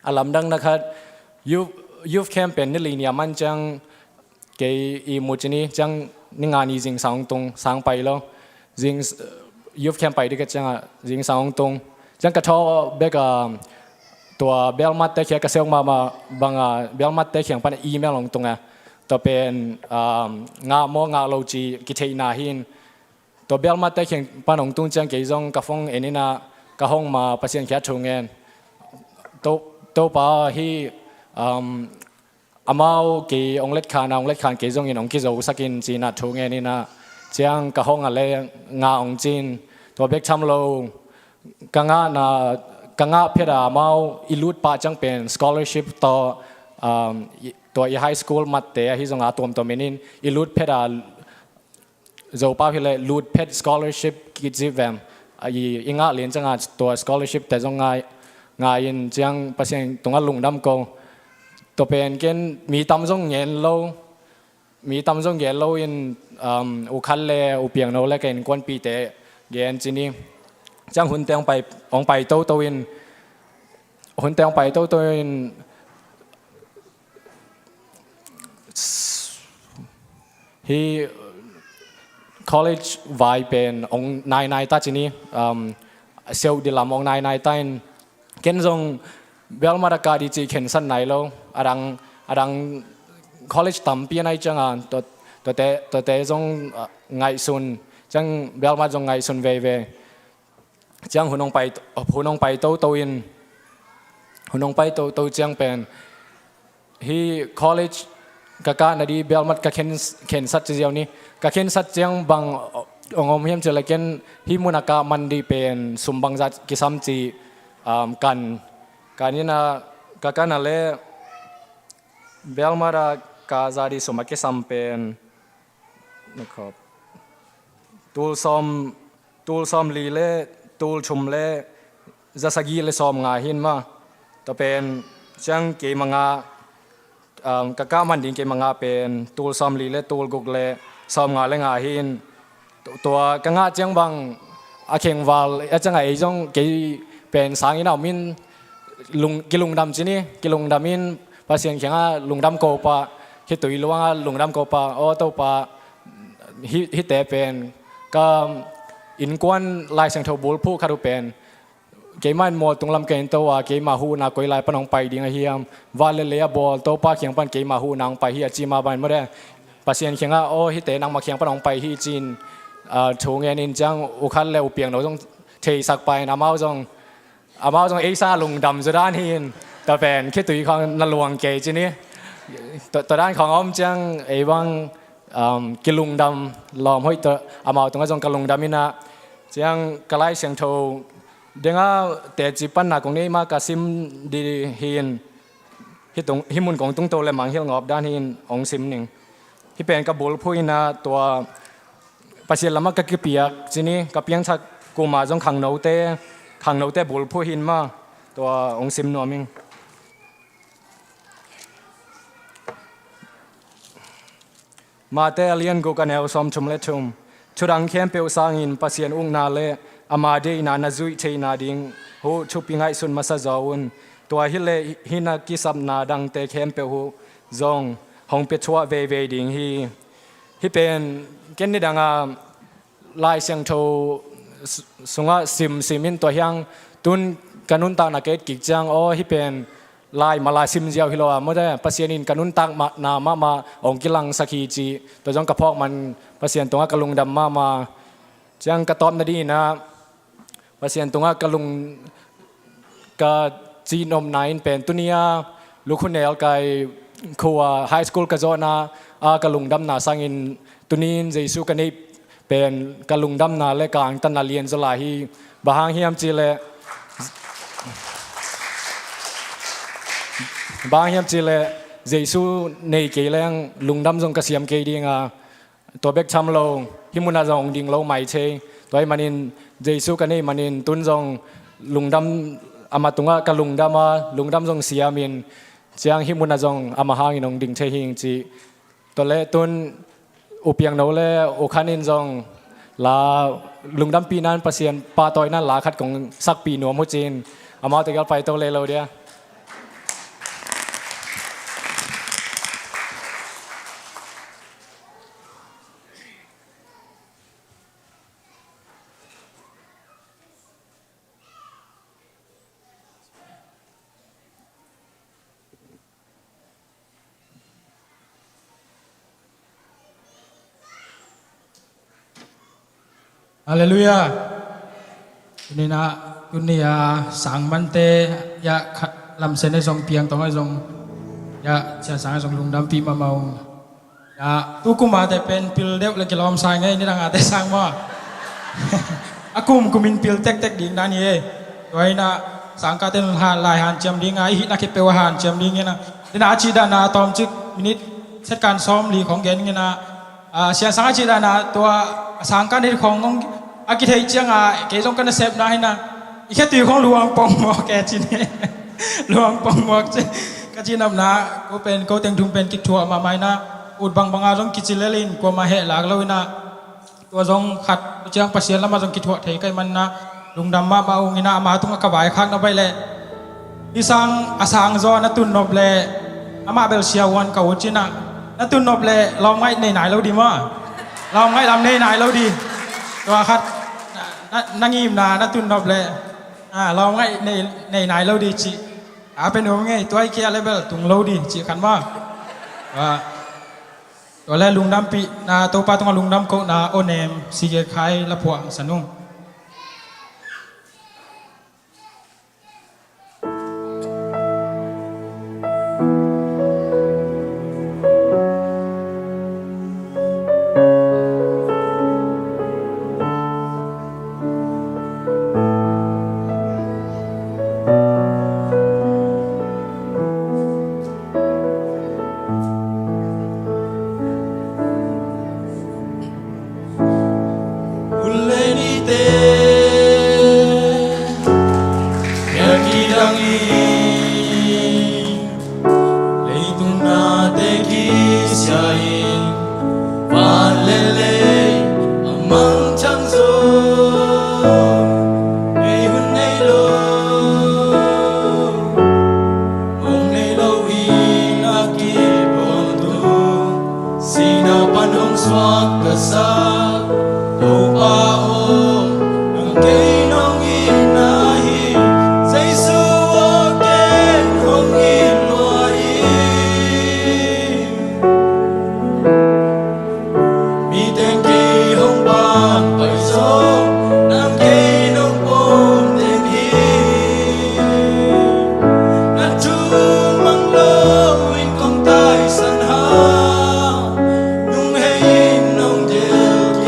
a lamdang na khat, youth, youth camp pen ni li ni a man ciang, kei ihmu ci ni, ciang ni nga ni zingsang hong tung, sang pai lo. Zing, youth camp pai ding ka ciang a, zingsang hong tung. Ciang ka thaw bek a, tua Belmont te kiang ka seuk mahmah bang a, Belmont te kiang pan email hong tung a. Tua pen, um, ngah maw ngah lo ci kitheihna hi in. Tua Belmate kiang pan hong tung ciang kei zong ka phone en in ah ka hong ma Pasian kiang thu ngen. To, Topa hi, um, amau kei hong letkhan a, hong letkhan kei zongin hong kizosak in ci-in ah thu ngen in ah ciang ka hong a le ngah hong ci-in. Tua bek tham lo, ka ngahna, ka ngah phet a amau i lut pah ciang pen scholarship tawh, um, i, tua i high school matte ahi zong a tuamtuam in in i lut phet a, Zopau hi le lut phet scholarship kici vem. A, i, i ngah lian ciang a tua scholarship te zong ngai, ngai in ciang Pasian tungah lungdam ko. Tua pen ken mi tam zong ngen lo, mi tam zong gen lo in, um, U Khan le U Piangno le ka innkuanpihte gen ci ni. Ciang hunte hong pai, hong pai toto in, hunte hong pai toto in, hi college vai pen hong nainai ta ci ni, um, seuh dilam hong nainai ta in, ken zong Belmate a kah ding cih khensat nai lo. A dang, a dang college tampi a nai ciang a, tua, tuate, tuate zong, ah, ngaihsun. Ciang Belmate zong ngaihsun veivei. Ciang hun hong pai, hun hong pai toto in, hun hong pai toto ciang pen, hi college ka kah nading Belmate ka khen, khensat ci ziau ni. Ka khensat ciang bang hong om hiam cih le ken hih mun a kah man ding pen sum bangzah kisam ci, um, kan, kan in ah ka kan a le Belmate a kah zah ding sum a kisam pen, na khop, tul sawm, tul sawmli le tul thum le za sagih le sawmnga hi in mah. Tua pen ciang keima ngah, um, ka kah man ding keima ngah pen tul sawmli le tul guk le sawmnga le nga hi in. Tu-, tua ka ngah ciang bang a khengval a ciang a ei zong kei pen sang in a om in lung, kilungdam ci ni, kilungdam in Pasian kiangah lungdam ko pah, khitui luangah lungdam ko pah, aw Topa, hi, hihte pen ka innkuan Lai Siangtho bulphuh khat uh pen keimah in mual tunglam ka en to a, keimah huhna koi lai pan hong pai ding a hiam, van le lei a bawl Topa kiang pan keimah huhna hong pai hi a ci mah bangin mawte, Pasian kiangah aw hihte nangmah kiang pan hong pai hi ci-in, ah, thu ngen in ciang U Khan le U Piangno zong theisak pah in amau zong, amau zong ei sang a lungdam zaw dan hi in, tua pen khitui khawng na luang kei ci ni. Tua, tua dan khawng a om ciang ei bang, um, kilungdam lawm hoih tawh amau tungah zong ka lungdam in ah, ciang ka Lai Siangtho dengah teci panna kong nei mah ka sim ding hi in, hih tung, hih mun kong tungto le mangngilh ngawp dan hi in hong sim ning. Hih pen ka bulphuh in ah tua Pasian lamah ka kipiak ci ni, ka piangthak kum a zong khangnote, khangnote bulphuh hi in mah, tua hong sim nuam ing. Mate a lian guk a neu sawmthum le thum. Thudang khempeuh sangin Pasian ukna le ama deihna na zuih theihna ding huh thupi ngaihsun masa zaw un. Tua hi leh hih na kisapna dangte khempeuh huh zong hong pia thuah veivei ding hi. Hih pen ken nidang a Lai Siangtho su-, sungah simsim in tua hiang tun ka nuntakna ka et kik ciang aw hih pen lai mah lai sim ziau hi lo a, mawte Pasian in ka nuntakna mahmah hong kilangsak hi cih tua zong ka phawk man Pasian tungah ka lungdam mahmah. Ciang ka tawpna ding in ah Pasian tungah ka lung, ka cihnopna in pen tuni a Lukhu Nelkai khua high school ka zawhna a ka lungdamna sangin tuni in Jesu ka neih pen ka lungdamna le ka angtanna lian zaw lai hi. Bang hang hiam cih leh, bang hang hiam cih leh Jesu nei kei leng lungdam zong ka siam kei ding a, tua bek tham lo, hih munah zong hong ding lo mai thei. Tua ahih manin Jesu ka neih manin tun zong lungdam, amah tungah ka lungdam a, lungdam zong siamin, ciang hih munah zong amah hangin hong ding thei hing cih. Tua leh tun U Piangno le U Khan in zong la lungdampihna in Pasian pahtawina la khat kong sakpih nuam uh cin, amau tegel paito leh lo dia. Halleluiah. Tuni-in ah, tuni-a sangmante, ya, khat lamsen a zong piang tong a zong, ya, Sian Sang a zong lungdampih mahmah ung. Ya, tu kum a te pen pil deuh le kilawm sa ing ei, nidang a te sang maw. A kum kum in pil tektek ding dan hi ei. Tua in ah, sangkahte in lai hanciam ding a, i hihna khit peuh a hanciam ding in ah. Tua in ah, a cih dan a tawmcik minit, second sawmli khong gen in ah, a, Sian Sang a cih dan a tua a sangkah nei khong a kitheih ciang a, kei zong ka nasepna hi in ah, i khetui khong luang pongmawk e ci ni. Luang pongmawk ci. Ka cihnopna, ko pen, ko teng thum pen kithuah mahmah in ah, ut bangbang a zong kici lel in, kuamah heh lak lo in ah, tua zong khat ciang Pasian lamah zong kithuah thei ka hih man in ah, lungdam mahmah ung in ah, ama tungah ka vaikhakna baih leh, hih sang a sang zaw na tun nop leh, amah bel siavuan ka ut ci in ah, na tun nop leh lawmngaih nei nai lo di maw. Lawmngaih lam nei nai lo di. Tua khat, na, na, na ngimna na tun nop leh, a, lawmngaih nei, nei nai lo di cih. A pen um ngei, tua i kia le bel tung lo di cih khat maw. Tua, tua le lungdampihna, Topa tungah lungdam kohna, Aw Nem, C K Khai, la phuah hong san ung. Hun le nite, ya kidang in, leitung nate kisia in, van le lei a mangthang zo, ei hun nei lo, mong nei lo in a kipawntung, sihna pan hong suak ka sa Topa aw, nang kei nong itna hi. Jesu aw, ken hong it lua in, mi teng kei hong panpai zong, nang kei nong pom teng hi. Na thu mang lo in kong taisan hang, nung hei in nong del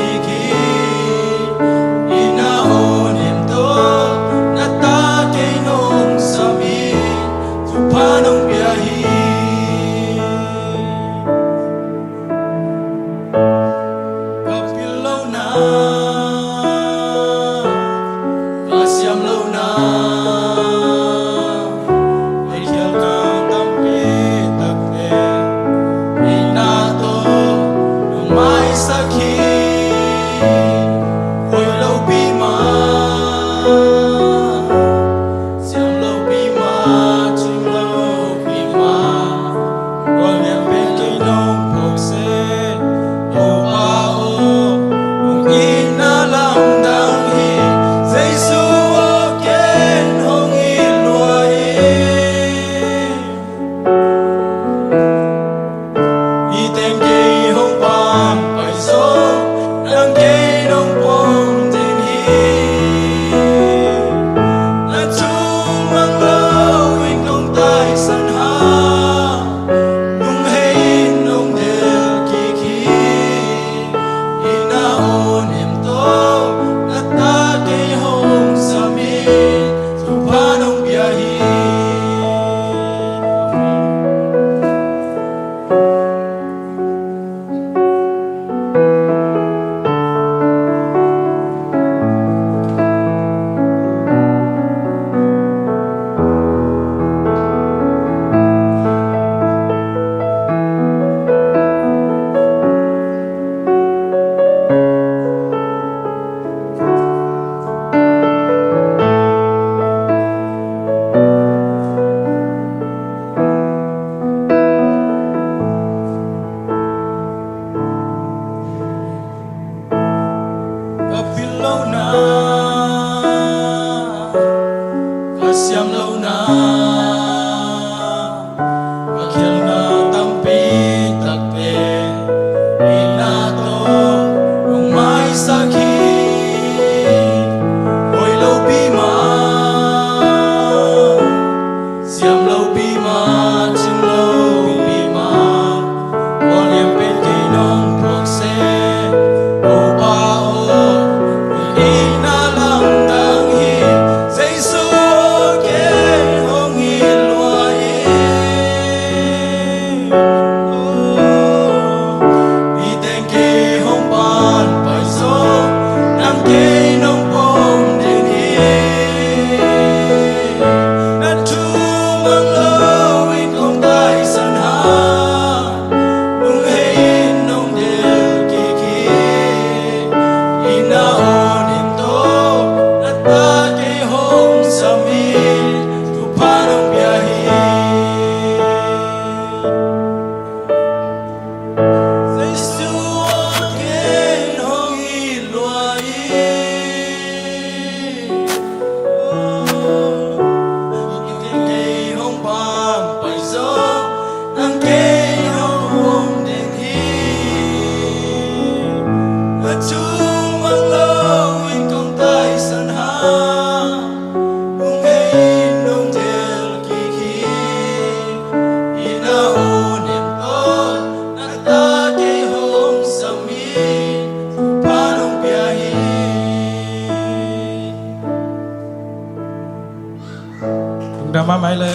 Hai le.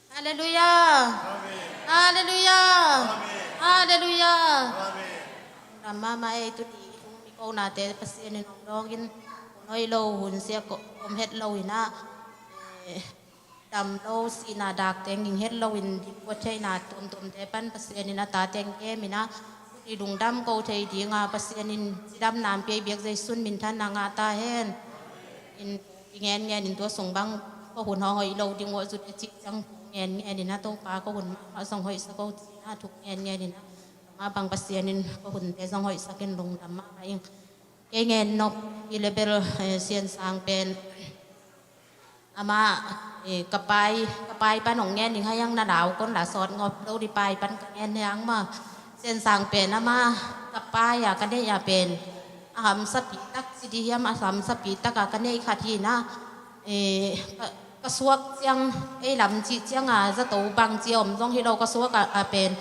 Halleluiah. Halleluiah. Halleluiah. Ram mahmah ei, tuni i hong mi konate Pasian in hong dawngin, hun hoih lo, hun sia ko-, om het lo in ah, eh, dam lo, sihna dak teng ging het lo in, ding guat theihna tuamtuamte pan Pasian in a ta teng kem in ah, tuni lungdam ko thei ding a, Pasian in cidamna hong pia i biak Jesu min in thangna ngah ta hen. In i ngenngen in tua sung bang ko hun hong hoih lo ding uh a zut a cih ciang thu ngenngen in ah, Topa ko hun mahmah zong hoihsa ko ci-in ah thu ngenngen in ah, amah bang Pasian in ko hunte zong hoihsak in lungdam mahmah ing. Kei ngen nop i le bel, eh, Sian Sang pen amah, eh, ka pai, ka pai pan hong ngen ing, hang na lau kon la sawt ngop lo ding, pai pan ka ngen hang mah. Sian Sang pen amah ka pai a ka neih a pen a hamsapi tak ci ding hiam, a hamsapi tak a ka neih khat hi in ah, eh, ka, ka suak ciang, ei lam cih ciang a zato bangci a om zong hi lo, ka suak a, a pen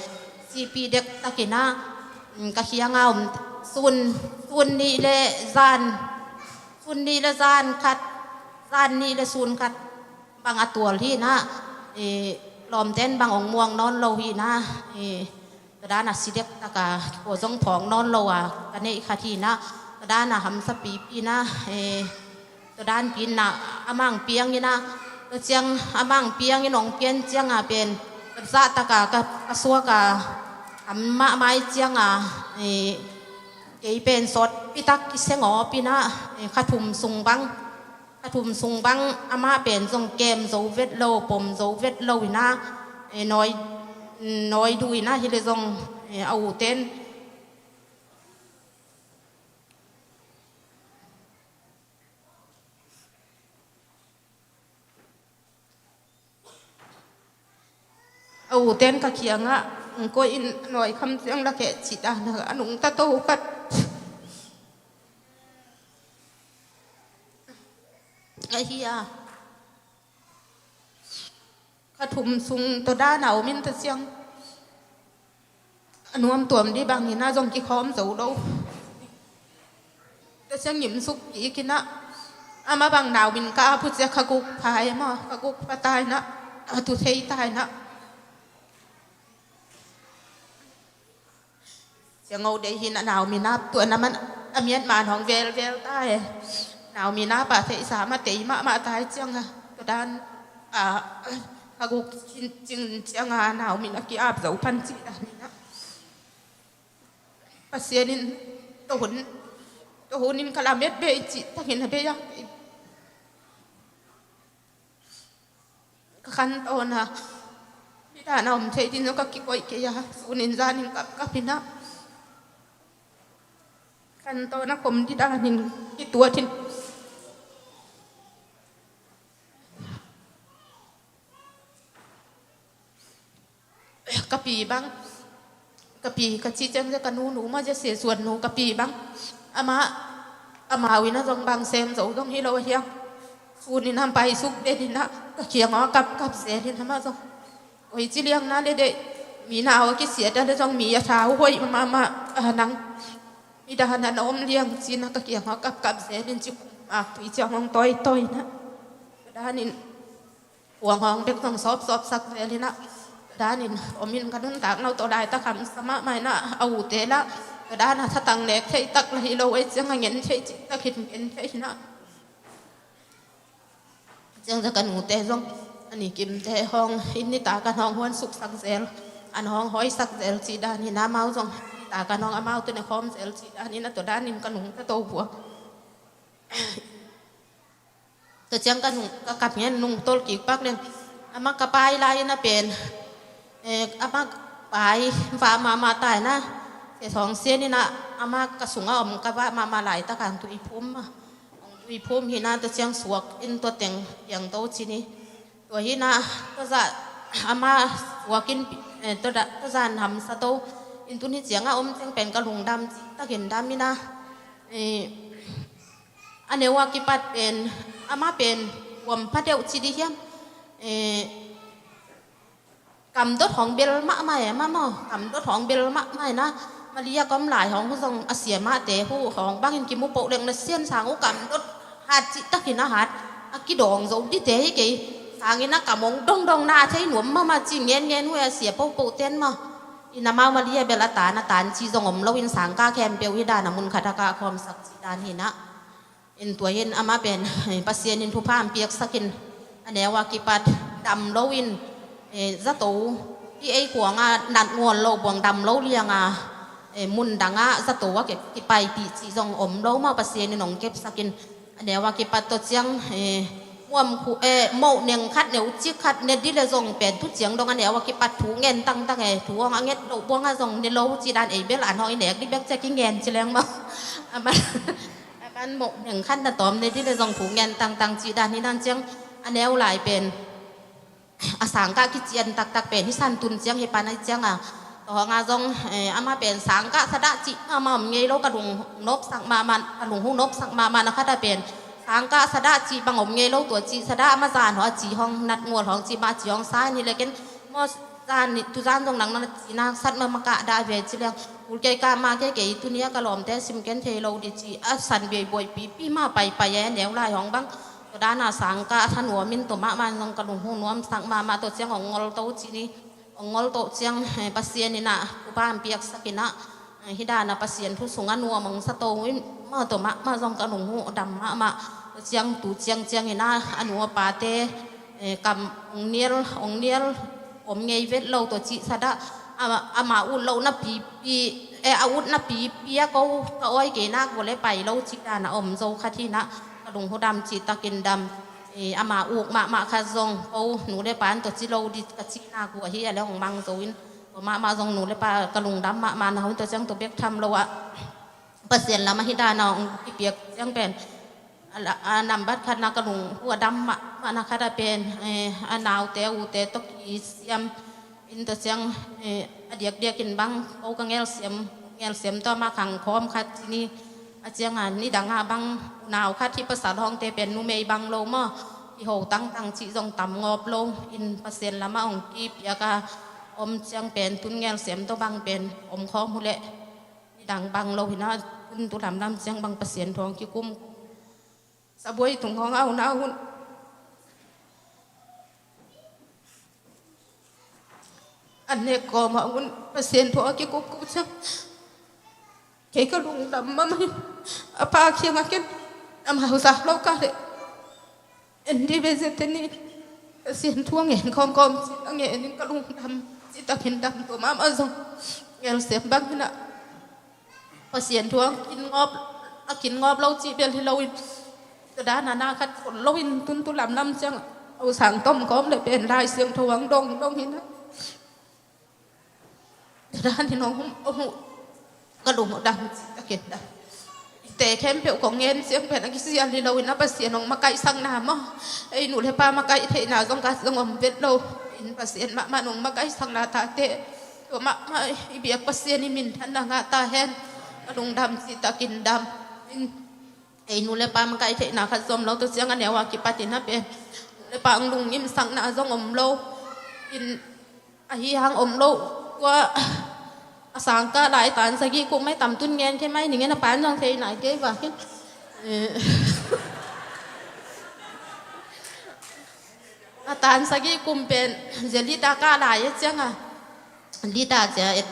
sihpih dektak in ah, mm, ka kiang a om sun, sun nih le zan, sun nih le zan khat, zan nih le sun khat bang a tual hi in ah, eh, lawmten bang hong muang nawn lo hi in ah, eh, tua dan a si dektak a, kua zong phawk nawn lo a ka neih khat hi in ah, tua dan a hamsapipi in ah, eh, tua dan pi in ah, amah hong piang in ah, tua ciang amah hong piang in hong pian ciang a pen, tua zahtak a ka, ka suak a, amah mai ciang a, eh, kei pen sawtpi tak kiseng awp in ah, eh, kha thum sung bang, kha thum sung bang amah pen zong kem zo vet lo, pom zo vet lo in ah, eh, nawi, nawi duh in ah, hi le zong, eh, a uten, a uten ka kiangah hong koih in, nawi kham ciang la keh cih dan a nungta to khat ahi a. Kha thum sung tua dan a om in, tua ciang a nuam tuam ding bang in ah zong kikhawm zo lo. Tua ciang ngimsuk kik in ah, amah bang nau min ka ap uh ciang ka guk pha e maw, ka guk pha ta in ah, a tu thei ta in ah. Ciang o dei hi in ah, nau min ap tuan a man a miat man hong velvel ta e. Nau min ap a theihsa mah tei mahmah ta e ciang a, tua dan a, ka guk cin, cin ciang a nau min a ki-ap zo pan cih dan in ah. Pasian in tua hun, tua hun in ka lamet bei cih takin a bei a. Ka khantawn a, mi dan a om thei ding zong ka kikoih kei a, sun in zan in kapkap in ah, khantawn a kom ding dan in kituat in. Ka pi bang, ka pi ka cih ciang zia, ka nunu maw zia, Sia Suan nu, ka pi bang, amah, amau in ah zong bang sem zo zong hi lo a hiang, sun in ah pai suk den in ah, ka kiang aw a kapkap zel in, amah zong, koi ci liang na le deih, mi nau a kisiat a le zong mi a thau hoih mahmah, a nang, mi dan a na om liang ci in ah, ka kiang aw a kapkap zel in, ci kum ak tui ciang hong tawitawi in ah, tua dan in, kuang hong bek zong sawpsawp sak zel in ah, tua dan in om in, ka nuntakna uh tawh laitak hamsa mahmah in ah, a ute lah tua dan a thatang nek theih tak lah hi lo ei ciang a, ngen theih cih tak in ngen theih in ah. Ciang zia ka nute zong a ni kimte hong, inn nitak an hong huan suk sak zel, an hong hawi sak zel cih dan in ah, amau zong nitak an hong amau tawh ne khawm zel cih dan in ah, tua dan in ka nungta to uh a. Tua ciang ka nung, ka kap ngen nung tol kik pak leng, amah ka pai lai in ah pen, eh, amah pai vah mahmah ta in ah, Sia Thawng Sian in ah, amah ka sungah om ka vah mahmah laitak ah hong tui phum a, hong tui phum hi in ah, tua ciang suak in tua teng piang to ci ni. Tua hi in ah, tua zah amah suak in, eh, tua da, tua zah in hamsa to in, tuni ciang a om ciang pen ka lungdam cih takin dam in ah, eh, a neu a kipat pen, amah pen kuam pha deuh ci ding hiam? Eh, Kamdot hong bel mahmah e, mamaw. Kamdot hong bel mahmah e na. Malia kom lai hong hu zong a sia mahte hu hong bangin kimu poh leng na sian sang uh kamdot hat cih takin a hat. A kidawng zo dite hi kei. Sangin a kam hong dongdong na a thei nuam mahmah ci ngen ngen uh e a sia pohpoh ten maw. Ina mau Malia bel a tan a tan ci zong om lo in sangkah khempeuh hi dan a mun khat a kah khawmsak ci dan hi na. In tua hin amah pen Pasian in thupha hong piaksak in a neu a kipat dam lo in, eh, zato hi ei kuang a nat ngual lo buang dam lo liang a, eh, mun dang a zato a kipaipih cih zong om lo maw Pasian in hong kepsak in a neu a kipat tawh ciang, eh, muam khu, eh, moh neng khat neu cik khat ne di le zong pen thuciang dong a neu a kipat thu ngen tangtang e thu hong a nget loh buang a zong ne lo ci dan ei bel an hong i nek di bek ciang ki ngen ci leng maw. Aman Aman moh neng khat na tawm ne di le zong thu ngen tangtang cih dan hi dan ciang a neu lai pen a sangkah kician taktak pen hi san tun ciang hi pan a hi ciang a. Tua hong a zong, eh, amah pen sangkah sadah cih mahmah om ngei lo ka lung nopsak mahmah, ka lung hu nopsak mahmah na khat a pen sangkah sadah cih bang om ngei lo tua cih sadah amah zan haw a cih hong nat ngual hong cih mah cih hong sa in hi le ken maw zan nih tuzan zong nang na cih na sat mah mah kah dah ve ci leng. Kul kei kah mah kei kei tuni a ka lawmte sim ken thei lo di ci a san biaibuai pipi mah paipai e neu lai hong bang. Tua dan a sangkah a thanuam in tua mahmah zong ka lunghu nuamsak mahmah tua ciang hong ngol to ci ni. Hong ngol to ciang, eh, Pasian in a thupha hong piaksak in a, eh, hi dan a Pasian thu sung a nuam hong sa to in mah tua mahmah zong ka lunghu dam mahmah. Tua ciang tu ciang ciang in a a nu a pate, eh, kam hong nial hong nial om ngei vet lo tua cih sadah a, ama ut loh na pipi, eh, a ut na pipi a ko ka awi kei nak vua le pai lo cih dan a om zo khat hi na ka lunghu dam cih takin dam. Eh, ama uk mahmah khat zong ko nu le pa an tua ci lo di ka cih nak vua hi a le hong mang zo in tua mahmah zong nu le pa ka lungdam mahmah na hun tua ciang tua bek tham lo ah Pasian lam a hi dan a hong kipiak ciang pen a la, a nambat khat na ka lunghu a dam mahmah na khat a pen, eh, a naute a ute tawh kisiam in tua ciang, eh, a diakdiak in bang ko ka ngelsiam ngelsiam tawh mah khang khawm khat ci ni. A ciang a nidang a bang unau khat hi pasal hongte pen numei bang lo maw kiho tangtang cih zong tam ngawp lo in Pasian lam a hong kipiak a om ciang pen tun ngelsiam tawh bang pen om khawm hu leh nidang bang lo hi na tun tu lamlam ciang bang Pasian thu hong kikum. Sabuai tung hong au na hun an nek kawm a hun Pasian thu hong kikum kum ciang kei ka lungdam mahmah hi. A pa kiang a ken amau zak lo ka leh en di ve zia te ni. Pasian thu a ngen kawmkawm cih a ngen in ka lungdam cih takin dam tua mahmah zong ngelsiam bang hi na. Pasian thu a kin ngawp a kin ngawp lo cih bel hi lo in tua dan a na khat khol lo in tun tu lamlam ciang a usang tom kawm le pen Lai Siangtho ang dongdong hi na. Tua dan in hong hum hong huh ka lung dam cih takin dam. Te khempeuh kong ngen ciang pen a kisial hi lo in a Pasian hong makaihsakna maw ei nu le pa makaih theihna zong ka zong om vet lo in Pasian mahmah nong makaihsakna tate tua mahmah i biak Pasian i minthanna ngah ta hen. Ka lungdam cih takin dam in ei nu le pa makaih theihna khat zom lo tua ciang a neu a kipat in a pen nu le pa ang lungngimsakna zong om lo in ahi hang om lo. Tua a sangkah lai tan sagih kum mai tam tun ngen kei mai ningen a pan zong thei nai kei va kei. Eh. A tan sagih kum pen zia lita kah lai a ciang a lita cia et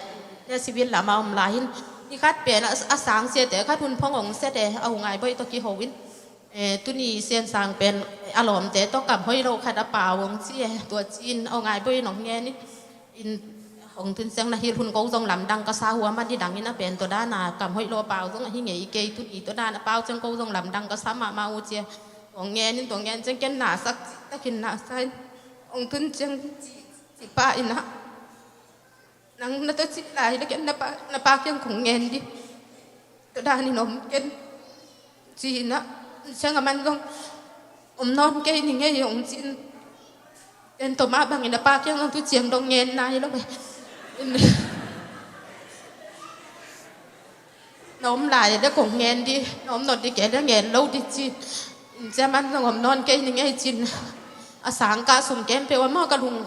ne civil lam a om lai hin ni khat pen a, a sang ciate khat hun phong ong set e a hu ngai boih tawh kiho in. Eh, tuni siansang pen a lawmte tawh kam hoih lo khat a pau hong ci e tua ci-in a ngai boih in hong ngen in hong tun ciang na hil hun ko zong lamdang ka sa hua mah nidang in a pen tua dan a kam hoih lo a pau zong a hi ngei kei tuni tua dan a pau ciang ko zong lamdang ka sa mahmah uh ci e. Hong ngen in tua ngen ciang ken na sak cih takin na sa in hong tun ciang ci, ci pah in a Nang na tawh cih lai le ken na pa, na pa kiang kong ngen di. Tua dan in om ken. Ci-in ah, ciang a man zong om nawn kei ning ei hong ci-in. Ken tua mah bangin a pa kiang zong tu ciang dong ngen nai lo ve. Na om lai le kong ngen di, na om nawn di kei le ngen lo di ci. Ciang a man zong om nawn kei ning ei ci-in. A sang kah sung kem peuh a maw ka lung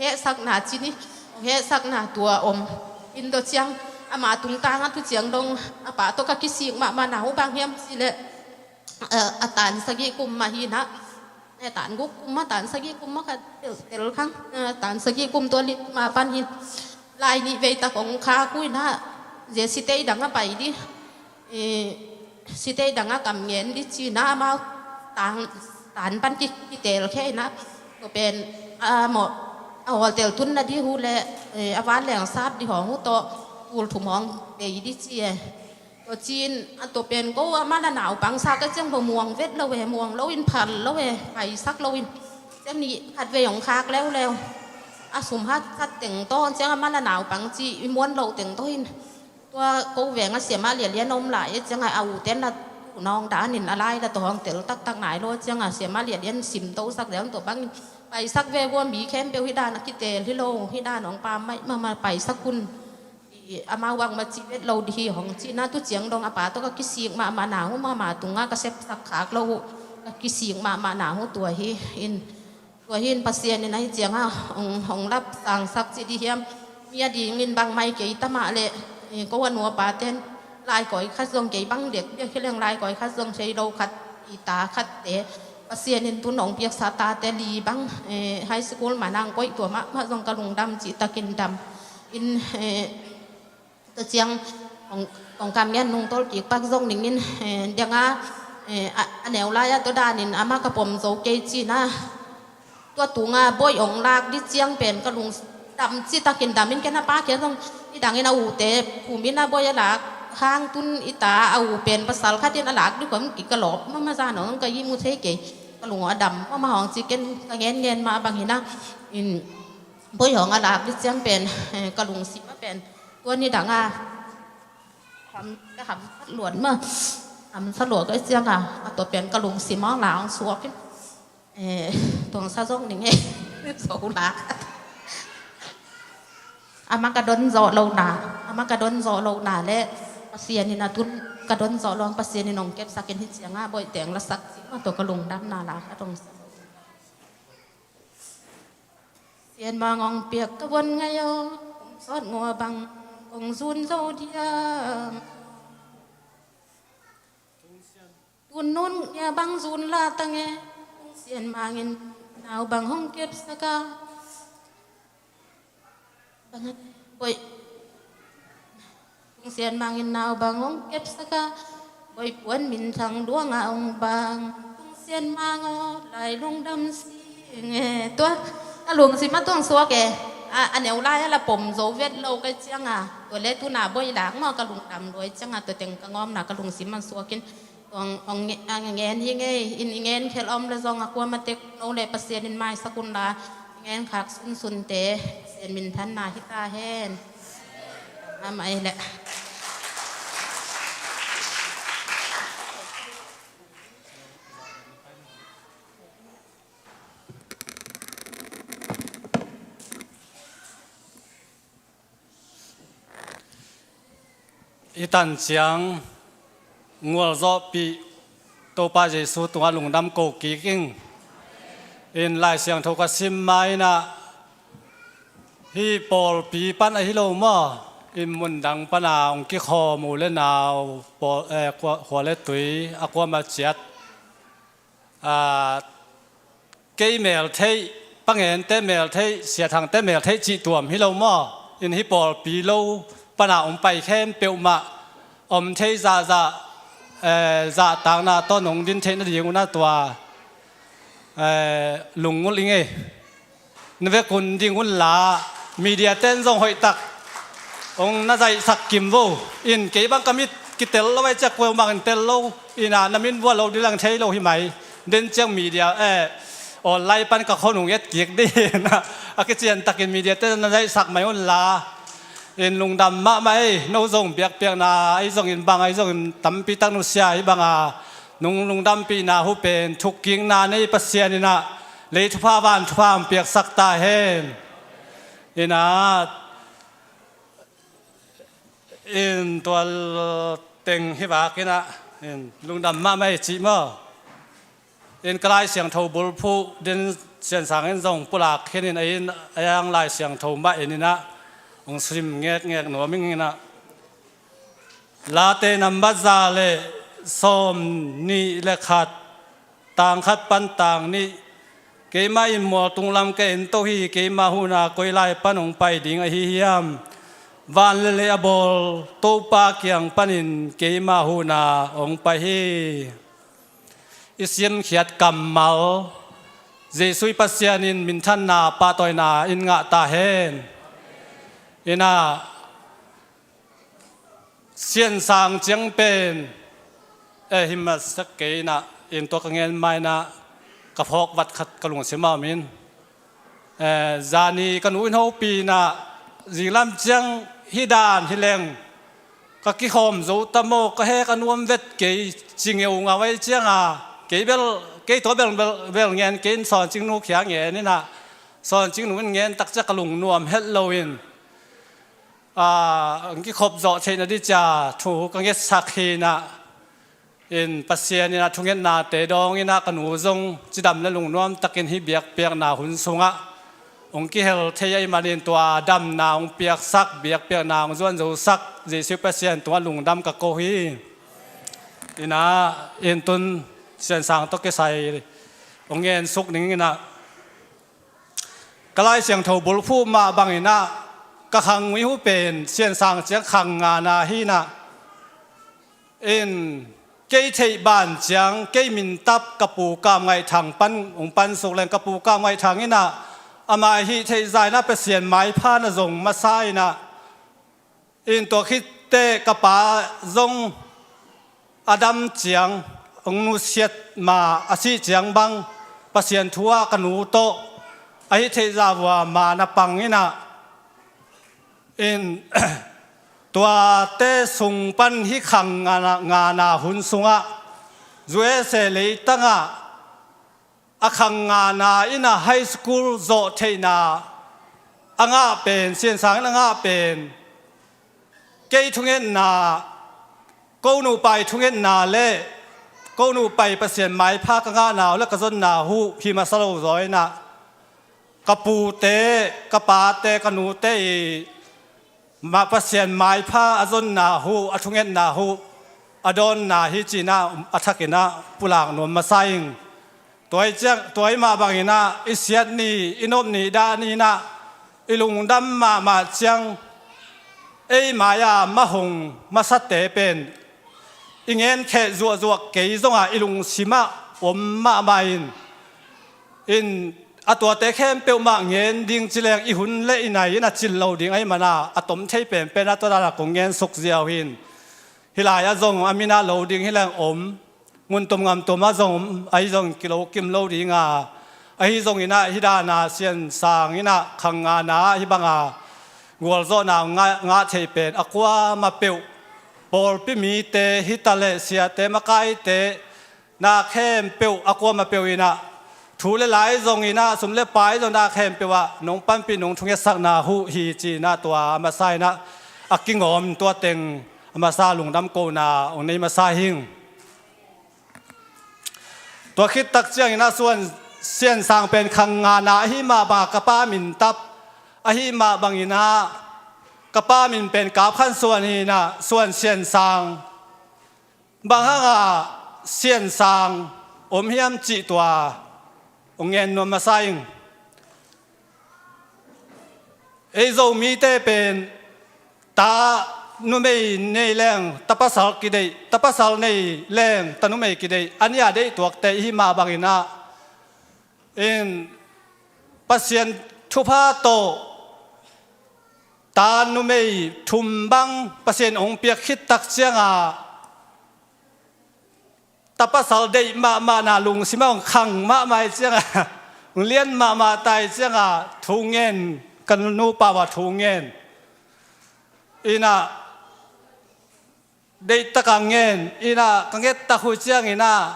hehsakna cih ni, hong hehsakna tua om. In tua ciang ama tungtang a tu ciang dong a pa tawh ka kisik mahmahna uh bang hiam cih leh, eh, a tan sagih kum mah hi na, eh, tan guk kum mah, tan sagih kum mah ka tel, tel khang, eh, tan sagih kum tua lit mah pan hi. Lai nih vei tak hong khak uh hi na, zia sitei dang a pai dih. Eh, sitei dang a kam ngen dih ci na, amau tang, tan pan ki, kitel khia hi na. Tua pen, ah, mawh, a hawltel tun na dih uh leh, eh, a van leng sap dih hong uh tawh, tul thum hong bei dih ci e. Tua cin, a tua pen ko amah la naupang sa ka ciang bawh muang vet lo e, muang lo in phal lo e, paisak lo in. Ciang ni khat vei hong khak leuleu. A sum hat khat teng tawh, ciang amah la naupang ci, i muan lo teng tawh in. Tua ko veng a siamah lialian om lai e, ciang a, a u ten la tu nong dan in a lai la tawh hong tel taktak nai lo, ciang a siamah lialian sim to sak deuh tua bang in. Paisak ve vua mi khempeuh hi dan a kitel hi lo, hi dan hong pam mai mahmah paisak un. I, amau bangmah ci vet lo dih hi hong ci na, tu ciang dong a pa tawh ka kisik mahmahna uh, mahmah tungah ka sepsak khak lo uh, ka kisik mahmahna uh tua hi in, tua hi in Pasian in ahi ciangah hong, hong lap sangsak ci dih hiam. Mi a dingin bangmah i kei ta mah leh, eh, ko a nu a pa ten, lai kawi khat zong kei bang dek, biak hi leng lai kawi khat zong thei lo khat, i ta khat te. Pasian in tun hong piaksa tate li bang, eh, high school mah nang koih tua mahmah zong ka lungdam cih takin dam. In, eh, tua ciang kong, kong kam ngen nungtol kik pak zong ning in, eh, diang a, eh, a, a neu lai a tua dan in amah ka pom zo kei ci na. Tua tunga bawi hong lak dih ciang pen ka lungdam cih takin dam in, ken a pa kia zong i dang in a ute khum in a bawi a lak hang tun i ta a u pen pasal khat in a lak dih khom kik ka lawp mahmah zan hong ka i mu thei kei. Ka lung a dam mahmah hong ci ken ka ngen ngen mah bang hi na. In bawi hong a lak dih ciang pen, eh, ka lungsim a pen tua ni dang a ham, ka hamsat luat mah. Hamsat luat ka ciang a, a tua pen ka lungsim hong la hong suak in. Eh, tuang sa zong ning e. Zo lak. Amah ka don zawh lo na, amah ka don zawh lo na leh Pasian in a tun ka don zawh lo, Pasian in hong kepsak in hi ciang a bawi teng la sak ci mah, tua ka lungdamna la ka tong sa. Sian Mang hong piak ka vuan ngai aw, kong sawt ngua bang kong zun zo diam. Tun nun ngia bang zun la tang e, Sian Mang in nau bang hong kepsak a. Bang a, bawi. Kung Sian Mang in nau bang hong kepsak a, bawi puan minthang luang a hong bang. Kung Sian Mang aw, lai lungdam sing e. Tua, a lungsim a tuang suak e. A, a neu lai a la pom zo vet lo ka ciang a. Tua le tuna bawi lak maw ka lungdam luai ciang a, tua teng ka ngawmna ka lungsim a suak in. Tuang, ong nge-, a ngen hi ngei, in i ngen khel om le zong a kuamah tek no le Pasian in maisak un la, i ngen khak sunsunte Pasian minthanna hi ta hen. Amah ei leh. I tan ciang ngualzawhpih Topa Jesu tungah lungdam ko kik ing. In Lai Siangtho ka sim ma in ah, hih pawlpi pan ahi lo maw, in mundang pana hong kikhawm u le nau, pawl, eh, khua, khua le tui a kuamah ciat. Ah, kei mel theih, Pangente mel theih, Sia Thangte mel theih cih tuam hi lo maw? In hih pawlpi lo pana hong pai khempeuh mah om thei zahzah, eh, zahtakna tawh nong din theih nading un ah tua, eh, lungngulh ing ei. Na vekun ding unla, media ten zong hoihtak hong na zaihsak kim vo. In kei bang ka mit kitel lo ai ciak kuamang in tel lo. In ah na min vual lo dilang thei lo hi mai. Den ciang media, eh, online pan ka khon hong et kik ding in ah, a kiciantakin media ten na zaihsak mai unla. In lungdam mahmah ei, no zong biakpiakna ei zong in bang ei zong in tampi tak nusia hi bang a, nung lungdampihna hu pen thukkikna nei Pasian in ah lei thupha van thupha hong piaksak ta hen. In ah, in tua teng hi vak in ah, in lungdam mahmah ei cih maw? In ka Lai Siangtho bulphuh din Siansang in zong pulak khin in a inn a yang Lai Siangtho mah en in ah hong sim ngekngek nuam ing in ah, Late nambat za le sawm nih le khat, tang khat pan tang nih, keimah in mualtung lam ka en to hi. Keimah huhna koi lai pan hong pai ding ahi hiam? Van le lei a bawl Topa kiang panin keimah huhna hong pai hi. I simkhiat kammal Jesuh i Pasian in minthanna pahtawina in ngah ta hen. In ah, Siansang ciang pen, eh, hi masak kei in ah, in tua ka ngen ma in ah ka phawk vat khat ka lungsim ah om in. Eh, zani ka nu in hopih in ah, zinglam ciang hih dan hi leng ka kikhawm zo ta maw, ka hek a nuam vet kei, ci ngeungau ahih ciang a, kei bel, kei tua bel, bel, bel ngen kei in, Sawncing nu kiang ngen in ah, Sawncing nu in ngen tak ciang ka lungnuam het lo in, a, kikhop zawh theihna ding ci a thu ka ngetsak hi in ah, in Pasian in ah thungetnate dawng in ah ka nu zong cidam le lungnuam takin hih biakpiakna hun sungah hong kihel thei ahih manin tua damna hong piaksak, biakpiakna hong zuan zosak Jesuh Pasian tungah lungdam ka ko hi. In ah, in tun Siansang tawh kisai hong ngensuk ning in ah, ka Lai Siangtho bulphuh mah bang in ah, ka khang ui hu pen Siansang ciang khang ngana hi in ah, in kei theih ban ciang kei mintap ka pu Kam Ngaih Thang pan hong pansuk leng, ka pu Kam Ngaih Thang in ah, amah hih theih zah in ah Pasian maipha na zong masa in ah, in tua khit teh ka pa zong a dam ciang, hong nusiat ma a sih ciang bang, Pasian thu ah ka nu tawh a hih theih zah vua ma na pang in ah, in tuate sung pan hih khang ngana, ngana hun sungah U S A leitang ah a khang ngana in ah high school zawh theihna a ngah pen, Siansang in a ngah pen, kei thungetna, ko nupa i thungetna le ko nupa i Pasian maipha ka ngahna uh le ka zonna uh hi masa lo zaw in ah, ka pute, ka pate, ka nute i ma, Pasian maipha a zonna uh, a thungetna uh a dawnna hi ci in ah a thak in ah pulak nuam masa ing. Tua i ciang, tua i mah bang in ah i siat ni, i nop ni, dah ni in ah i lungdam mahmah ciang, ei mai-a mah hong masate pen i ngen kheh zuahzuah kei zong ah i lungsim ah om mahmah in, in a tuate khempeuh mah ngen ding ci leng i hun le i nai in a cil lo ding ahih man ah, a tom thei penpen ah tua dan ah kong ngensuk ziau hi in. Hih lai ah zong a min ah lo ding hi leng om, mun tum ngam tum ah zong om, ahi zong kilo kim lo ding a, ahi zong in ah hih dan ah Siansang in ah khang ngana ah hih bang a gualzawhna ngah, ngah theih pen a kuamah peuh, pawlpi mite hi ta leh siate, makaite, na khempeuh a kuamah peuh in ah, thu le lai zong in ah, sum le pai zong, na khempeuh ah nong panpih, nong thungetsakna uh hi ci in ah tua a masa in ah a kingawm, tua teng a masa lungdam kohna hong nei masa hi ing. Tua khit tak ciang in ah Suan Siansang pen khang ngana ahih mah bang ah ka pa mintap ahih mah bang in ah ka pa min pen Kap Khan Suan hi in ah, Suan Siansang. Bang hang ah Siansang om hiam cih tua hong ngen nuam masa ing. Ei Zomite pen ta numei nei leng ta pasal kideih, ta pasal nei leng ta numei kideih, a nih a deih tuakte i hih mah bang in ah, in Pasian thupha tawh ta numei thum bang Pasian hong piak khit tak ciang a, ta pasal deih mahmah na lungsim ah hong khang mahmah ahih ciang a, hong lian mahmah ta ahih ciang a, thu ngen, ka nupa uh a thu ngen in ah, deihtak a ngen in ah, ka nget tak uh ciang in ah,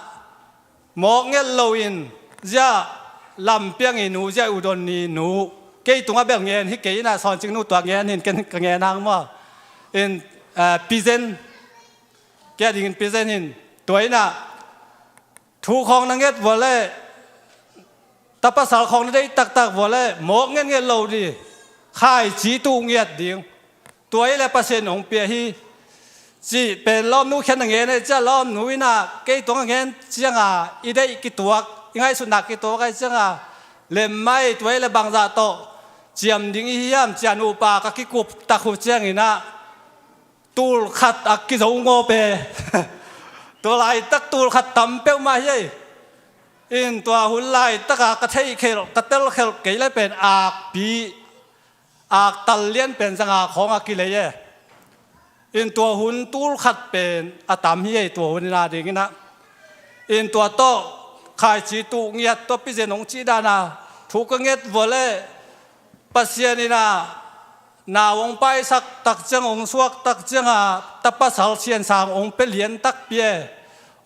mawk nget lo in, zia Lam Piang i nu, zia U Don Ni nu, kei tungah bel ngen hi kei in ah, Sawncing nu tua ngen hi in, ken ka ngen hang maw. In, ah, Pizen, kei a dingin Pizen hi in, tua in ah thu khawng na nget vua leh Tapasal khawng na deih taktak vua le mawk ngetnget lo dih. Khaici tuh ngiat ding. Tua hi le Pasian hong pia hi. Cih pen lawmnu khian na ngen ahi ciah lawmnu in ah kei tungah ngen ciangah i deih kituak, i ngaihsutna kituak ahi ciangah lemmai tua hi le bangzah tawh ciam ding i hiam ciah nupa ka kikup tak uh ciangin ah tul khat a kizo ngawp e. Tua laitak tul khat tam peuhmah hi ei. In tua hun laitaka ka theihkhelh ka telkhelh kei le pen akpi aktal lian pen zanga khawng a kilei e. In tua hun tul khat pen a tam hi ei tua hun ina dingin ah. In tua tawh khaici tuh ngiat tua pizen hong cih dana thu ka nget vua le Pasian in ah nau hong paisak tak ciang hong suak tak cianga tapasal siansang hong pia lian tak pia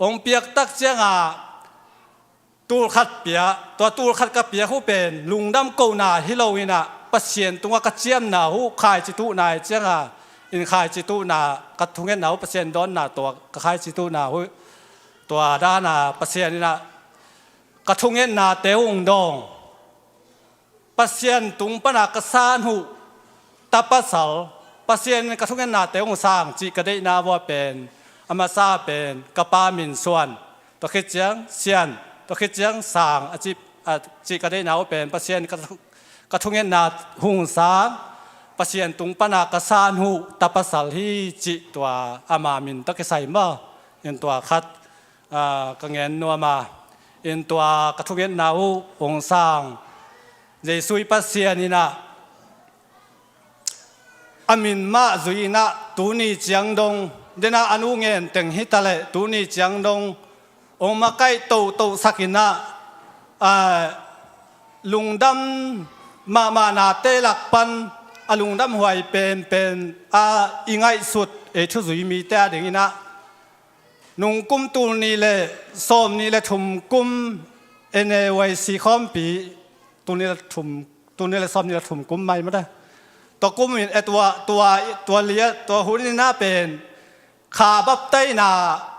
hong piak tak cianga tul khat pia, tua tul khat ka piak uh pen lungdam kohna hi lo in ah Pasian tungah ka ciamna uh khaici tuhna hi cianga in khaici tuhna ka thungetna uh Pasian dawnna tua ka khaici tuhna uh tua dana Pasian in ah ka thungetnate uh hong dawng. Pasian tung pana ka san uh tapasal Pasian in ka thungennate hong sang cih ka deihna vua pen a masa pen ka pa min Suan, tua khit ciang Sian, tua khit ciang Sang a cih, a cih ka deihna uh pen Pasian ka thu-, ka thungenna hong sang Pasian tung pana ka san uh tapasal hi cih tua ama min tawh kisai maw? In tua khat, a, ka ngen nuam a, in tua ka thungetna uh hong sang Jesuh i Pasian in ah a min mah zui in ah tuni ciang dong dena a nu ngen teng hi ta leh tuni ciang dong hong makaih tohtohsak in ah, a, lungdam mahmah nate lak pan a lungdam huai penpen a i ngaihsut ei thuzui mite a dingin ah nungkum tul nih le sawm nih le thum kum N A Y C khawmpi tul nih le thum, tul nih le sawm nih le thum kum mai mata. Tua kum in, eh, tua, tua, tua liat, tua hun in ah pen kha baptaina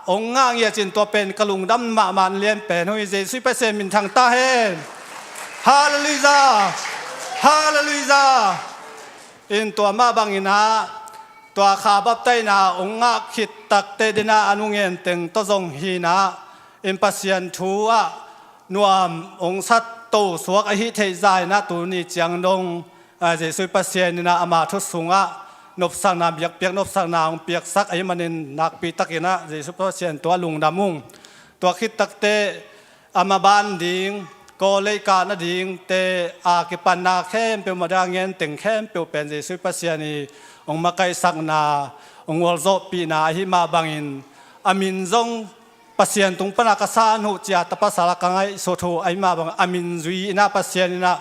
hong ngah ngiat cin tua pen ka lungdam mahmah lian pen uh hi. Jesuh Pasian minthang ta hen. Halleluijah. Halleluijah. In tua mah bangin ah tua kha baptaina hong ngah khit takte dena a nu ngen teng tawh zong hi in ah in Pasian thu ah nuam hong sat to suak ahi theih za in ah tuni ciang dong, a, Jesuh Pasian in ah ama thu sungah nopsakna biakpiak nopsakna hong piaksak ahi manin nakpi takin ah Jesuh Pasian tua lungdam ung. Tua khit takte a maban ding college kah nadingte a kipanna khempeuh mah dang ngen teng khempeuh pen Jesuh Pasian i hong makaihsakna hong gualzawhpihna ahi mah bangin a min zong Pasian tung pana ka san uh cia tapasal a ka ngaihsut uh ahi mah bangin a min zui in ah Pasian in ah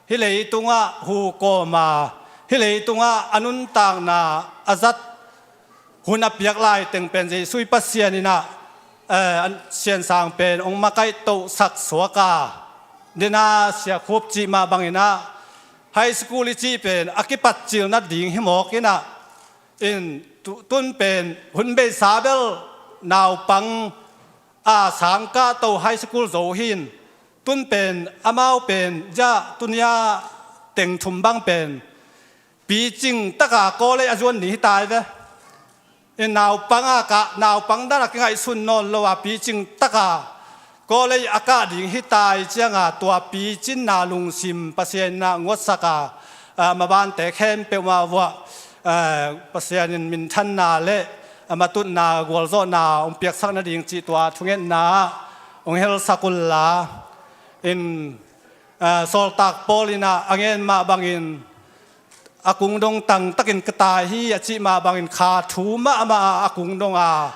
hih leitungah hu kawm a hih leitungah a nuntakna a zat hun a piak lai teng pen Jesuh i Pasian in ah, eh, an siansang pen hong makaih tohsak suak a dena siakhup cih mah bangin ah high school i cih pen a kipat cil nading hi mawk in ah in tu-, tun pen hun beisa bel naupang a sangkah to high school zo hi in tun pen amau pen zia tunia teng thum bang pen picing taka college a zuan ding hi tai ve. I naupang a kah, naupang dana kingaihsun nawn lo a picing taka college a kah ding hi tai cianga tua picinna lungsim Pasian in ah nguatsak a, a, mabante khempeuh mah vuah, a, Pasian in minthanna le a matutna gualzawhna hong piaksak nading cih tua thungetna ah hong helsak unla in, a, sawltak Paul in ah a ngen mah bangin a kungdong tangtakin ka tai hi a cih mah bangin kha thu mahmah a kungdong a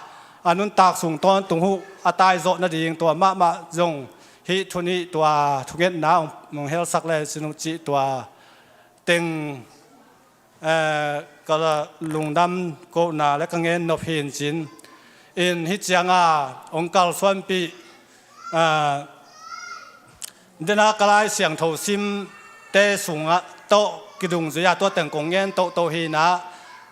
a nuntak sung tawntung uh a taizawh nading tua mahmah zong hih thu nih tua thungetna hong, hong helsak le sin uh cih tua teng, eh, ka lungdam kohna le ka ngen nop hi in cin. In hih cianga hong kalsuanpih, eh, dena ka Lai Siangtho simte sungah tawh kidungzui a tua teng kong ngen tohtoh hi in ah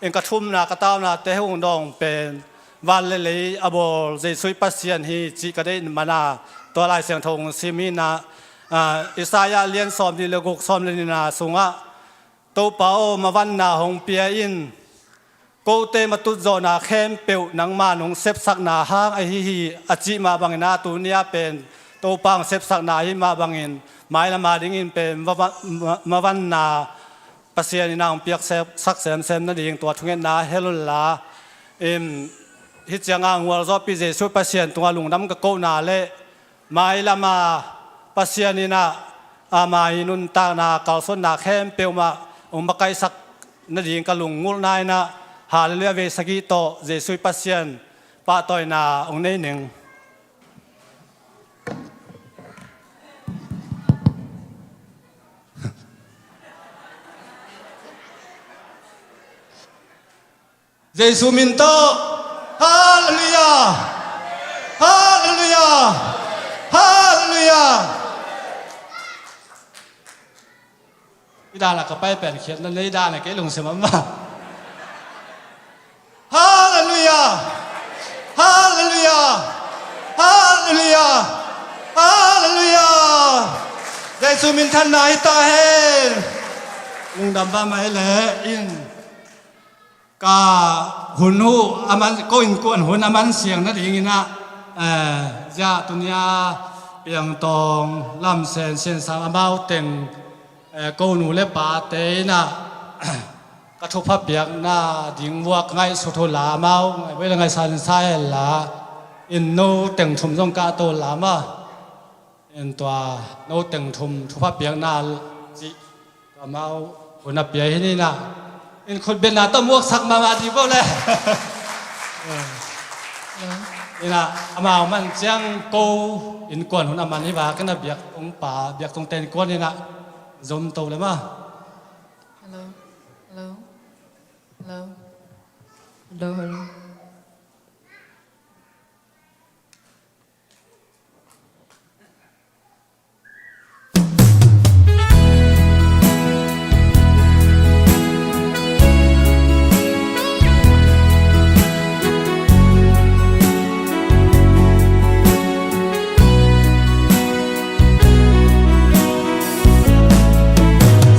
in ka thumna ka taunate hong dawng pen van le lei a bawl Jesuh i Pasian hi cih ka deih mana tua Lai Siangtho hong sim hi in ah ah, Isaiah lian sawmnih le guk, sawm le nihna sungah, Topa aw, mavanna hong pia in, kote matut zawhna khempeuh nangman hong sepsakna hang ahi hi, a cih mah bangin ah, tuni-ah pen Topa hong sepsakna ahi mah bangin, mailama dingin pen mava-, ma-, mavanna Pasian in ah hong piaksak semsem nading tua thungetna hel unla, in, hih ciangah ngualzawhpih Jesuh Pasian tungah lungdam ka kohna le mailama Pasian in ah ama ii nuntakna, kalsuanna khempeuh mah hong makaihsak nading ka lunggulhna in ah, Halleluiah vei sagih tawh Jesuh Pasian pahtawina hong nei ning. Jesuh min tawh. Halleluiah! Halleluiah! Halleluiah! I dan a ka pai pen khiatna nei dan a kei lungsim a mah. Halleluiah! Halleluiah! Halleluiah! Halleluiah! Jesuh minthanna hi ta hen. Lungdam mahmah leh in. Ka hun uh a man, ko innkuan hun a man siang nadingin ah, eh, zia tunia Piangtawng, Lamsen, Siansang amau teng, eh, ko nu le pate in ah ka thupha piakna ding vuak ngaihsut uh la, amau ngaihvei le ngaihsan sa hen la, in no teng thum zong kahto la mah. In tua no teng thum thupha piakna cih tua amau hun a pia hi ni in ah, in khutbetna tawh muaksak mahmah dih bo le. In ah amau man ciang ko innkuan hun a man hi vak in ah, biaktungpa, biaktungte innkuan in ah zom to le mah. Hello. Hello. Hello. Hello, hello.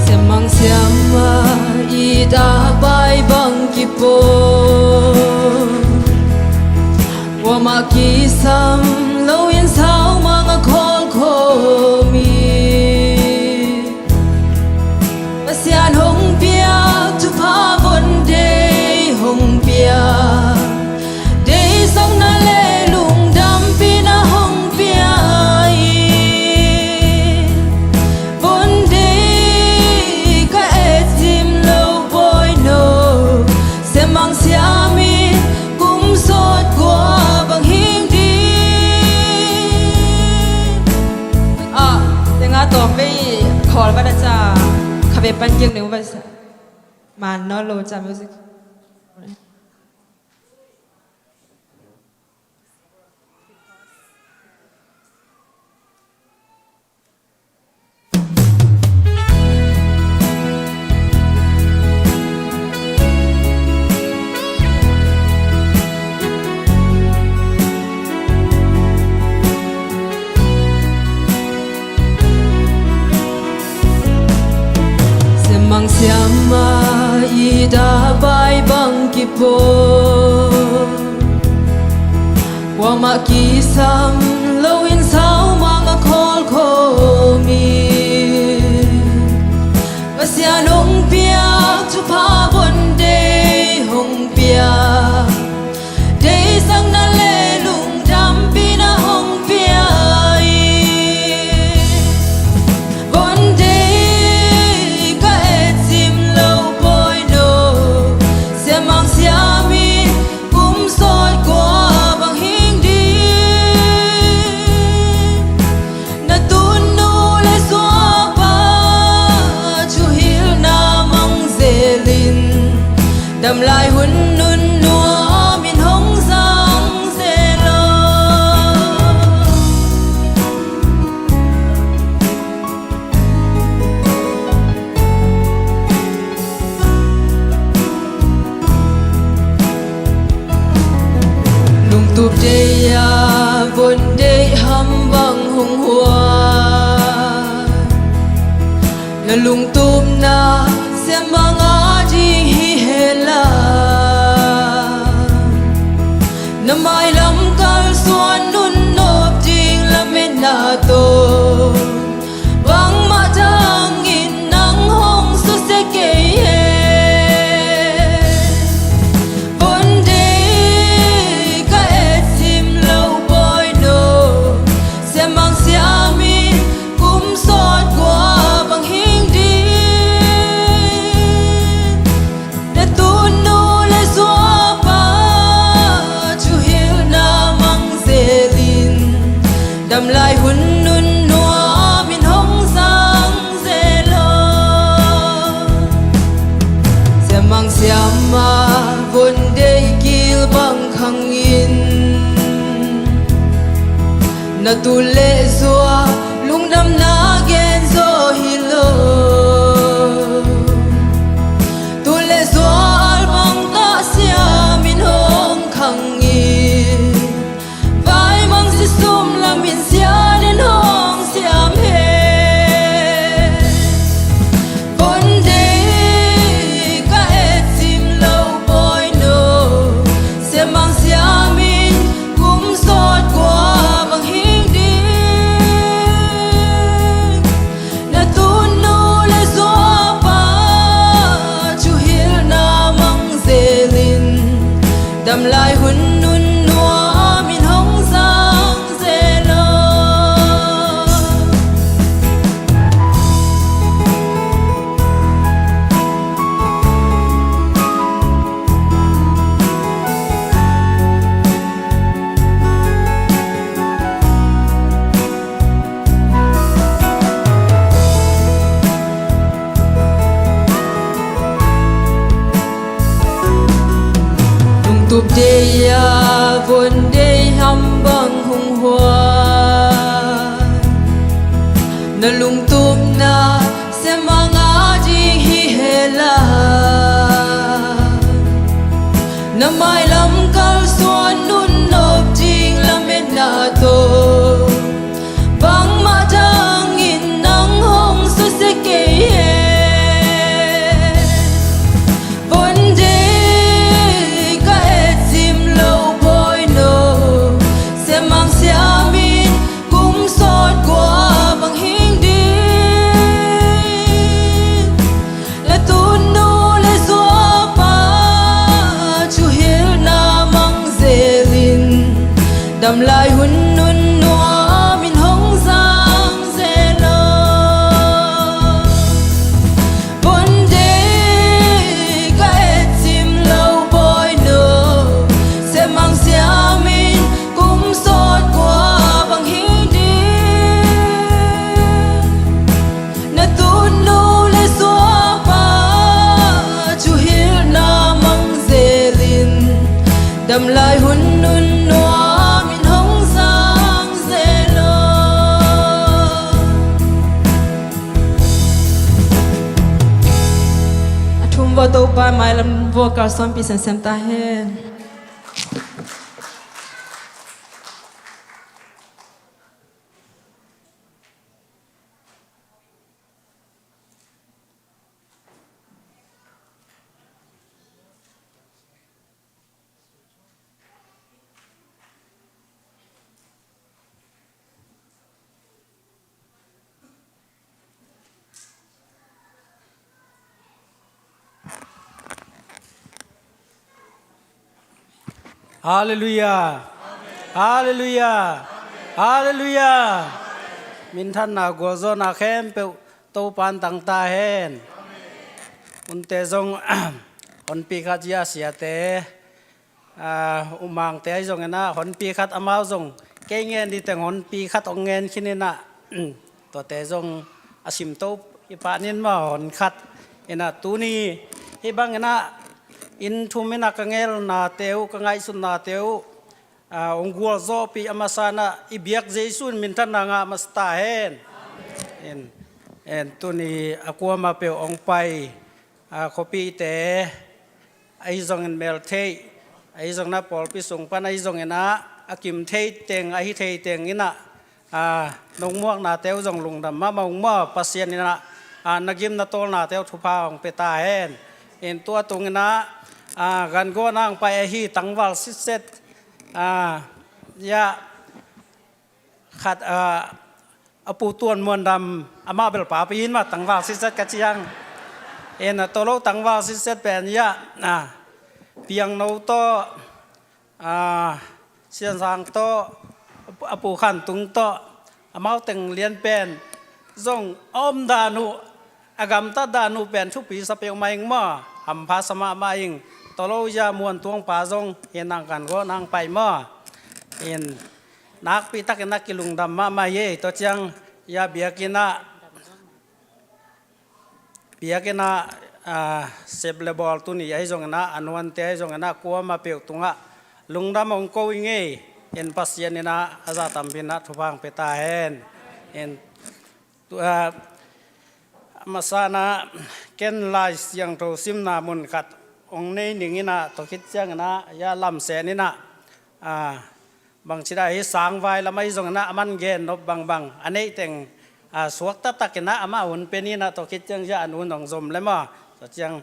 Siamang siama i dak bai bang kipawl, kuamah kisam loin saumang a khawl khawm hi. Pasian hong piak thupha von dei hong piak, deihsakna le lungdampihna hong pia hi. Von dei ka et zim lo bawi no, siamang siam in kum sawt kua bang hing ding. Ah, tenga tawm vei khawl va da ca, kha ve pan kiak neu va sa. Man no lo ca music. Siamang siama i dak bai bang kipawl, kuamah kisam loin saumang a khawl khawm hi. Pasian hong piak thupha von dei hong piak, deihsakna le lungdampihna hong pia hi. Von dei ka et zim lo bawi no, siamang siam in kum sawt kua bang hing ding. Lungtupna siamang a ding hi hen la, na mailam kalsuan nunnop ding lametna tawh bangmah tangin nang hong susia kei hen. Von dei ka et sim lo, Bawi no, siamang siamin kum sawt kua bang hing ding. Na tutnu le zuapa thuhilhna mang zelin, damlai hun nunnuamin hong zang zel aw. Siamang siama von dei kil bang khangin, na tul le zua lungdamna gen zaw hi lo. Tul le zua albang tah siamin hong khangin, vai mangzi sum lamin sianin hong siam hen. Von dei ka et sim lo, Bawi no, siamang siamin kum sawt kua bang hing ding. Na tutnu le zuapa thuhilhna mang zelin, damlai hun nunnuamin hong zang zel aw. Lungtup dei a von dei ham bang hong huai, na lungtupna siamang a ding hi hen la, na mailam kalsuan nunnop ding lametna tawh bangmah tangin nang hong susia kei hen. Von dei ka et sim lo, Bawi no, siamang siamin kum sawt kua bang hing ding. Na tutnu le zuapa thuhilhna mang zelin, damlai hun nunnuamin hong zang zel aw. Von dei ka et sim lo, Bawi no, siamang siamin kum sawt kua bang hing ding. Na tutnu le zuapa thuhilhna mang zelin, damlai hun nunnuamin hong zang zel aw. A thum vua Topa mailam vua kalsuanpih semsem ta hen. Halleluiah. Halleluiah. Halleluiah. Minthanna gualzawhna khempeuh Topan tang ta hen. Hunte zong honpi khat zia siate, a, umangte ahi zongin ah honpi khat amau zong kei ngen dih teng honpi khat hong ngen khin in ah, tuate zong a simto i pah nin mah hon khat in ah tuni hih bangin ah inn thum in ah ka ngelnate uh, ka ngaihsutnate uh, a, hong gualzawhpih a masa in ah i biak Jesu in minthanna ngah masa ta hen. En, en, tuni a kuamah peuh hong pai, a, khuapihte ahi zongin meltheih, ahi zongin ah pawlpi sung pan ahi zongin ah a kim thei teng, ahi thei teng in ah, a, nong muaknate uh zong lungdam mahmah ung maw. Pasian in ah ah, na gim na tawlnate uh thupha hong pia ta hen. In tua tungin ah, ah, gan gawh nang pai ahi tangval sitset, ah, ya, khat, ah, a pu Tuan Muan Dam amah bel papi in mah tangval sitset ka ciang. In, ah, tua lo tangval sitset pen ya, ah, Piangno tawh, ah, Sian Sang tawh, a pu Khan Tung tawh, amau teng lian pen zong a om dan uh, a gamtat dan uh pen thupi sa peuhmah ing maw, hampha sa mahmah ing. Tua lo ya Muan Tuang pa zong hi nang gan gawh nang pai maw. In, nakpi takin a kilungdam mahmah hi ei. Tua ciang ya biakinn ah, biakinn ah, ah, sep le bawl tuni ahi zongin ah, a nuante ahi zongin ah, kuamah peuh tungah lungdam hong ko ing ei. In, Pasian in ah a za tampi in ah thupha hong pia ta hen. In, tu, ah, a masa in ah ken Lai Siangtho simna mun khat hong nei ning in ah, tua khit ciangin ah ya Lam Sen in ah, ah, bangci dan hi, sangvai lam ahi zongin ah aman gen nop bangbang a neih teng, ah, suakta takin ah amah hun pia ni in ah, tua khit ciang ya a nu'n hong zom le maw. Tua ciang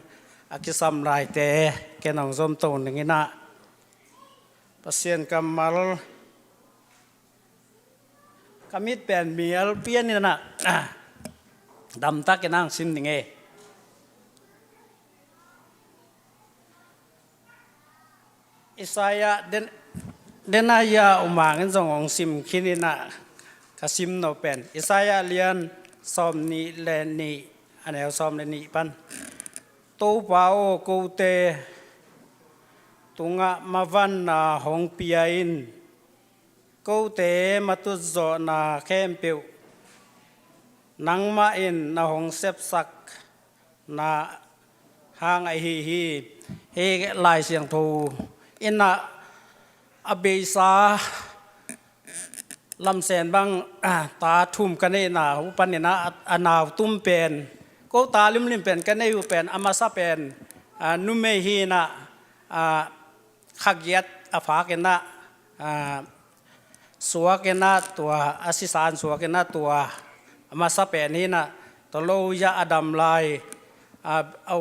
a kisam laite ken hong zom to ning in ah, Pasian kammal ka mit pen mial pian in ah, ah, damtakin ah hong sim ning ei. Isaiah den, den a ya umang in zong hong sim khin in ah, ka sim no pen Isaiah lian sawm nih le nih, a neu sawm le nih pan. Topa aw, kote tungah mavanna hong pia in, kote matutzawhna khempeuh nangmah in na hong sepsak na hang ahi hi. Hih Lai Siangtho in ah a beisa Lam Sen bang, ah, ta thum ka neihna uh panin ah, a, a nau tum pen, ko ta limlim pen ka nei uh pen, a masa pen, ah, numei hi in ah, ah, kha giat a phak in ah, ah, suak in ah tua, a sisan suak in ah tua, a masa pen hi in ah, tua lo ya a dam lai, ah, a,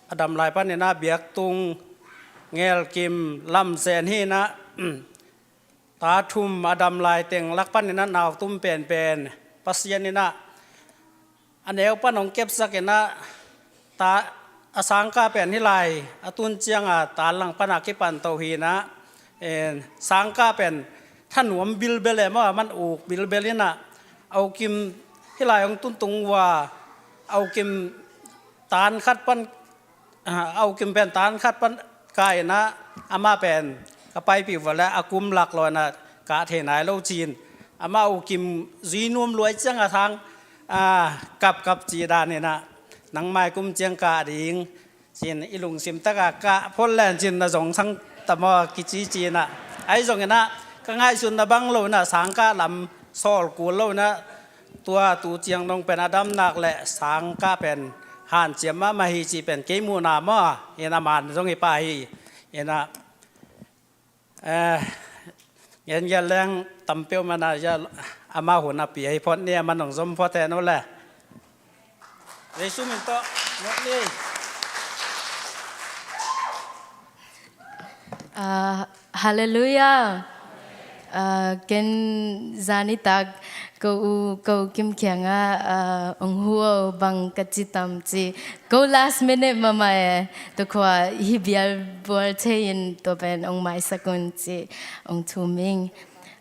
a dam lai panin ah biaktung Ngelkim Lam Sen hi in ah, ta thum a dam lai teng lak panin ah nau tum penpen Pasian in ah a neu pan hong kepsak in ah, ta, a sangkah pen hih lai a tun ciang a tan lang pan a kipan to hi in ah, en, sangkah pen thanuam bilbel e maw, a man uk bilbel in ah, a ukim hih lai hong tun tung uh a, a ukim tan khat pan, ah, a ukim pen tan khat pan kah in ah, amah pen ka paipih uh a leh a kum lak lo in ah kah thei nai lo ci-in, amah a ukim zui nuam luai ciang a sang, ah, kapkap ci dan in ah, nangmah i kum ciang kah ding ci-in i lungsim tak a kah phot len ci-in na zong sang ta maw kici ci in ah, ahi zongin ah ka ngaihsutna bang lo in ah sangkah lam sawl kul lo in ah, tua tu ciang dong pen a dam nak leh sangkah pen hanciam mahmah hi cih pen kei muhna maw, in ah man zong hi pah hi. In ah, eh, ngen gen leng tam peuhmah in ah, ya, amah hun a pia hi phot ni, amah nong zom phot hen uh leh. Jesu min tawh, nop ni. Ah, halleluiah. Ah, ken zanitak ko u, ko kim kiangah, ah, ong hu o bang ka ci tam ci. Ko last minute mahmah e, tua khua hi bial bual thei in tua pen ong maisak un ci, ong thum ing.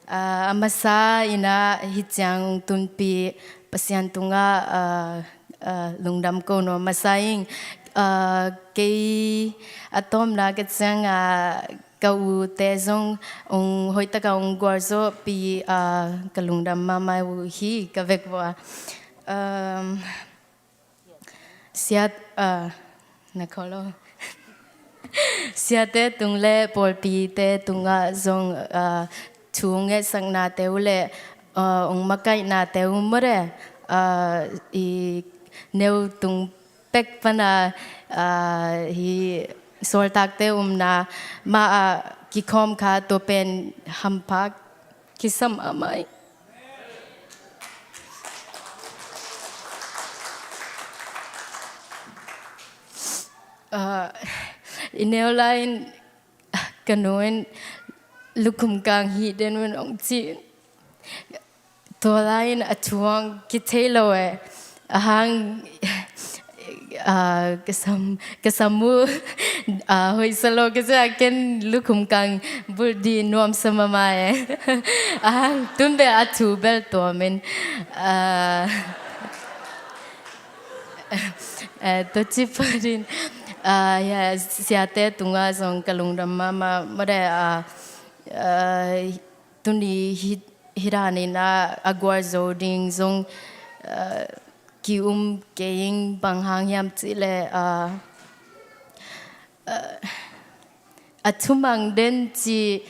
Ah, a masa in ah hih ciang ong tunpih Pasian tungah, ah, ah, lungdam ko nuam masa ing. Ah, kei a tawpna ka ciang a, ka ute zong ong hoih taka ong gualzawhpih, ah, ka lungdam mahmah uh hi ka vek vua. Um, siat, ah, na kholo. Siate tung le pawlpite tungah zong, ah, thu ngetsak nate uh le, ah, ong makaih nate uh mure, ah, i neu tung pek pana, ah, hi sawltakte umna mah a kikhawm kha tua pen hampha kisa mahmah hi. Ah, i neu lai-in ka nu in lukhum kang hih den un hong ci. Tua lai-in a thu hong kithei lo e. A hang, ah, ka sam, ka sam uh, ah, hoih sa lo ka ci a, ken lukhum kang bulh ding nuam sa mahmah e. A hang tun bel a thu bel tuam in, ah, eh, tua ci pah ding, ah, ya, siate tungah zong ka lungdam mahmah, mawk e, ah, ah, tuni hih, hih dan in a, a gualzo ding zong, ah, ki-um kei ing, bang hang hiam cih leh, ah, ah, a thumang den ci,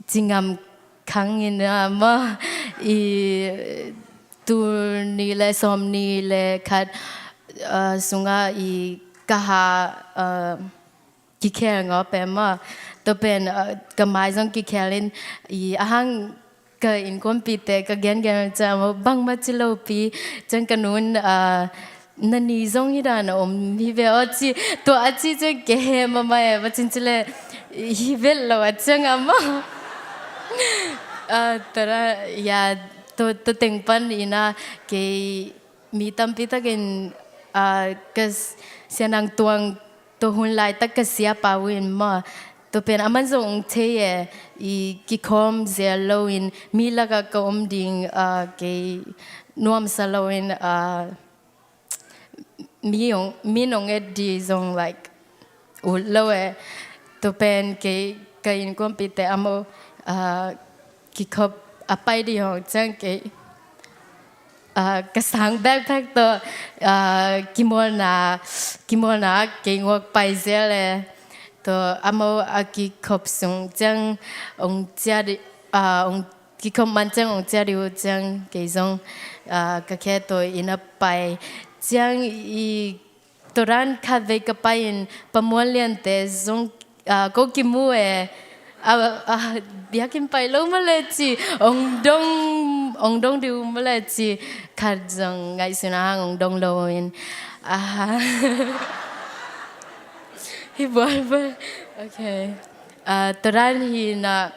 ci ngam khang in a, mawk e, tul nih le sawmnih le khat, ah, sungah i ka ha, ah, kikhel ngawh pen, mawk e, tua pen, ah, ka mai zong kikhel in, i a hang ka innkuanpihte ka gengen ciang, mawk e, bangmah ci lopi, ciang ka nu in, ah, na ni zong hih dan a om hi ve aw ci, tua a ci ciang kei heh mahmah e, bang ci leh hih vet lo a ciang a, mawk e. Ah, tua dan, ya, tua, tua teng pan in a, kei mi tampi takin, ah, ka s-, Sia Nang Tuang, tua hun laitak ka siapa uh in, mawk e, tua pen aman zong hong thei e, i kikhawm zel loin mi lakah ka om ding, ah, kei nuamsa loin, ah, mi hong, mi hong et ding zong, like, ut lo e. Tua pen kei, ka innkuanpihte amau, ah, kikhop a pai ding hong ciang kei, ah, ka sang backpack tawh, ah, kimawlna, kimawlna kei ngawk pai zel e. Tua amau a kikhop sung ciang hong ciah ding, ah, hong kikhop man ciang hong ciah ding uh ciang kei zong, ah, ka khe tawh inn a pai ciang i, tua dan khatvei ka pai in Pa Muan Liante zong, ah, ko kimu e. Ah, ah, biakinn pai lo mawk leh ci, hong dong, hong dong ding uh mawk leh ci, khat zong ngaihsun a hang hong dong lo in. Ah. Hi bual bual. Okay. Ah, tua dan hi na,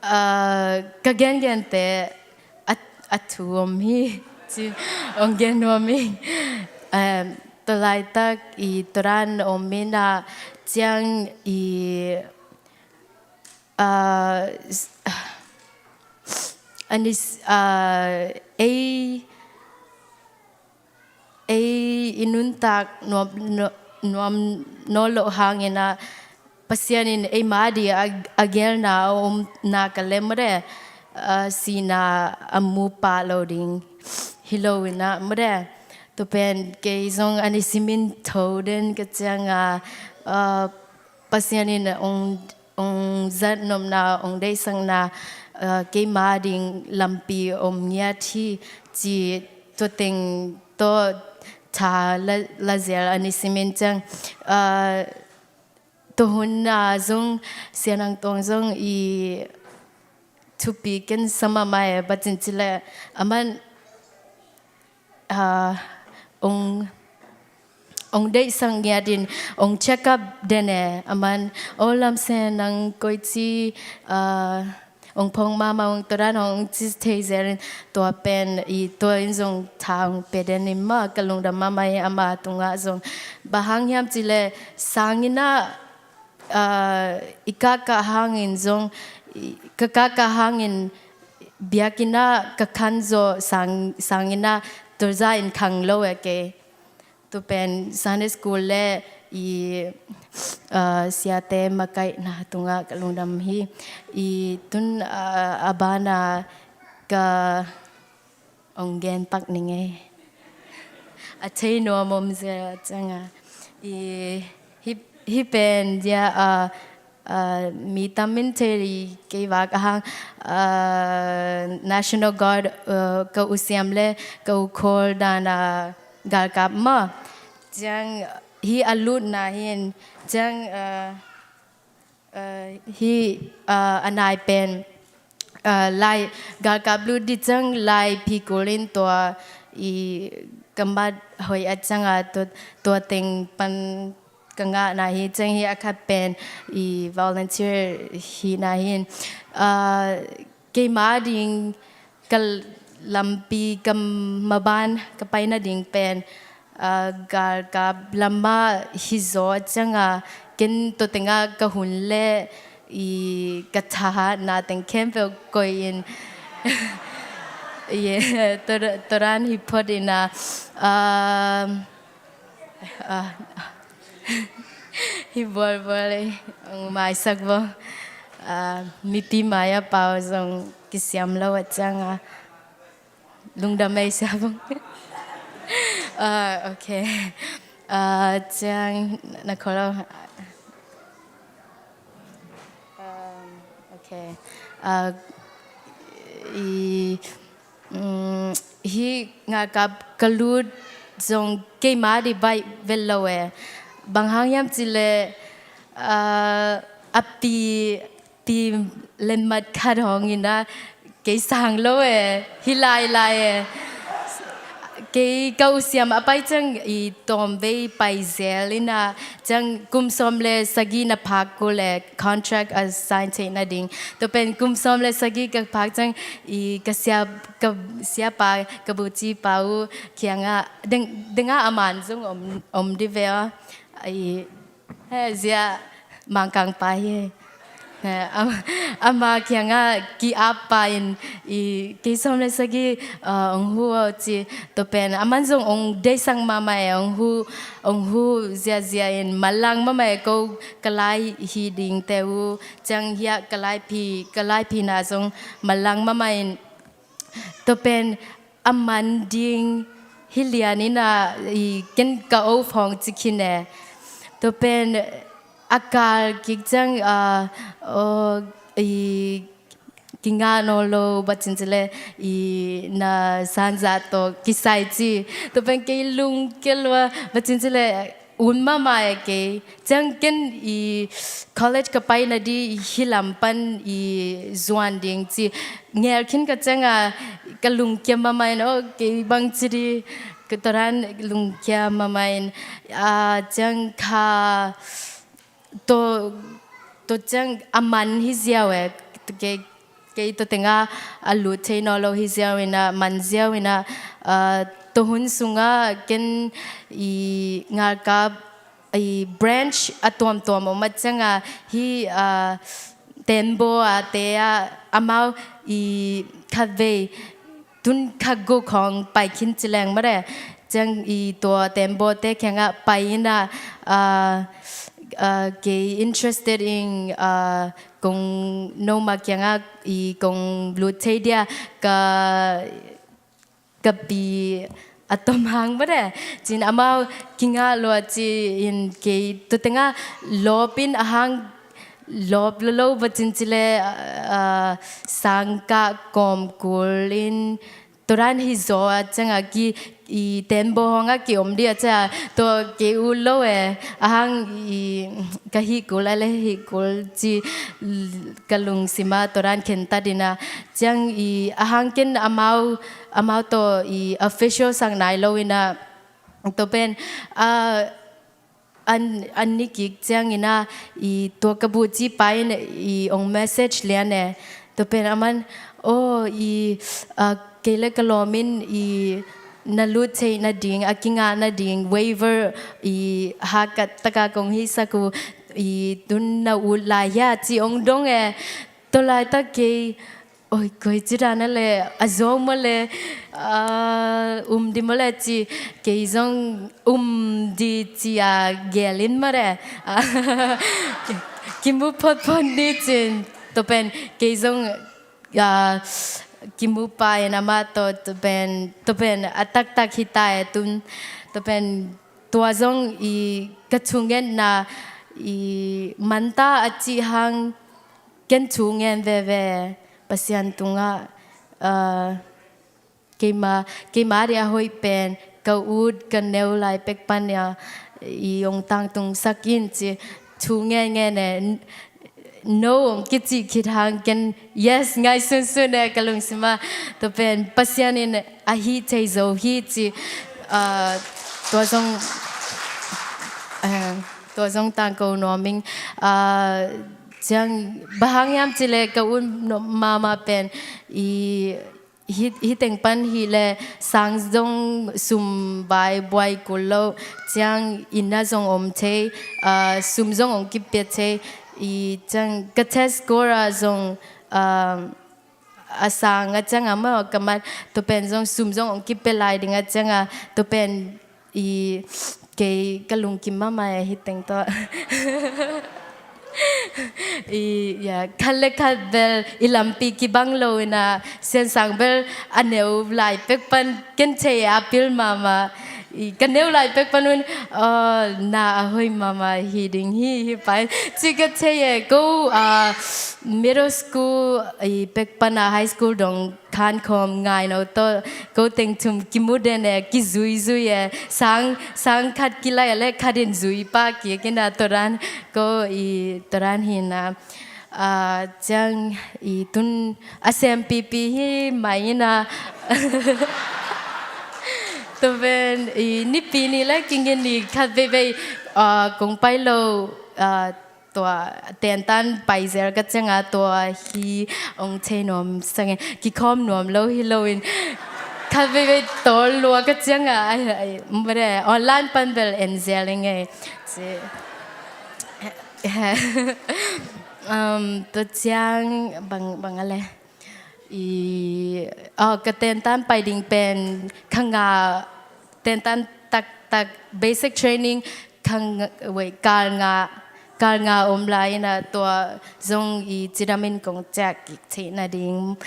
ah, ka gengente a, a thu om hi, ci, hong gen nuam hi. Em, tua laitak i tua dan om in a ciang i, ah, s-, a ni s-, ah, ei, ei i nuntak nuam, nuam, nuam nawn loh hangin a, Pasian in eima ding a, a gelna a om nak leh mawk e, ah, sihna a mu pah lo ding hi lo in a, mawk e. Tua pen kei zong a ni simin tho den ka ciang a, ah, Pasian in hong, hong zat nopna, hong deihsakna, ah, keima ding lampi om ngiat hi, ci, tua teng tawh tha la, la zel a ni simin ciang, ah, tua hun a zong Sia Nang Tuang zong i thupi ken sa mahmah e, bang ci leh aman, ah, hong, hong deihsak ngiat in, hong check up den e, aman, "O, lam Sia Nang koici, ah, hong phawk mahmah ung," tua dan hong ci thei zel in, tua pen i tua in zong tha hong pia den in, mawk e, ka lungdam mahmah hi ama tungah zong. Bang hang hiam cih leh sang in a, ah, i kahkah hangin zong, i, ka kahkah hangin biakinn ah ka khan zawh sang, sang in a tua zah in khang lo e kei. Tua pen Sunday school le i, ah, siate makaihna tungah ka lungdam hi. I tun, ah, a ban a ka hong gen pak ning e. A thei nuam om zia ciang a. I hih, hih pen zia, ah, ah, mi tam in thei kei vak a hang, ah, National Guard, ah, ka u Siam le ka u Khawl dan a galkap mah. Ciang hih a lutna hi in, ciang, ah, ah, hih, ah, a nai pen, ah, lai, galkap lut ding ciang lai phi kul in tua i ka mat hoih a cianga tua, tua teng pan ka ngahna hi. Ciang hi a khat pen i volunteer hina hi. Ah, keima ding ka lampi ka maban ka paina ding pen, ah, galkap lama hi zaw cianga ken tua tenga ka hun le i ka thahatna teng khempeuh koih in. Ye, tua, tua dan hi phot ina, ah, ah, hi bualbual ei, ang maisak bo. Ah, mipi mai a pau zong kisiam lo a cianga. Lungdam ei sia bang. Ah, okay. Ah, ciang na kholo. Um, okay. Ah, i, mm, hi nga ka, ka lut zong keima di baih vel lo e. Bang hang hiam cih leh, ah, a pi pi lenmat khat hong ina kei sang lo e, hi lai lai e. Kei ka u siam a pai ciang i tawmvei pai zel ina, ciang kum sawm le sagih na phak kul e contract a sign theihna ding. Tua pen kum sawm le sagih ka phak ciang i ka sia, ka siapa, ka buci pa uh kianga deng, denga a man zong om, om di ve a. I He, zia Mangkang pa hi. He, ama, ama kianga ki-ap pa in i kei sawm le sagih, ah, ong hu aw ci. Tua pen aman zong ong deihsak mahmah e, ong hu, ong hu ziazia in manlang mahmah e, ko ka lai hi dingte uh. Ciang hiah ka laiphi, ka laiphina zong manlang mahmah in. Tua pen a man ding hi lian ina i ken ka o phawng ci khin e. Tua pen a kal kik ciang, ah, aw, i kingah nawn lo, bacin ci le i na sanzah tawh kisai ci. Tua pen kei lungkia lua, bacin ci le un mahmah e kei. Ciang ken i college ka paina di hi lam pan i zuan ding ci ngel khin ka cianga ka lungkia mahmah in, aw, kei bang ci di, ka tua dan lungkia mahmah in, ah, ciang kha tua, tua ciang a man hi ziau e, kei, kei tua tenga a lut thei nawn lo hi ziau ina, man ziau ina, ah, tua hun sunga ken i ngalkap i branch a tuamtuam om a cianga hi, ah, Tembaw a te a amau i khatvei tun kha guk hong pai khin ci leng mare. Ciang i tua Tembaw te kiangah pai ina, ah, ah, kei interested in, ah, kong noma kiangah i kong lut thei dia ka, ka pi a tom hang mare. Cin amau kingah lua ci in kei tua tenga lawp in a hang lawp lolo bacin ci le, ah, sangkah kawm kul in tua dan hi zaw a cianga ki i Tembaw hong a ki om di a cia tua kei u lo e. A hang i ka hih kul a le hih kul ci ka lungsima tua dan khen ta dina. Ciang i a hang ken amau, amau tawh i official sak nai lo ina tua pen, ah, an, an ni kik ciang ina i tua ka buci pa in i ong message lian e. Tua pen aman, aw, i, ah, kei le ka lawm in i na lut theihna ding, a kingahna ding waiver i hakat taka kong hihsak uh, i tun na ut lai hia ci ong dong e. Tua laitak kei, oi, koi ci dan a le a zong maw le, ah, um di maw le ci, kei zong um di ci a gel in maw le, ah, kimu photphot ni cin. Tua pen kei zong, ah, kimu pa in amah tawh tua pen, tua pen a taktak hi ta e tun. Tua pen tua zong i ka thungetna i manta a cih hang ken thu ngen veve Pasian tungah, ah, keima, keima dia hoih pen ka ut ka neu lai pek pan ia i ong tangtung sak in ci thu ngen ngen e. No ong kici khit hang ken yes ngai sunsun e ka lungsima. Tua pen Pasian in a hih thei zo hi ci. Ah, tua zong, ah, tua zong tangko nuam ing. Ah, ciang bang hang hiam cih leh ka ut mahmah pen i hih, hih teng pan hi leh sang zong sum vai buai kul lo, ciang inn ah zong om thei, ah, sum zong ong kipia thei, i ciang ka test score ah zong, ah, a sang a ciang a maw ka mat, tua pen zong sum zong ong kipia lai ding a ciang a, tua pen i kei ka lungkim mahmah e hih teng tawh. I, ya, khat le khat bel i lampi kibang lo in a, Sian Sang bel a neu lai pek pan ken thei a pil mahmah. I, ka neu lai pek pan un, aw, na a hoih mahmah hi ding hi, hi pai. Ci ka thei e, ko, ah, middle school i pek pan a high school dong khan khawm ngai no tawh, ko teng thum kimu den e, kizuizui e, sang, sang khat kilai a le khat in zui pah kik in a, tua dan, ko i tua dan hi in a, ah, ciang i tun a sem pipi hi mai in a. Tua pen i nipi ni le kingin i khat veivei, ah, kong pai lo, ah, tua tentan pai zel ka ciang a, tua hi ong thei nuam sangin kikhawm nuam lo hi lo in khat veivei tawl lua ka ciang a, ai, ai, mare, online pan bel en zel ing e. Ci. Um, tua ciang bang, bang a le. I, oh, ka tentan pai ding pen kha nga, tentan taktak basic training kha nga, wei, kal nga, kal nga om lai in a, tua zong i cidam in kong ciah kik theihna ding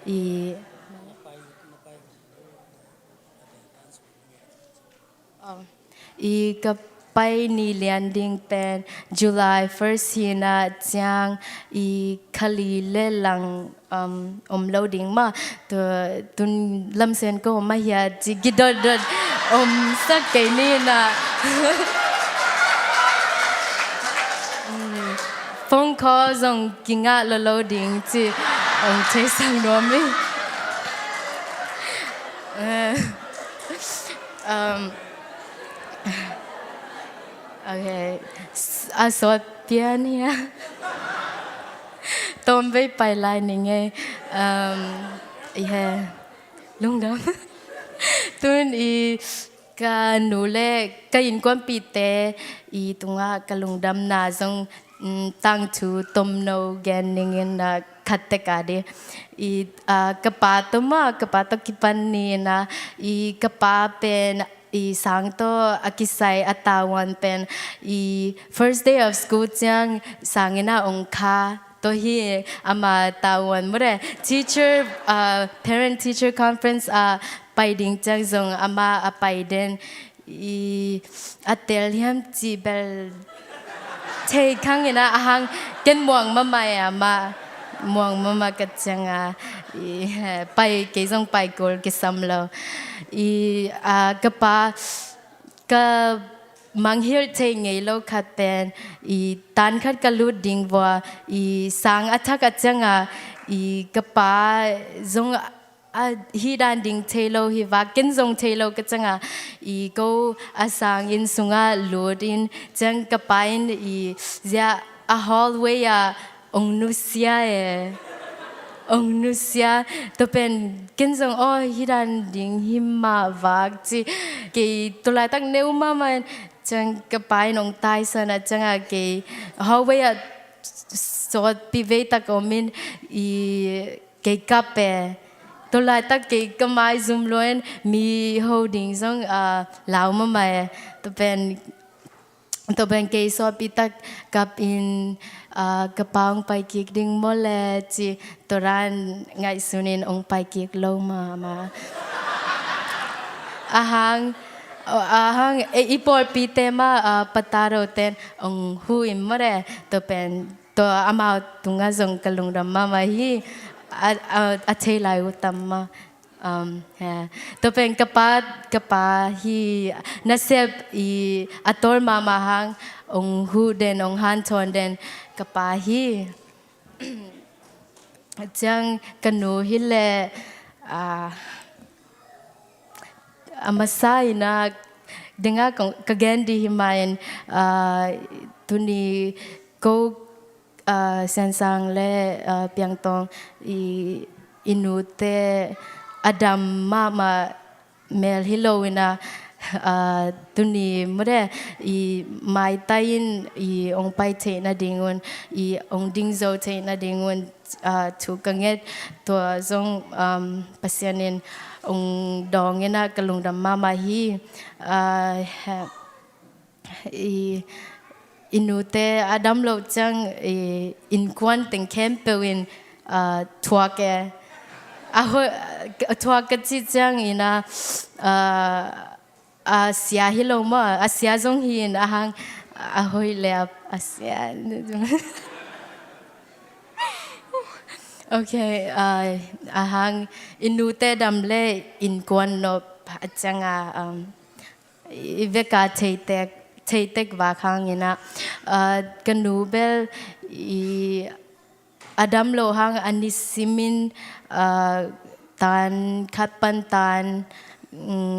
i, um, i ka pai ni lian ding pen July first hi in a, ciang i kha li le lang, um, om lo ding mah. Tua tun lamsen ko mah hiat ci kidotdot om sak kei ni in a. Mm, phone call zong kingah lo lo ding ci ong thei sak nuam ing. Eh, um, okay. S-, a sawt pian hia. Tawmvei pai lai ning e. Um, i he. Lungdam. Tun i ka nu le ka innkuanpihte i tungah ka lungdamna zong, mm, tangthu tomno gen ning in a, khat tek a dih. I, ah, ka pa tawh mah, ka pa tawh kipan ni in a, i ka pa pen i sang tawh a kisai a tavuan pen i first day of school ciang sang in a ong kha. Tua hi ama tavuan mure. Teacher, ah, parent teacher conference a pai ding ciang zong ama a pai den. I a tel hiam cih bel thei khang in a, a hang ken muang mahmah e ama. Muang mahmah ka ciang a, i, pai kei zong pai kul kisam lo. I, ah, ka pa, ka manghilh thei ngei lo khat pen, i tan khat ka lut ding vua, i sang a thak a ciang a, i ka pa zong a hih dan ding thei lo hi vak, ken zong thei lo ka ciang a, i ko a sang inn sungah lut in ciang ka pa in i zia a hallway ah ong nusia e. Ong nusia. Tua pen ken zong aw hih dan ding hi mah vak ci. Kei tua laitak neu mahmah in ciang ka pa in ong taisan a ciang a kei hallway ah sawtpi vei tak om in i kei kap e. Tua laitak kei ka maizum lua in mi ho ding zong, ah, lau mahmah e. Tua pen, tua pen kei sawtpi tak kap in, ah, ka pa ong pai kik ding maw le ci, tua dan ngaihsun in ong pai kik lo mahmah. A hang, a hang, e, i pawlpite mah, ah, pataro ten ong hu in maw le, tua pen tua amau tungah zong ka lungdam mahmah hi. A, a, a thei lai uh tam mah. Um, he. Tua pen ka pa, ka pa hi nasep i a tawl mahmah hang ong huh den, ong hanthawn den ka pa hi. Ciang ka nu hi leh, ah, a masa in a, denga kong, ka gen di hi main, ah, tuni ko, ah, Siansang le, ah, Piangtawng i, i nute a dam mahmah mel hi lo in a, ah, tuni mure i maitai in i ong pai theih nadingun, i ong dingzo theih nadingun, ah, thu ka nget tua zong, um, Pasian in ong dawng in a ka lungdam mahmah hi. Ah, he, i, i nute a dam loh ciang i innkuan teng khempeuh in, ah, thuak e. A hoi, thuak ka cih ciang in a, ah, a sia hi lo maw, a sia zong hi in a hang, a hoih le a, a sia. Ok, ah, a hang i nute dam le innkuan nop a ciang a, um, i veka theitek, theitek vak hang in a, ah, ka nu bel i a dam loh hang a nisimin, ah, tan khat pan tan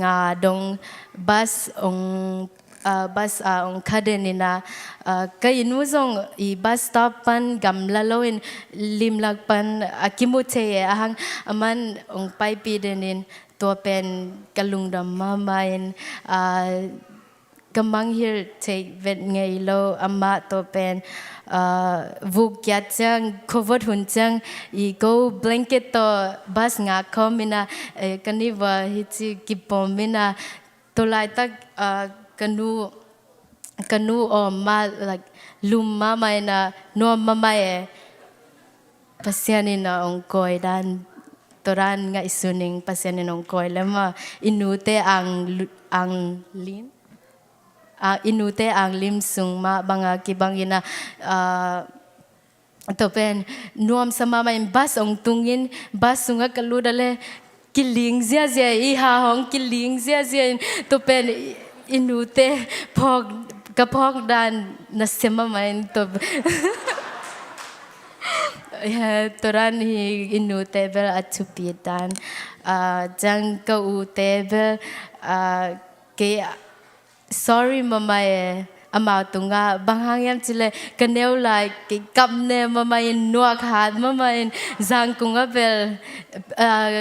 nga dong bus ong, ah, bus a ong kha den in a, ah, ka inn uh zong i bus stop pan gamla lo in limlak pan a kimu thei e, a hang a man ong paipih den in tua pen ka lungdam mahmah in, ah, ka mangngilh theih vet ngei lo amah tawh pen, ah, vuk kiat ciang, khuavot hun ciang i ko blanket tawh bus ngak khawm in a, eh, ka ni va hi ci kipawm in a, tua laitak, ah, ka nu, ka nu awm mah, like, lum mahmah in a, nuam mahmah e. Pasian in a ong kawi dan, tua dan ngaihsun ing, Pasian in ong kawi le maw, i nute ang lu-, ang lim, ah, i nute ang lim sung mah bang a kibang in a, ah, tua pen nuamsa mahmah in bus ong tung in, bus sungah ka lut a le, kiling ziazia, i ha hong kiling ziazia in, tua pen i, i nute phawk, ka phawk dan nasia mahmah in tua. Ya, tua dan hi i nute bel a thupi dan. Ah, ciang ka ute bel, ah, kei sorry mahmah e, amau tungah, bang hang hiam cih leh ka neu lai, kei kap ne mahmah in, nuak hat mahmah in, Zangkung ah bel, ah,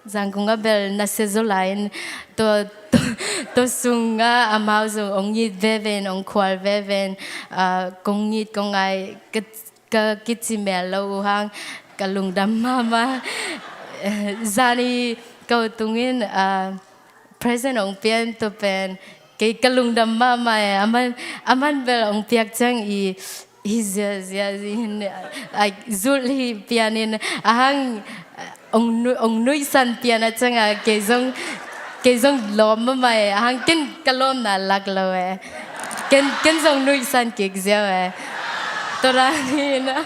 Zangkung ah bel nasia zaw lai in, tua, tua, tua sungah amau zong ong it veve in, ong khual veve in, ah, kong it kong ngai, ka ka kici mel lo uh hang, ka lungdam mahmah. Zani ko tungin, ah, present ong pian tua pen, kei ka lungdam mahmah e, aman, aman bel ong piak ciang i, hi ziazia, hi, like, zulh hi pian in, a hang, ong nu-, ong nuihsan pian a ciang a, kei zong, kei zong lawm mahmah e, a hang ken ka lawmna lak lo e. Ken, ken zong nuihsan kik ziau e. Tua dan hi in a.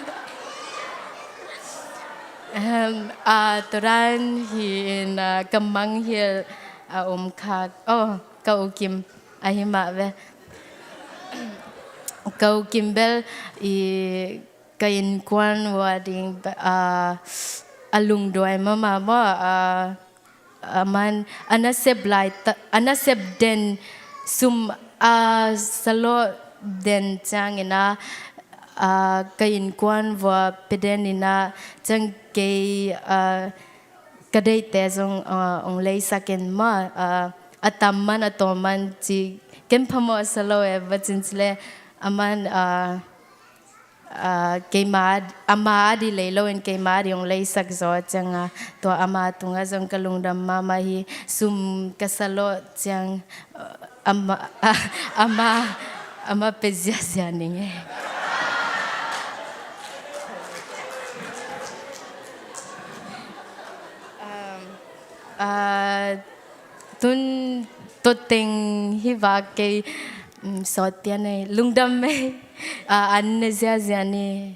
Ahem, ah, tua dan hi in a, ka mangngilh a om khak. Oh, ka u Kim ahi mah ve. Ka u Kim bel i ka innkuan uh a ding, ah, a lungduai mahmah maw, ah, a man, a nasep lai ta, a nasep den sum, ah, salawh den ciang in a, ah, ka innkuan uh a pia den in a, ciang kei, ah, ka deihte zong, ah, ong leisak in maw, ah, a tam man, a tawm man ci, ken phamawh sa lo e, va cin ci le, a man, ah, ah, keima, ama a di lei lo in keima a di ong leisak zaw ciang a, tua ama tungah zong ka lungdam mahmah hi, sum ka salawh ciang, ah, ama, ah, ama, ama pe ziazia ning e. Um, ah, tun toteng hi vak kei, mm, sawt pian ei, lungdam ei, ah, an ne ziazia ni.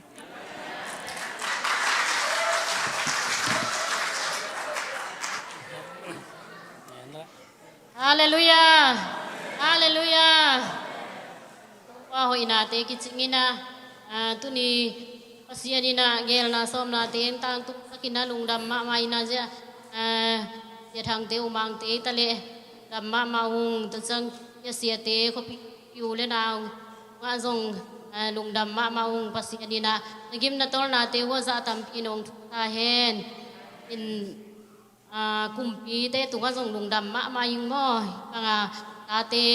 Halleluiah. Halleluiah. Topa hoihnate kicing in a, ah, tuni Pasian in a geelna sawmnate en tangtung sak in a lungdam mahmah in a zia, ah, zia Thangte U Mangte ei ta leh. lungdam mahmah ung. Tua ciang i a siate khuapi u le nau tungah zong, eh, lungdam mahmah ung. Pasian in ah na gim na tawlnate uh a zah tampi in hong thuk ta hen. In, ah, kumpite tungah zong lungdam mahmah ing maw. Hih bangah tate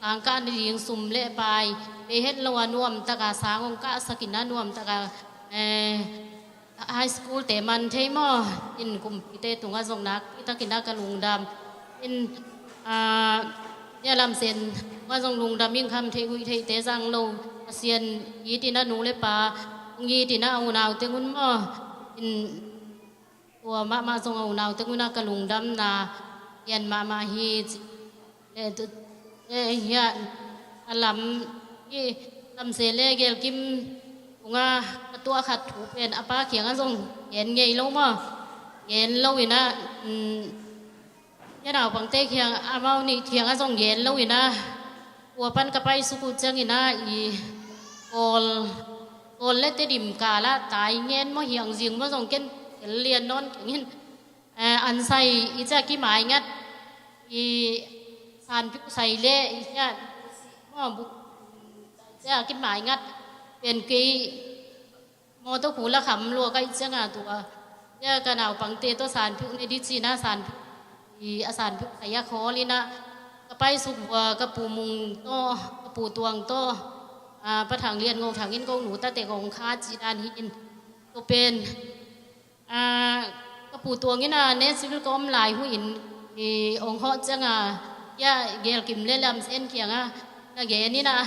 sangkah nading sum le pai bei het lo a nuamtak a sang hong kahsak in ah nuamtak a, eh, high school te man thei maw. In kumpite tungah zong nakpi takin ah ka lungdam. In, ah, nia lamsen tungah zong lungdam ing. Kham theih huih theihte zang lo Pasian it in ah nu le pa hong it in ah a unau teng un maw. In tua mahmah zong a unau teng un ah ka lungdamna lian mahmah hi. Ci, eh, tu, eh, hiah a lam hi. Lamse le Gelkim tungah ka tuah khat thu pen a pa kiangah zong gen ngei lo maw. Gen lo in ah, mm, hih naupangte kiang, amau nih kiangah zong gen lo in ah, kua pan ka paisuk uh ciangin ah i Kawl, Kawl le Tedim kal ah tai ngen maw, hiang zing maw zong ken tel lian nawn keng in, eh, an sai i ciah kimai ngat, i sanpiuh sai le i ciah maw, bu, ciah kimai ngat pen kei mawtaw khu la kham lua ka hih ciangah tua, tua ka naupangte tawh sanpiuh ne dih ci-in ah sanpiuh, i a sanpiuh sai a khawl in ah ka paisuk vua ka Pu Mung tawh, ka Pu Tuang tawh, ah, Pa Thang Lian Ngo Thang in ko nu tate kong kha cih dan hi in. Tua pen, ah, ka Pu Tuang in ah Nashville ka om lai hu in, i hong hawh ciangah, hiah Gelkim le Lamsen kiangah na gen in ah,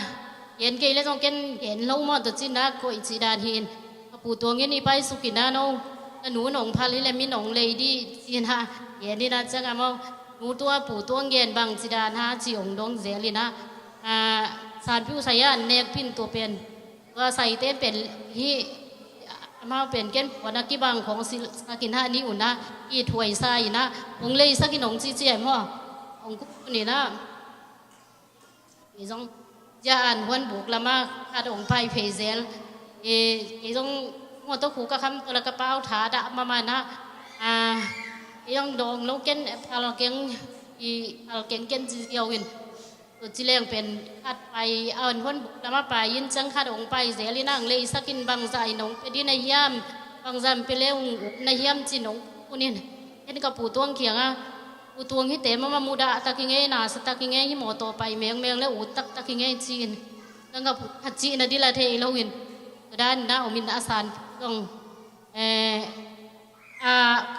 gen kei le zong ken gen lo maw, tua ci-in ah koih cih dan hi in. Ka Pu Tuang in i paisuk in ah no, na nu nong phal hi le mi nong lei dih ci-in ah gen in ah ciangah maw, nu tua Pu Tuang gen bang ci dan ha ci hong dong zel in ah, ah, sanpiuh sai ah an nek phin tua pen. Tua saite pen hih amau pen ken puan a kibang khawng silhsak in ah ni un ah i thuaisa in ah hong leisak in hong cici ai maw. Hong kuk un in ah. Kei zong zia an huan buk lamah khat hong pai phei zel. E, kei zong mawtaw khu ka kham tua la ka pau tha dah mahmah in ah, ah, kei zong dawng lo ken phal keng, i phal keng ken ci ziau in. Tua ci leng pen khat pai, a an huan buk lamah pai in ciang khat hong pai zel in ah hong leisak in bangzah in hong pia dih na hiam, bangzah in pia le hong up na hiam ci-in hong kuk un in. Ken ka Pu Tuang kiangah, Pu Tuang hihte mahmah mudah tak hi ngei, nasa tak hi ngei, hih mawtaw pai mengmeng le ut taktak hi ngei ci-in. Nang ka Pu khat cihna dih la thei lo in. Tua dan in ah om in a san zong, eh, a,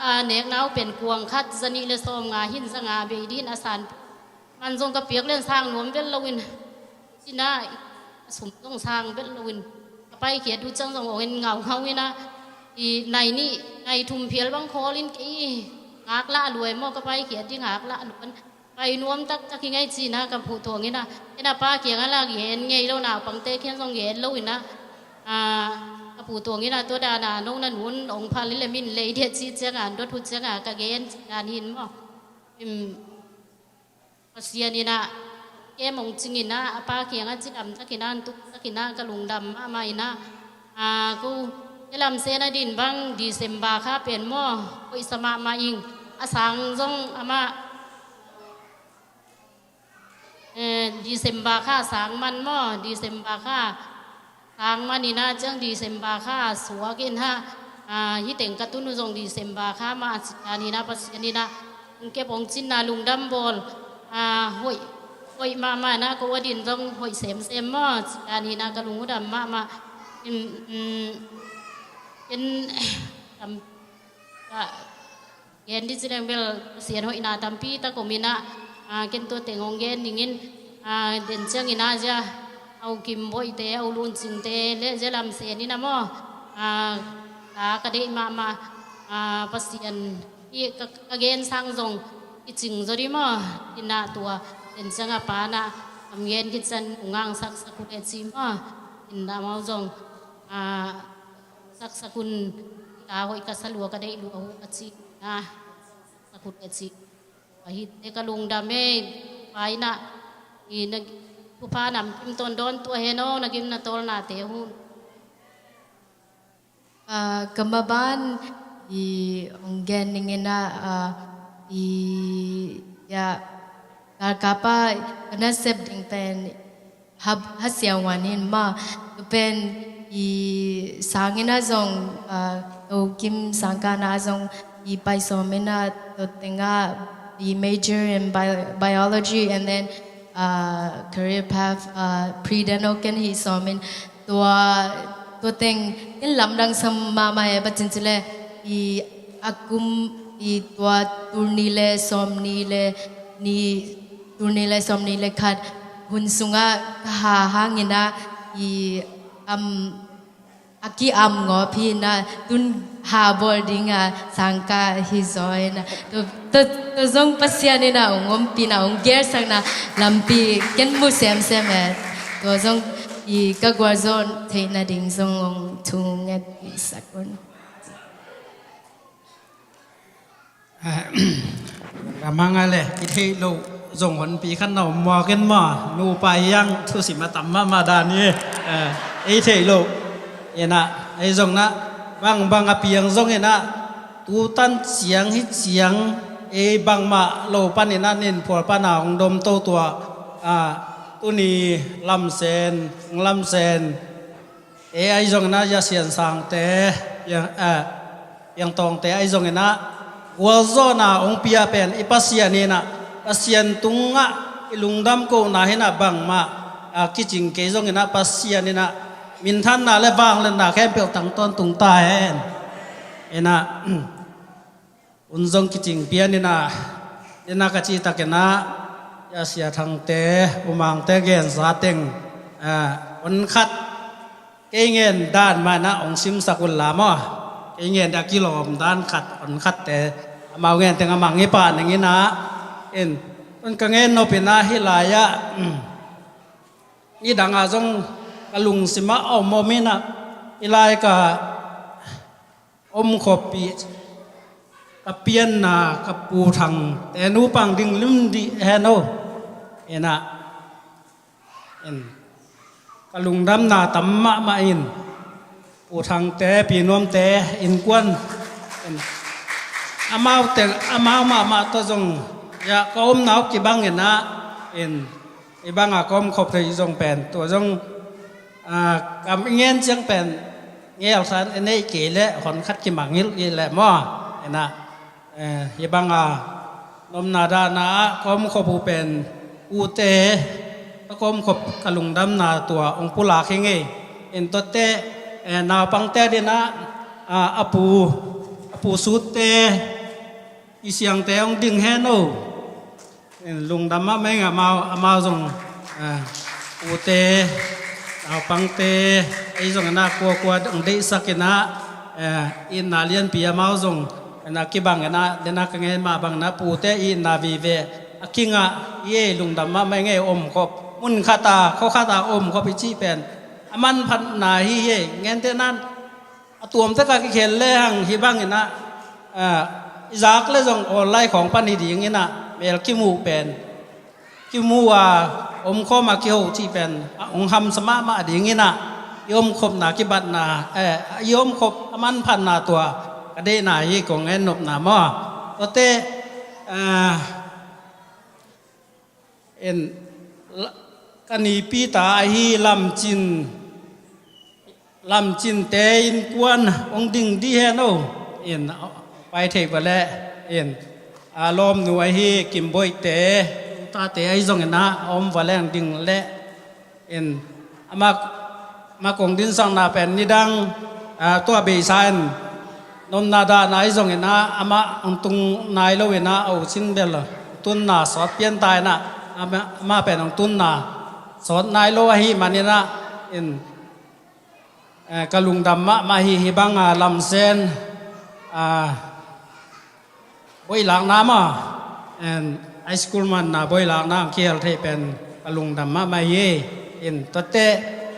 a nekna uh pen kuang khat za nih le sawm nga hin za nga bei dih in a san. Man zong ka piak len sang nuam vel lo in, ci-in ah a sum zong sang vel lo in, ka paikhiat uh ciang zong ong en ngaungau in ah, i nai nih, nai thum phial bang khawl in kei ngaklah lua e maw, ka paikhiat ding ngaklah lua in, pai nuam taktak hi ngei ci-in ah ka Pu Tuang in ah, en a pa kiangah la gen ngei lo, naupangte kiang zong gen lo in ah, ah, ka Pu Tuang in ah tua dan a nong na nu ong phal hi le min lei dih ci ciangah an dot uh ciangah ka gen ci dan hi in maw. Im, Pasian in ah kem hong cing in ah, a pa kiangah cidam takin ah, an tuk takin ah, ka lungdam mahmah in ah. Ah, ko, e lamsen a din bang December kha pen maw, hoihsa mahmah ing. A sang zong amah, eh, December kha a sang man maw, December kha sang man in ah ciang December kha suak in ah, ah, hih teng ka tun uh zong December kha mah a ci dan in ah, Pasian in ah hong kep hong cinna lungdam bawl, ah, hoih, hoih mahmah in ah ko a din zong hoih semsem maw, ci dan in ah ka lung uh dam mahmah. In, in, in, tam, ka, Gen dih ci leng bel Pasian hoihna tampi tak om in ah, ah, ken tua teng hong gen ning in, ah, den ciangin ah zia, a u Kim Boihte, a u Lun Cingte le zia lamsen in ah maw, ah, ka, ka deih mahmah, ah, Pasian hih ka, ka gen sang zong i cing zaw dih maw, in ah tua den ciang a pa in ah kam gen khit ciang u ngang saksak uh leh ci maw, in ah amau zong, ah, saksak un, ka hoih ka sa lua ka deih lua uh ka ci, ah, saksak un ka ci. Ahi te ka lungdam e, pa in ah, i na, thupha namkim tawn dawn tuah hen aw, na gim na tawlnate uh. Ah, ka maban, i hong gen ning in ah, ah, i, ya, galkapa ka nasep ding pen ha, ha siahuan in mah. Tua pen i sangin ah zong, ah, Tokim sangkahna ah zong i pai sawm in ah, tua tengah i major in bi-, biology, and then, ah, career path, ah, pre-dental ken hih sawm in, tua, tua teng in lamdang sa mahmah e, bangci ci leh i a kum i tua tul nih le sawm nih le nih, tul nih le sawm nih le khat hun sungah ka ha hangin ah i, am, a ki-am ngawp hi in ah, tun ha bawl ding a sangkah hi zaw in ah, tua, tua, tua zong Pasian in ah hong ompihna, hong geelsakna lampi ken mu semsem e. Tua zong i ka gualzawh theihna ding zong hong thungetpihsak un. Lamang a le i theih loh zong honpi khat na om muak in maw, nupa hiang thusim a tam mahmah dan hi. Eh, ei theih loh in ah, ei zong in ah, bangbang a piang zong in ah, tu tan ciang hi ciang, ei bangmah lo pan in ah, nin phual pan a hong dom to tua, ah, tuni lamsen, lamsen, e ahi zongin ah, Yasian Sangte, Piang, eh, Piangtawngte ahi zongin ah, gualzawhna hong pia pen i Pasian in ah, Pasian tungah i lungdam kohna hi in ah, bangmah, ah, kicing kei zongin ah, Pasian in ah minthanna le vangliatna khempeuh tang tawntung ta hen. In ah, hun zong kicing pian in ah, in ah ka cih takin ah, Sia Thangte, U Mangte gensa teng, ah, hon khat, kei ngen dan mah in ah hong simsak un la maw. Kei ngen a kilawm dan khat, hon khatte, amau ngen teng a mang hi pah ning in ah, in, hon ka ngen nop in ah, hih lai-ah, nidang ah zong ka lungsim ah a om om in ah, hih lai ka omkhop i ka pianna ka Pu Thangte nupa ding lim dih hen aw. In ah, in, ka lungdamna tam mahmah in, Pu Thangte, Pi Nuamte innkuan, in, amau teng, amau mahmah tawh zong, ya, ka omna uh kibang in ah, in, i bang a ka omkhop thei zong pen, tua zong, ah, kam i ngen ciang pen, ngelsan i neih kei leh, hon khat kimangngilh i leh maw, in ah, eh, hih bang a, nopna dahna ah, ka omkhop uh pen, pute, ka omkhop ka lungdamna tua, hong pulak hi ngei, in tuate, eh, naupangte ading ah, ah, a pu, a pu Sutte, i siangte hong ding hen aw. Lungdam mahmah ing, amau, amau zong, ah, pute, naupangte, ei zong in ah kuakua hong deihsak in ah, eh, itna lianpi amau zong, in ah kibang in ah, den a ka ngen mah bang in ah pute itna vive, a kingah, i ei lungdam mahmah ing e, omkhop, mun khat a, khua khat a omkhop i cih pen, a manphatna hi hi e, gentehna in, a tuamte ka kikhel lehang hih bang in ah, ah, i zak leh zong online khawng pan hi ding in ah, mel kimuh pen, kimuh a, omkhawm a kiho cih pen, a hong hamsa mahmah ding in ah, i omkhopna kibatna, eh, i omkhop a manphatna tua, ka deihna hi kong en nopna maw. Tuate, ah, in, la-, ka nipita ahi Lam Cin, Lam Cinte innkuan hong ding dih hen aw. In, pai thei va leh, in, a lawmnu ahi Kim Boihte, tate ahi zongin ah, a om va leng ding leh, in, amah, amah kong dinsakna pen nidang, ah, tua beisa in, nopna dahna ahi zongin ah, amah hong tung nai lo in ah, a u Cin bel tunna sawt pian ta in ah, amah, amah pen hong tunna sawt nai lo ahih manin ah, in, eh, ka lungdam mahmah hi. Hih bang a lamsen, ah, boilakna mah, in, high school manna boilakna hong kihel thei pen ka lungdam mahmah hi. In, tuate,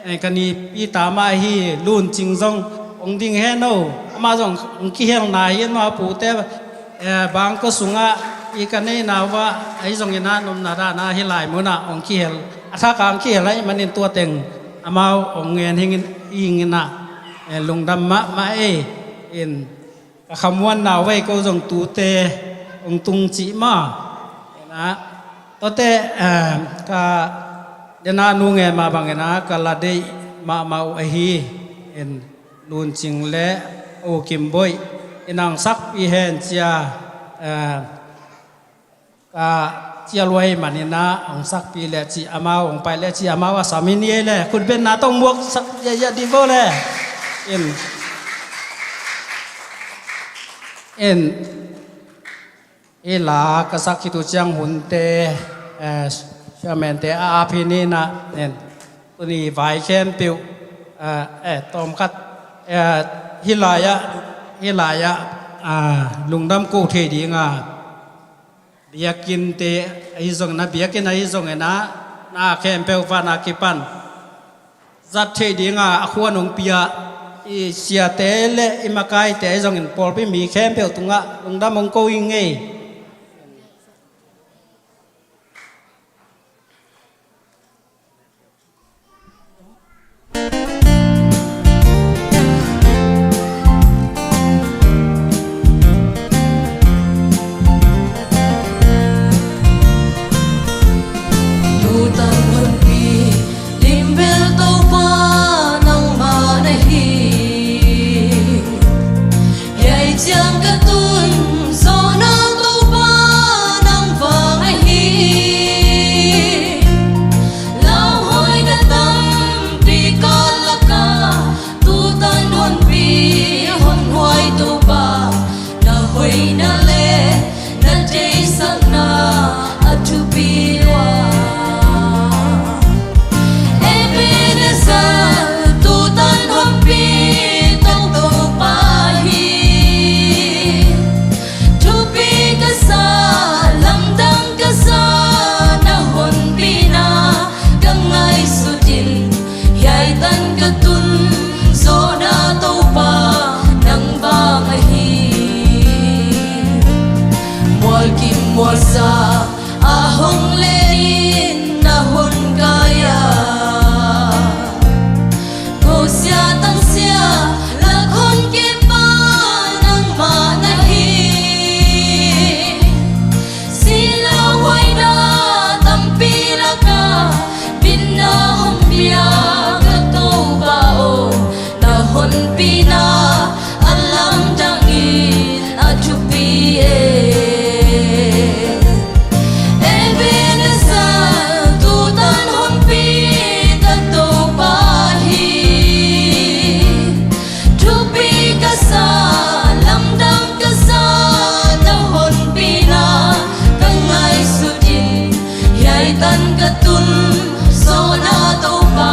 eh, ka nipita mah ahi Lun Cing zong hong ding hen aw. Amah zong hong kihelna hi in, amah pute, eh, bangkua sungah i ka neihna uh ah, ahi zongin ah nopna dahna hih lai munah hong kihel, a thak a hong kihel ahih manin tua teng amau hong ngen hi ing in ah, eh, lungdam mahmah e. In, ka khamuanna uh ei, ko zong tute hong tung cih mah. In ah, Tuate, eh, ka dena nu nge mah bangin ah ka la deih mahmah uh ahi in, Lun Cing le U Kim Boih in hong sakpih hen ci-a, eh, ka cial uh ahih manin ah hong sakpih le ci, amau hong pai le ci, amau a sam hi ni ei le, khutbetna tawh muak sak ya ya di bo le. In, in, Hih la ka sak khit uh ciang hunte, eh, chairman-te a ap hi ni na, nen, tuni vai khempeuh, eh, eh, tawmkhat, eh, hih lai-ah, hih lai-ah, ah, lungdam ko thei ding a, biakinnte ahi zongin ah, biakinn ahi zongin ah, na khempeuh van a kipan zat theih dinga a khuan hong pia i siate le i makaite ahi zongin pawlpi mi khempeuh tungah lungdam hong ko ing ei. Tutan honpi limbel Topa nangmah na hi. Hiai ciang ka tun zawhna Topa nang vang ahi. Lauhuaina tampi ka lak a tutan honpi honhuai Topa na hoihna le na deihsakna a thupi lua. Ebenezer tutan honpi tawh Topa hi. Thupi ka sa, lamdang ka sa, na honpina ka ngaihsut in, hiai tan ka tun zawhna Topa nang vang ahi. Mualkim mualsa a hong len in na hon kai a, kosia tangsia lak hon kepa nangmah na hi. Si lauhuaina tampi lak a bitna hong pia ka Topa aw, na honpina a lamdang in a thupi e. Ebenezer tutan honpi ka Topa hi. Thupi ka sa, lamdang ka sa, na honpina ka ngaihsut in, hiai tan ka tun zawhna Topa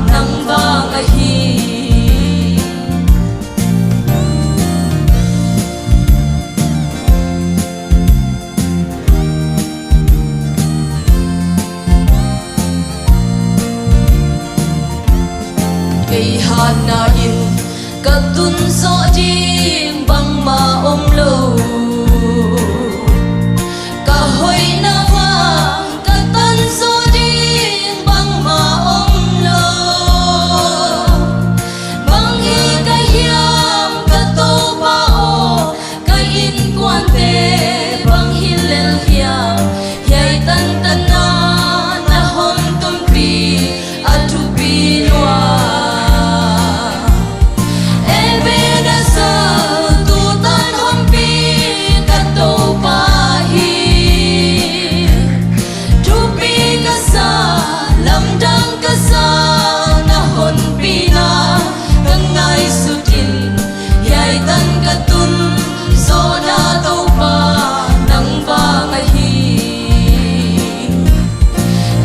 nang vang ahi. Kei hatna in ka tun zawh ding bangmah om lo. Ka hoihna vang ka tan zawh ding bangmah om lo. Bang hi ka hiam ka Topa aw, ka innkuante bang hi lel hiam, hiai tantanna na hon tonpih a thupi lua. Ebenezer tutan honpi ka Topa hi. Thupi ka sa, lamdang ka sa, na honpina ka ngaihsut in, hiai tan ka tun zawhna Topa nang vang ahi.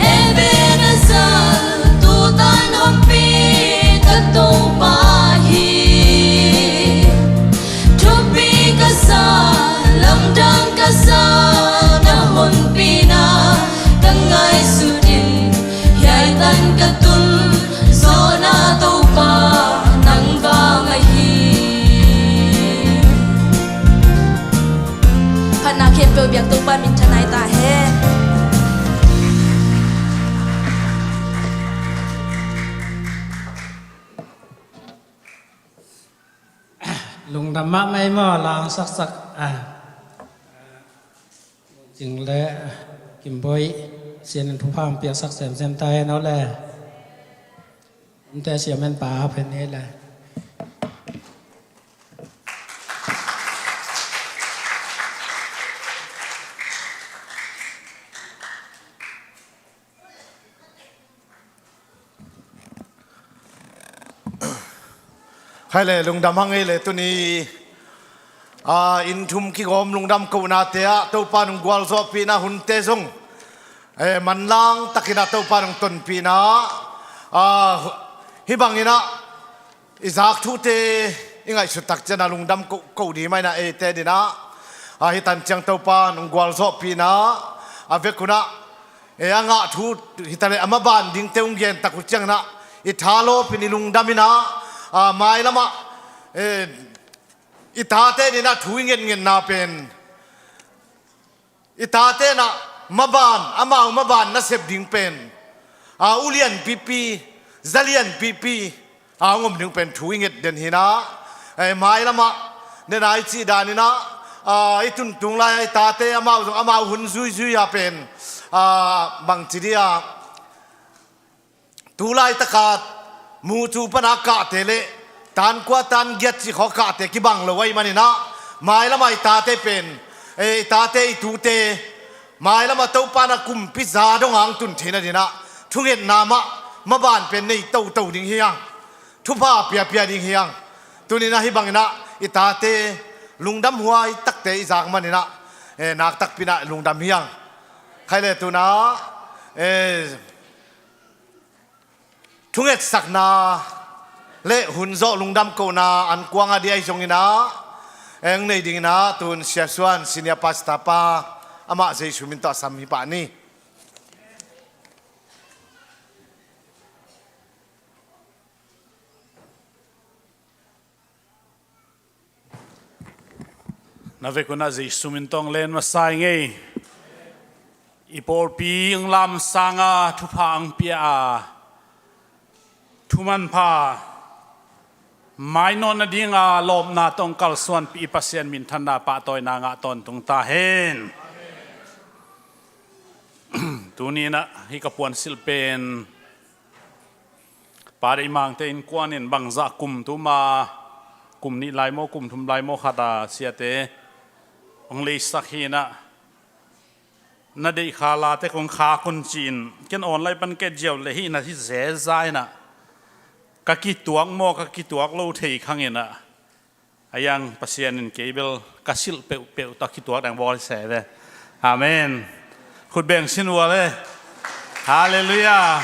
Ebenezer tutan honpi ka Topa hi. Thupi ka sa, lamdang ka sa, na honpina ka ngaihsut in, hiai tan ka tun zawhna Topa nang vang ahi. Phatna khempeuh biak Topa minthanna hi ta hen. Lungdam mahmah ei maw, la hong saksak, ah, Cing le Kim Bawi Sian in thupha hong piaksak semsem ta hen aw le. Nte siamen pa a phen ni le. Khai le lungdam hang ei le tuni, a, inn thum kigawm lungdam kohnate ah Topa nung gualzawhpihna hunte zong, e, manlang takin ah Topa nung tonpihna, a, hih bangin ah i zak thute i ngaihsut tak ciangin ah lungdam ko, ko ding mah in ah eite adingin ah, a, hih tan ciang Topa nung gualzawhpihna a vekun ah, e, a ngah thu hi ta leh a maban dingte hong gen tak uh ciangin ah i thalawpin i lungdam in ah, a, mailam ah, e, i tate adingin ah thu i ngetngetna pen, i tate in ah maban, amau maban nasep ding pen, a, ulianpipi, zalianpipi a hong om ding pen thu i nget den hi in ah, e, mailam ah den a i cih danin ah, a, i tuntung lai a i tate amau zong amau hun zuizui a pen, a, bangci dih a, tu laitaka mucu pana kahte le tankua tangiat cih khawng kahte kibang lo ahih manin ah, mailam ah i tate pen, e, i tate i tute mailam ah Topa in ah kumpi za dong a hong tun theihna dingin ah thungetna mah maban pen nei toto ding hi hang. Thupha piapia ding hi hang. Tuni in ah hih bangin ah i tate lungdam huai takte i zak manin ah, e, nakpi takin ah lungdam hi hang. Khai le tu-in ah, e, thungetsakna le hun zawh lungdam kohna an kuang a dih ahi zongin ah, e, hong nei dingin ah tu-in Sia Suan Senior Pastor pa amah Jesu min tawh a sam hi pah ni. Na vekun ah Jesu min tawh len masa ing ei. I pawlpi hong lam sanga thupha hong pia a, thu manpha mainawt nadinga lawpna tawh hong kalsuanpih i Pasian minthanna pahtawina ngah tawntung ta hen. Tuni in ah hih ka puansilh pen Pa Deih Mangte innkuan in bangzah kum tu ma, kum nih lai maw, kum thum lai maw khat a siate hong leisak hi in ah, na deih kha late kong khak un ci-in ken online pan ka et ziau leh hih na hi zeza in ah, ka kituak maw ka kituak lo thei khang in ah, a iang Pasian in kei bel ka silh peuhpeuh tawh kituak dang bawl se ve. Amen. Khut beng sin ua le. Halleluiah.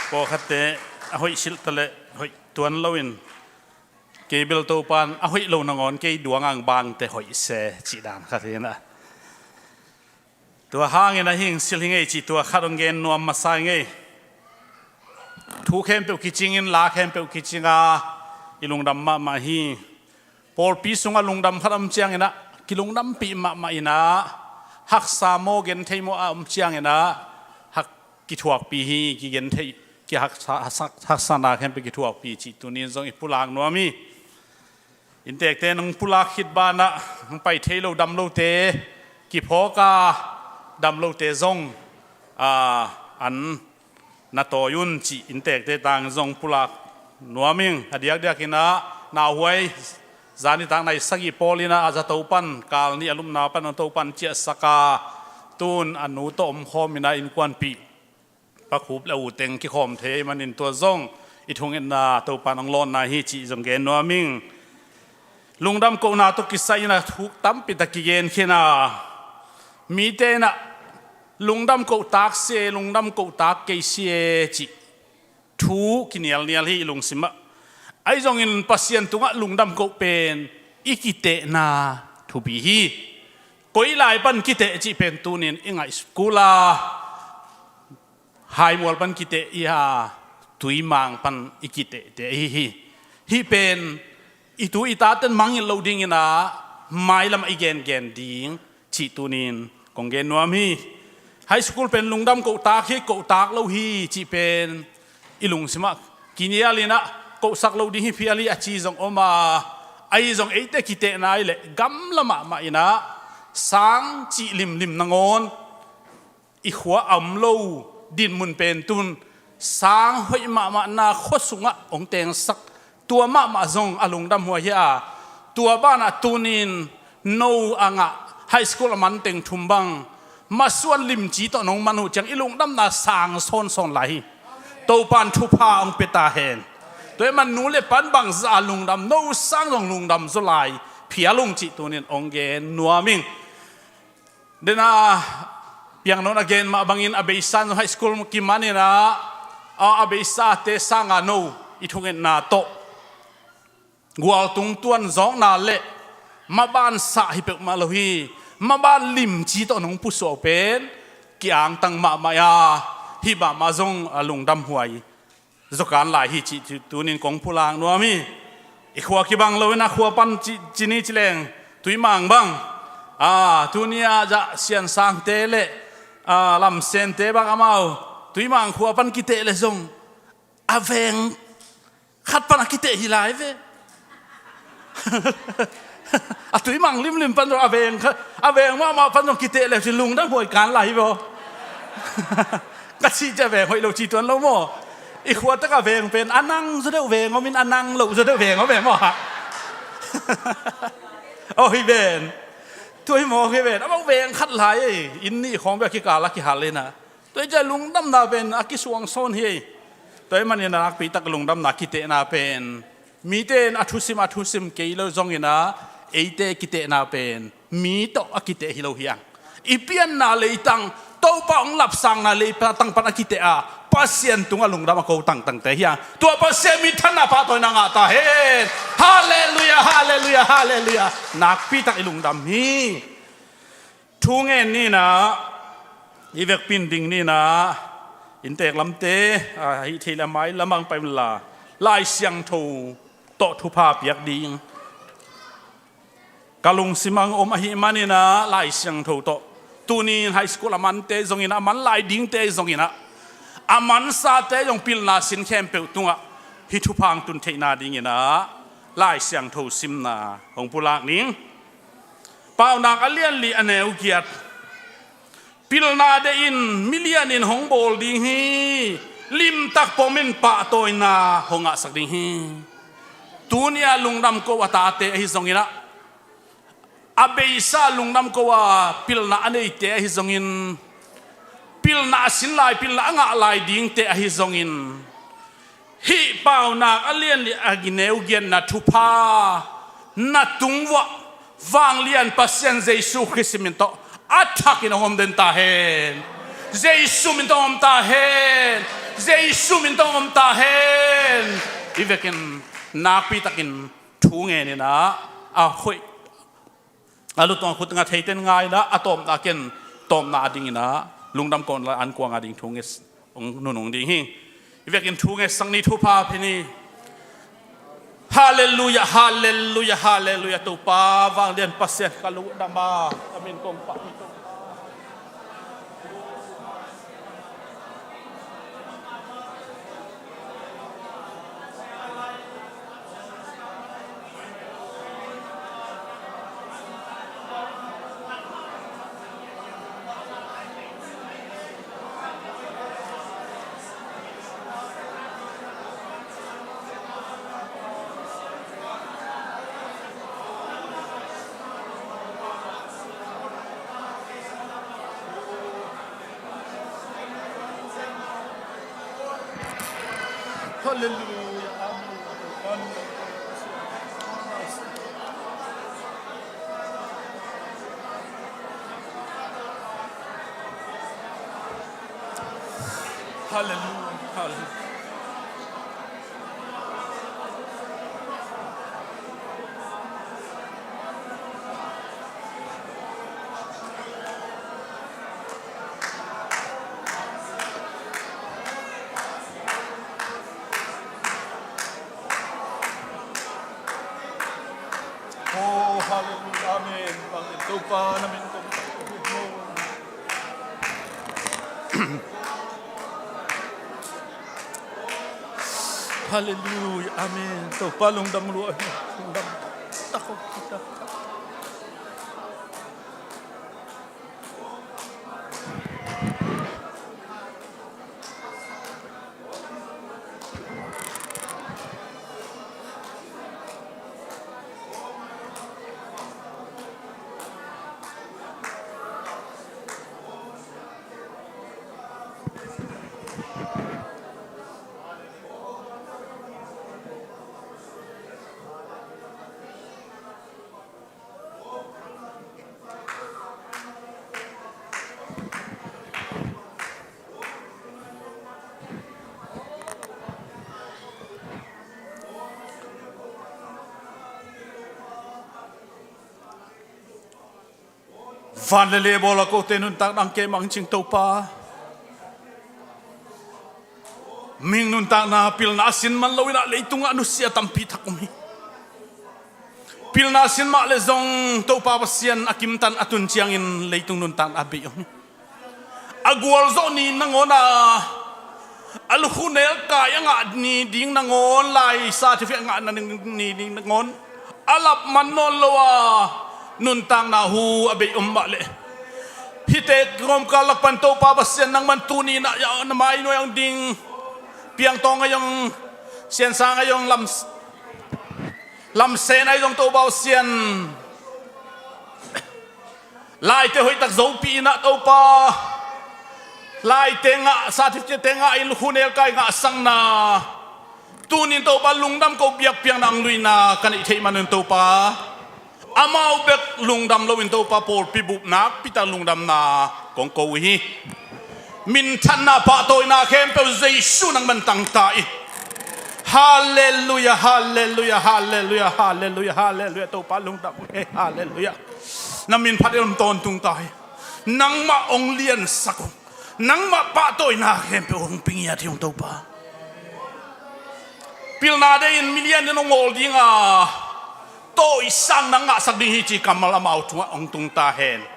Pawlkhatte a hoih silh ta leh hoih tuan loin, kei bel Topa in a hoih lo nangawn kei duang ang bangte hoih se cih dan khat hi in ah. Tua hangin ah hih hong silh hi ing ei cih tua khat hong gen nuam masa ing ei. Thu khempeuh kicingin, la khempeuh kicinga i lungdam mahmah hi. Pawlpi sungah lungdam khat a om ciangin ah kilungdampih mahmah in ah, haksa maw genthei maw a om ciangin ah hak kithuakpih hi, kigenthei, kihaksa, haksa, haksana khempeuh kithuakpih cih tuni in zong i pulak nuam hi. Inntekte in hong pulak khit banah hong pai thei lo damlote kiphawk a, damlote zong, a, an na tawi un cih inntekte tang zong pulak nuam ing. A diakdiakin ah nauhuai zanitak nai sagih pawl in ah a zato pan kal nih a lupna pan a to pan ciahsak a, tu-in a nu tawh omkhawm in ah innkuanpih Pa Khup le U Teng kikhawm thei ahih manin tua zong i thungetna Topa in hong lawnna hi cih zong gen nuam ing. Lungdam kohna tawh kisai in ah thu tampi tak kigen khin a, mite in ah lungdam koh tak si e, lungdam koh tak kei si e cih thu kinialnial hi i lungsim ah. Ahi zongin Pasian tungah lungdam koh pen i kitehna thupi hi. Koi lai pan kiteh cih pen tuni-in i ngaihsut kul a, haimual pan kiteh i a, tuimang pan i kitehteh ahi hi. Hih pen i tu i taten mangngilh loh dingin ah mailam ah i gengen ding cih tuni-in kong gen nuam hi. High school pen lungdam kohtak hi, kohtak lo hi cih pen i lungsim ah kinial in ah, kohsak lo ding hi phial hi a ci zong om a, ahi zong eite kitehna ahih leh gamla mahmah in ah sang cih limlim nangawn i khua a om lo dinmun pen tun sang hoih mahmahna khua sungah hong tengsak, tua mahmah zong a lungdam huai hi a, tua banah tunin no a ngah high school a man teng thum bang masuan limci tawh nong man uh ciang i lungdamna sang sawnsawn lai hi. Topan thupha hong pia ta hen. Tua ahih man nu le pan bangzah a lungdam, no sang zong lungdam zaw lai phial ung cih tunin hong gen nuam ing. Dena piangnon a gen mah bangin a beisa in high school kimanin ah, a, a beisate sanga no i thungetna tawh gualtung tuan zawkna le maban sah hi peuhmah lo hi. Maban limci tawh nong pusuah uh pen kiangtang mahmah a, hih mahmah zong a lungdam huai zaw kan lai hi cih tu, tunin kong pulak nuam hi. I khua kibang lo in a khua pan ci, ci ni ci leng, Tuimang bang, a, tuni a zah Siansangte le, a, Lamsente bang amau Tuimang khua pan kiteh le zong a veng khat pan a kiteh hi lai ve. A Tuimang limlim pan zong a veng kha, a veng mahmah pan zong kiteh le ci lungdam huai kan lai hi ve aw. Ka cih ciang a veng hoih lo ci tuan lo maw? I khua tak a veng pen a nang zaw deuh veng om in a nang loh zaw deuh veng om ve maw? Aw hi ven. Tua hi maw hi ven. Amau veng khat lai ei. Inn nih khawng bek kikal a kihal in ah. Tua hi ciang lungdamna pen a kisuang sawn hi. Tua ahih manin a nakpi tak lungdamna kitehna pen mite in a thusim a thusim kei lo zongin ah, eite kitehna pen mi tawh a kiteh hi lo hi hang. I pianna leitang, Topa hong lapsangna leitang pan a kiteh a, Pasian tungah lungdam a ko tangtangte hi hang. Tua Pasian minthanna pahtawina ngah ta hen. Halleluiah, halleluiah, halleluiah. Nakpi tak i lungdam hi. Thu ngen ni in ah, i vekpi in ding ni in ah, inntek lamte, a, hih thei le a mai lamah hong pai unla, Lai Siangtho tawh thupha piak ding. Ka lungsim ah hong om ahih manin ah, Lai Siangtho tawh tuni in high school a mante zongin ah, a man lai dingte zongin ah, a mansate zong pilna sin khempeuh tungah hih thupha hong tun theihna dingin ah, Lai Siangtho simna hong pulak ning. Paunak a lianli a neu giat. Pilna deih in milian in hong bawl ding hi. Limtak pom in pahtawina hong ngahsak ding hi. Tuni a lungdam ko a tate ahi zongin ah, a beisa lungdam ko a pilna a neite ahi zongin, pilna a sin lai, pilna a ngah lai dingte ahi zongin, hih Paunak a lianli a neu giatna thupha na tung uah, Vanglian Pasian Jesu Khrist min tawh a thakin hong om den ta hen. Jesu min tawh hong om ta hen. Jesu min tawh hong om ta hen. I vekin nakpi takin thu ngen in ah, a hoih a lutung a khut nga theiten ngai in ah, a tawpna ken tawpna a dingin ah, lungdam ko in la an kuang a ding thu nget, hong nunung ding hi. I vekin thu ngetsak ni, thupha pia ni. Halleluiah, halleluiah, halleluiah. Topa Vanglian Pasian ka lungdam a, ka min kong pah hi Topa. Halleluiah. Amen. Halleluiah. Halleluiah. Oh, halleluiah. Amen. Amen. Topa na min kong Halleluiah. Amen. Topa lungdam lua. Lungdam. Takok kita. Van le lei bawl a kote nuntakna hong kei mang cing Topa. Mihing nuntakna pilna a sin man lo in ah leitungah nusia tampi tak om hi. Pilna a sin mah le zong Topa Pasian a kimtan a tun ciangin leitung nuntakna a bei om hi. A gualzawh ni nangawn a, a lukhu nelkai a ngah ni ding nangawn, lai certificate a ngahna ni ding nangawn a lap man nawn lo a, nuntakna hu a bei om mah leh, hihte kawmkal lak pan Topa Pasian nangman tuni-in ah na mai nuai hong ding, Piangtawng ahi zong, Siansang ahi zong, lam, Lamsen ahi zong Topa Pasian, laite hoihtak zopih in ah Topa, laite ngah, certificate-te ngah in lukhu nelkai ngahsakna, tuni-in Topa lungdam ko, biakpiakna hong luina ka neih theih man un Topa, amau bek lungdam loin Topa pawlpi bup nakpi tak lungdamna kong ko uh hi. Minthanna, pahtawina khempeuh Jesu nangman tangta in. Halleluia, halleluia, halleluia, halleluia, halleluia. Topa lungdam uh hi, halleluia. Na min phat in om tawntung ta hi. Nangmah hong liansak ung. Nangmah pahtawina khempeuh hong pia ngiat hi ung Topa. Pilna deihin milian in hong ngawl ding a, tawisang nang ngahsak ding hi ci kammal amau tungah hong tung ta hen.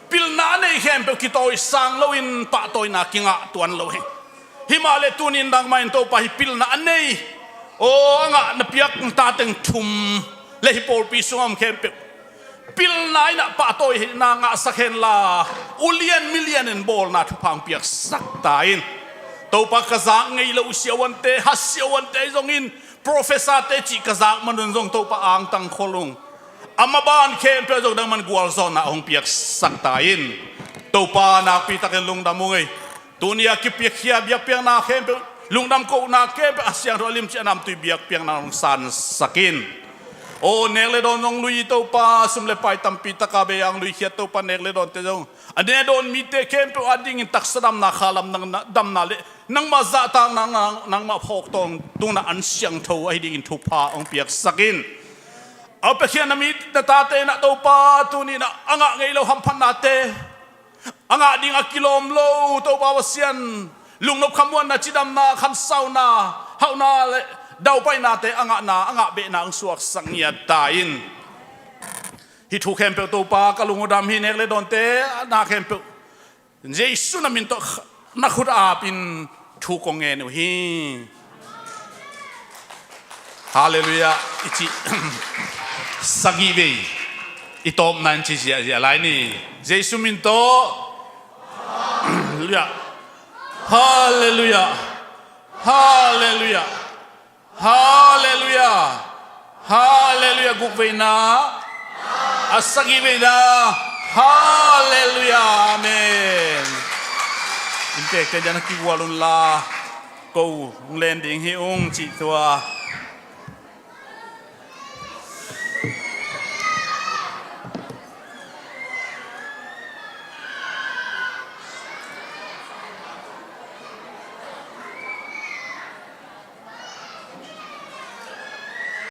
Pilna a nei khempeuh kitawisang loin pahtawina kingah tuan lo hi. Himahleh tuni-in nangmah in Topa hih pilna a nei, aw, a ngah na piak na tateng thum le hih pawlpi sungah om khempeuh pilna in ah pahtawina ngahsak henla, ulian milian in bawlna thupha hong piaksak ta in. Topa, ka zak ngei lo siavuante, ha siavuante ahi zongin, professor-te cih ka zak man un zong Topa angtang khol ung. A maban khempeuh zong nangman gualzawhna hong piaksak ta in. Topa nakpi takin lungdam ung ei. Tuni a kipiakhia biakpiakna khempeuh, lungdam kohna khempeuh a siangtho a limci a namtui biakpiakna hong sansak in. Aw, nek le dawn hong lui Topa, sum le pai tampi taka bei a hong luikhiat Topa, nek le dawnte zong, a ne dawn mite khempeuh adingin taksa damna, khalam damna le nangmah zahtakna, nangmah phawk tawntungna an siangtho ahi dingin thupha hong piaksak in. A piakhia na mi na tate in ah Topa, tuni in ah a ngah ngei lo hamphatnate, a ngah ding a kilawm lo Topa Pasian, lungnop khamuanna, cidamna, khansauna, hauhna le daupainate a ngahna, a ngah behna hong suaksak ngiat ta in. Hih thu khempeuh Topa, ka lung uh dam hi, nek le dawnte na khempeuh Jesu na min tawh na khut a apin thu kong ngen uh hi. Halleluia. I cih sagih vei i tawpna in ci ziahziah lai ni. Jesu min tawh. Halleluia. Halleluia. Halleluia. Halleluia. Halleluia. Guk veina. A sagih veina. Halleluia. Amen. Inntekte dian a kigual unla, ko hong len ding hi ung cih tua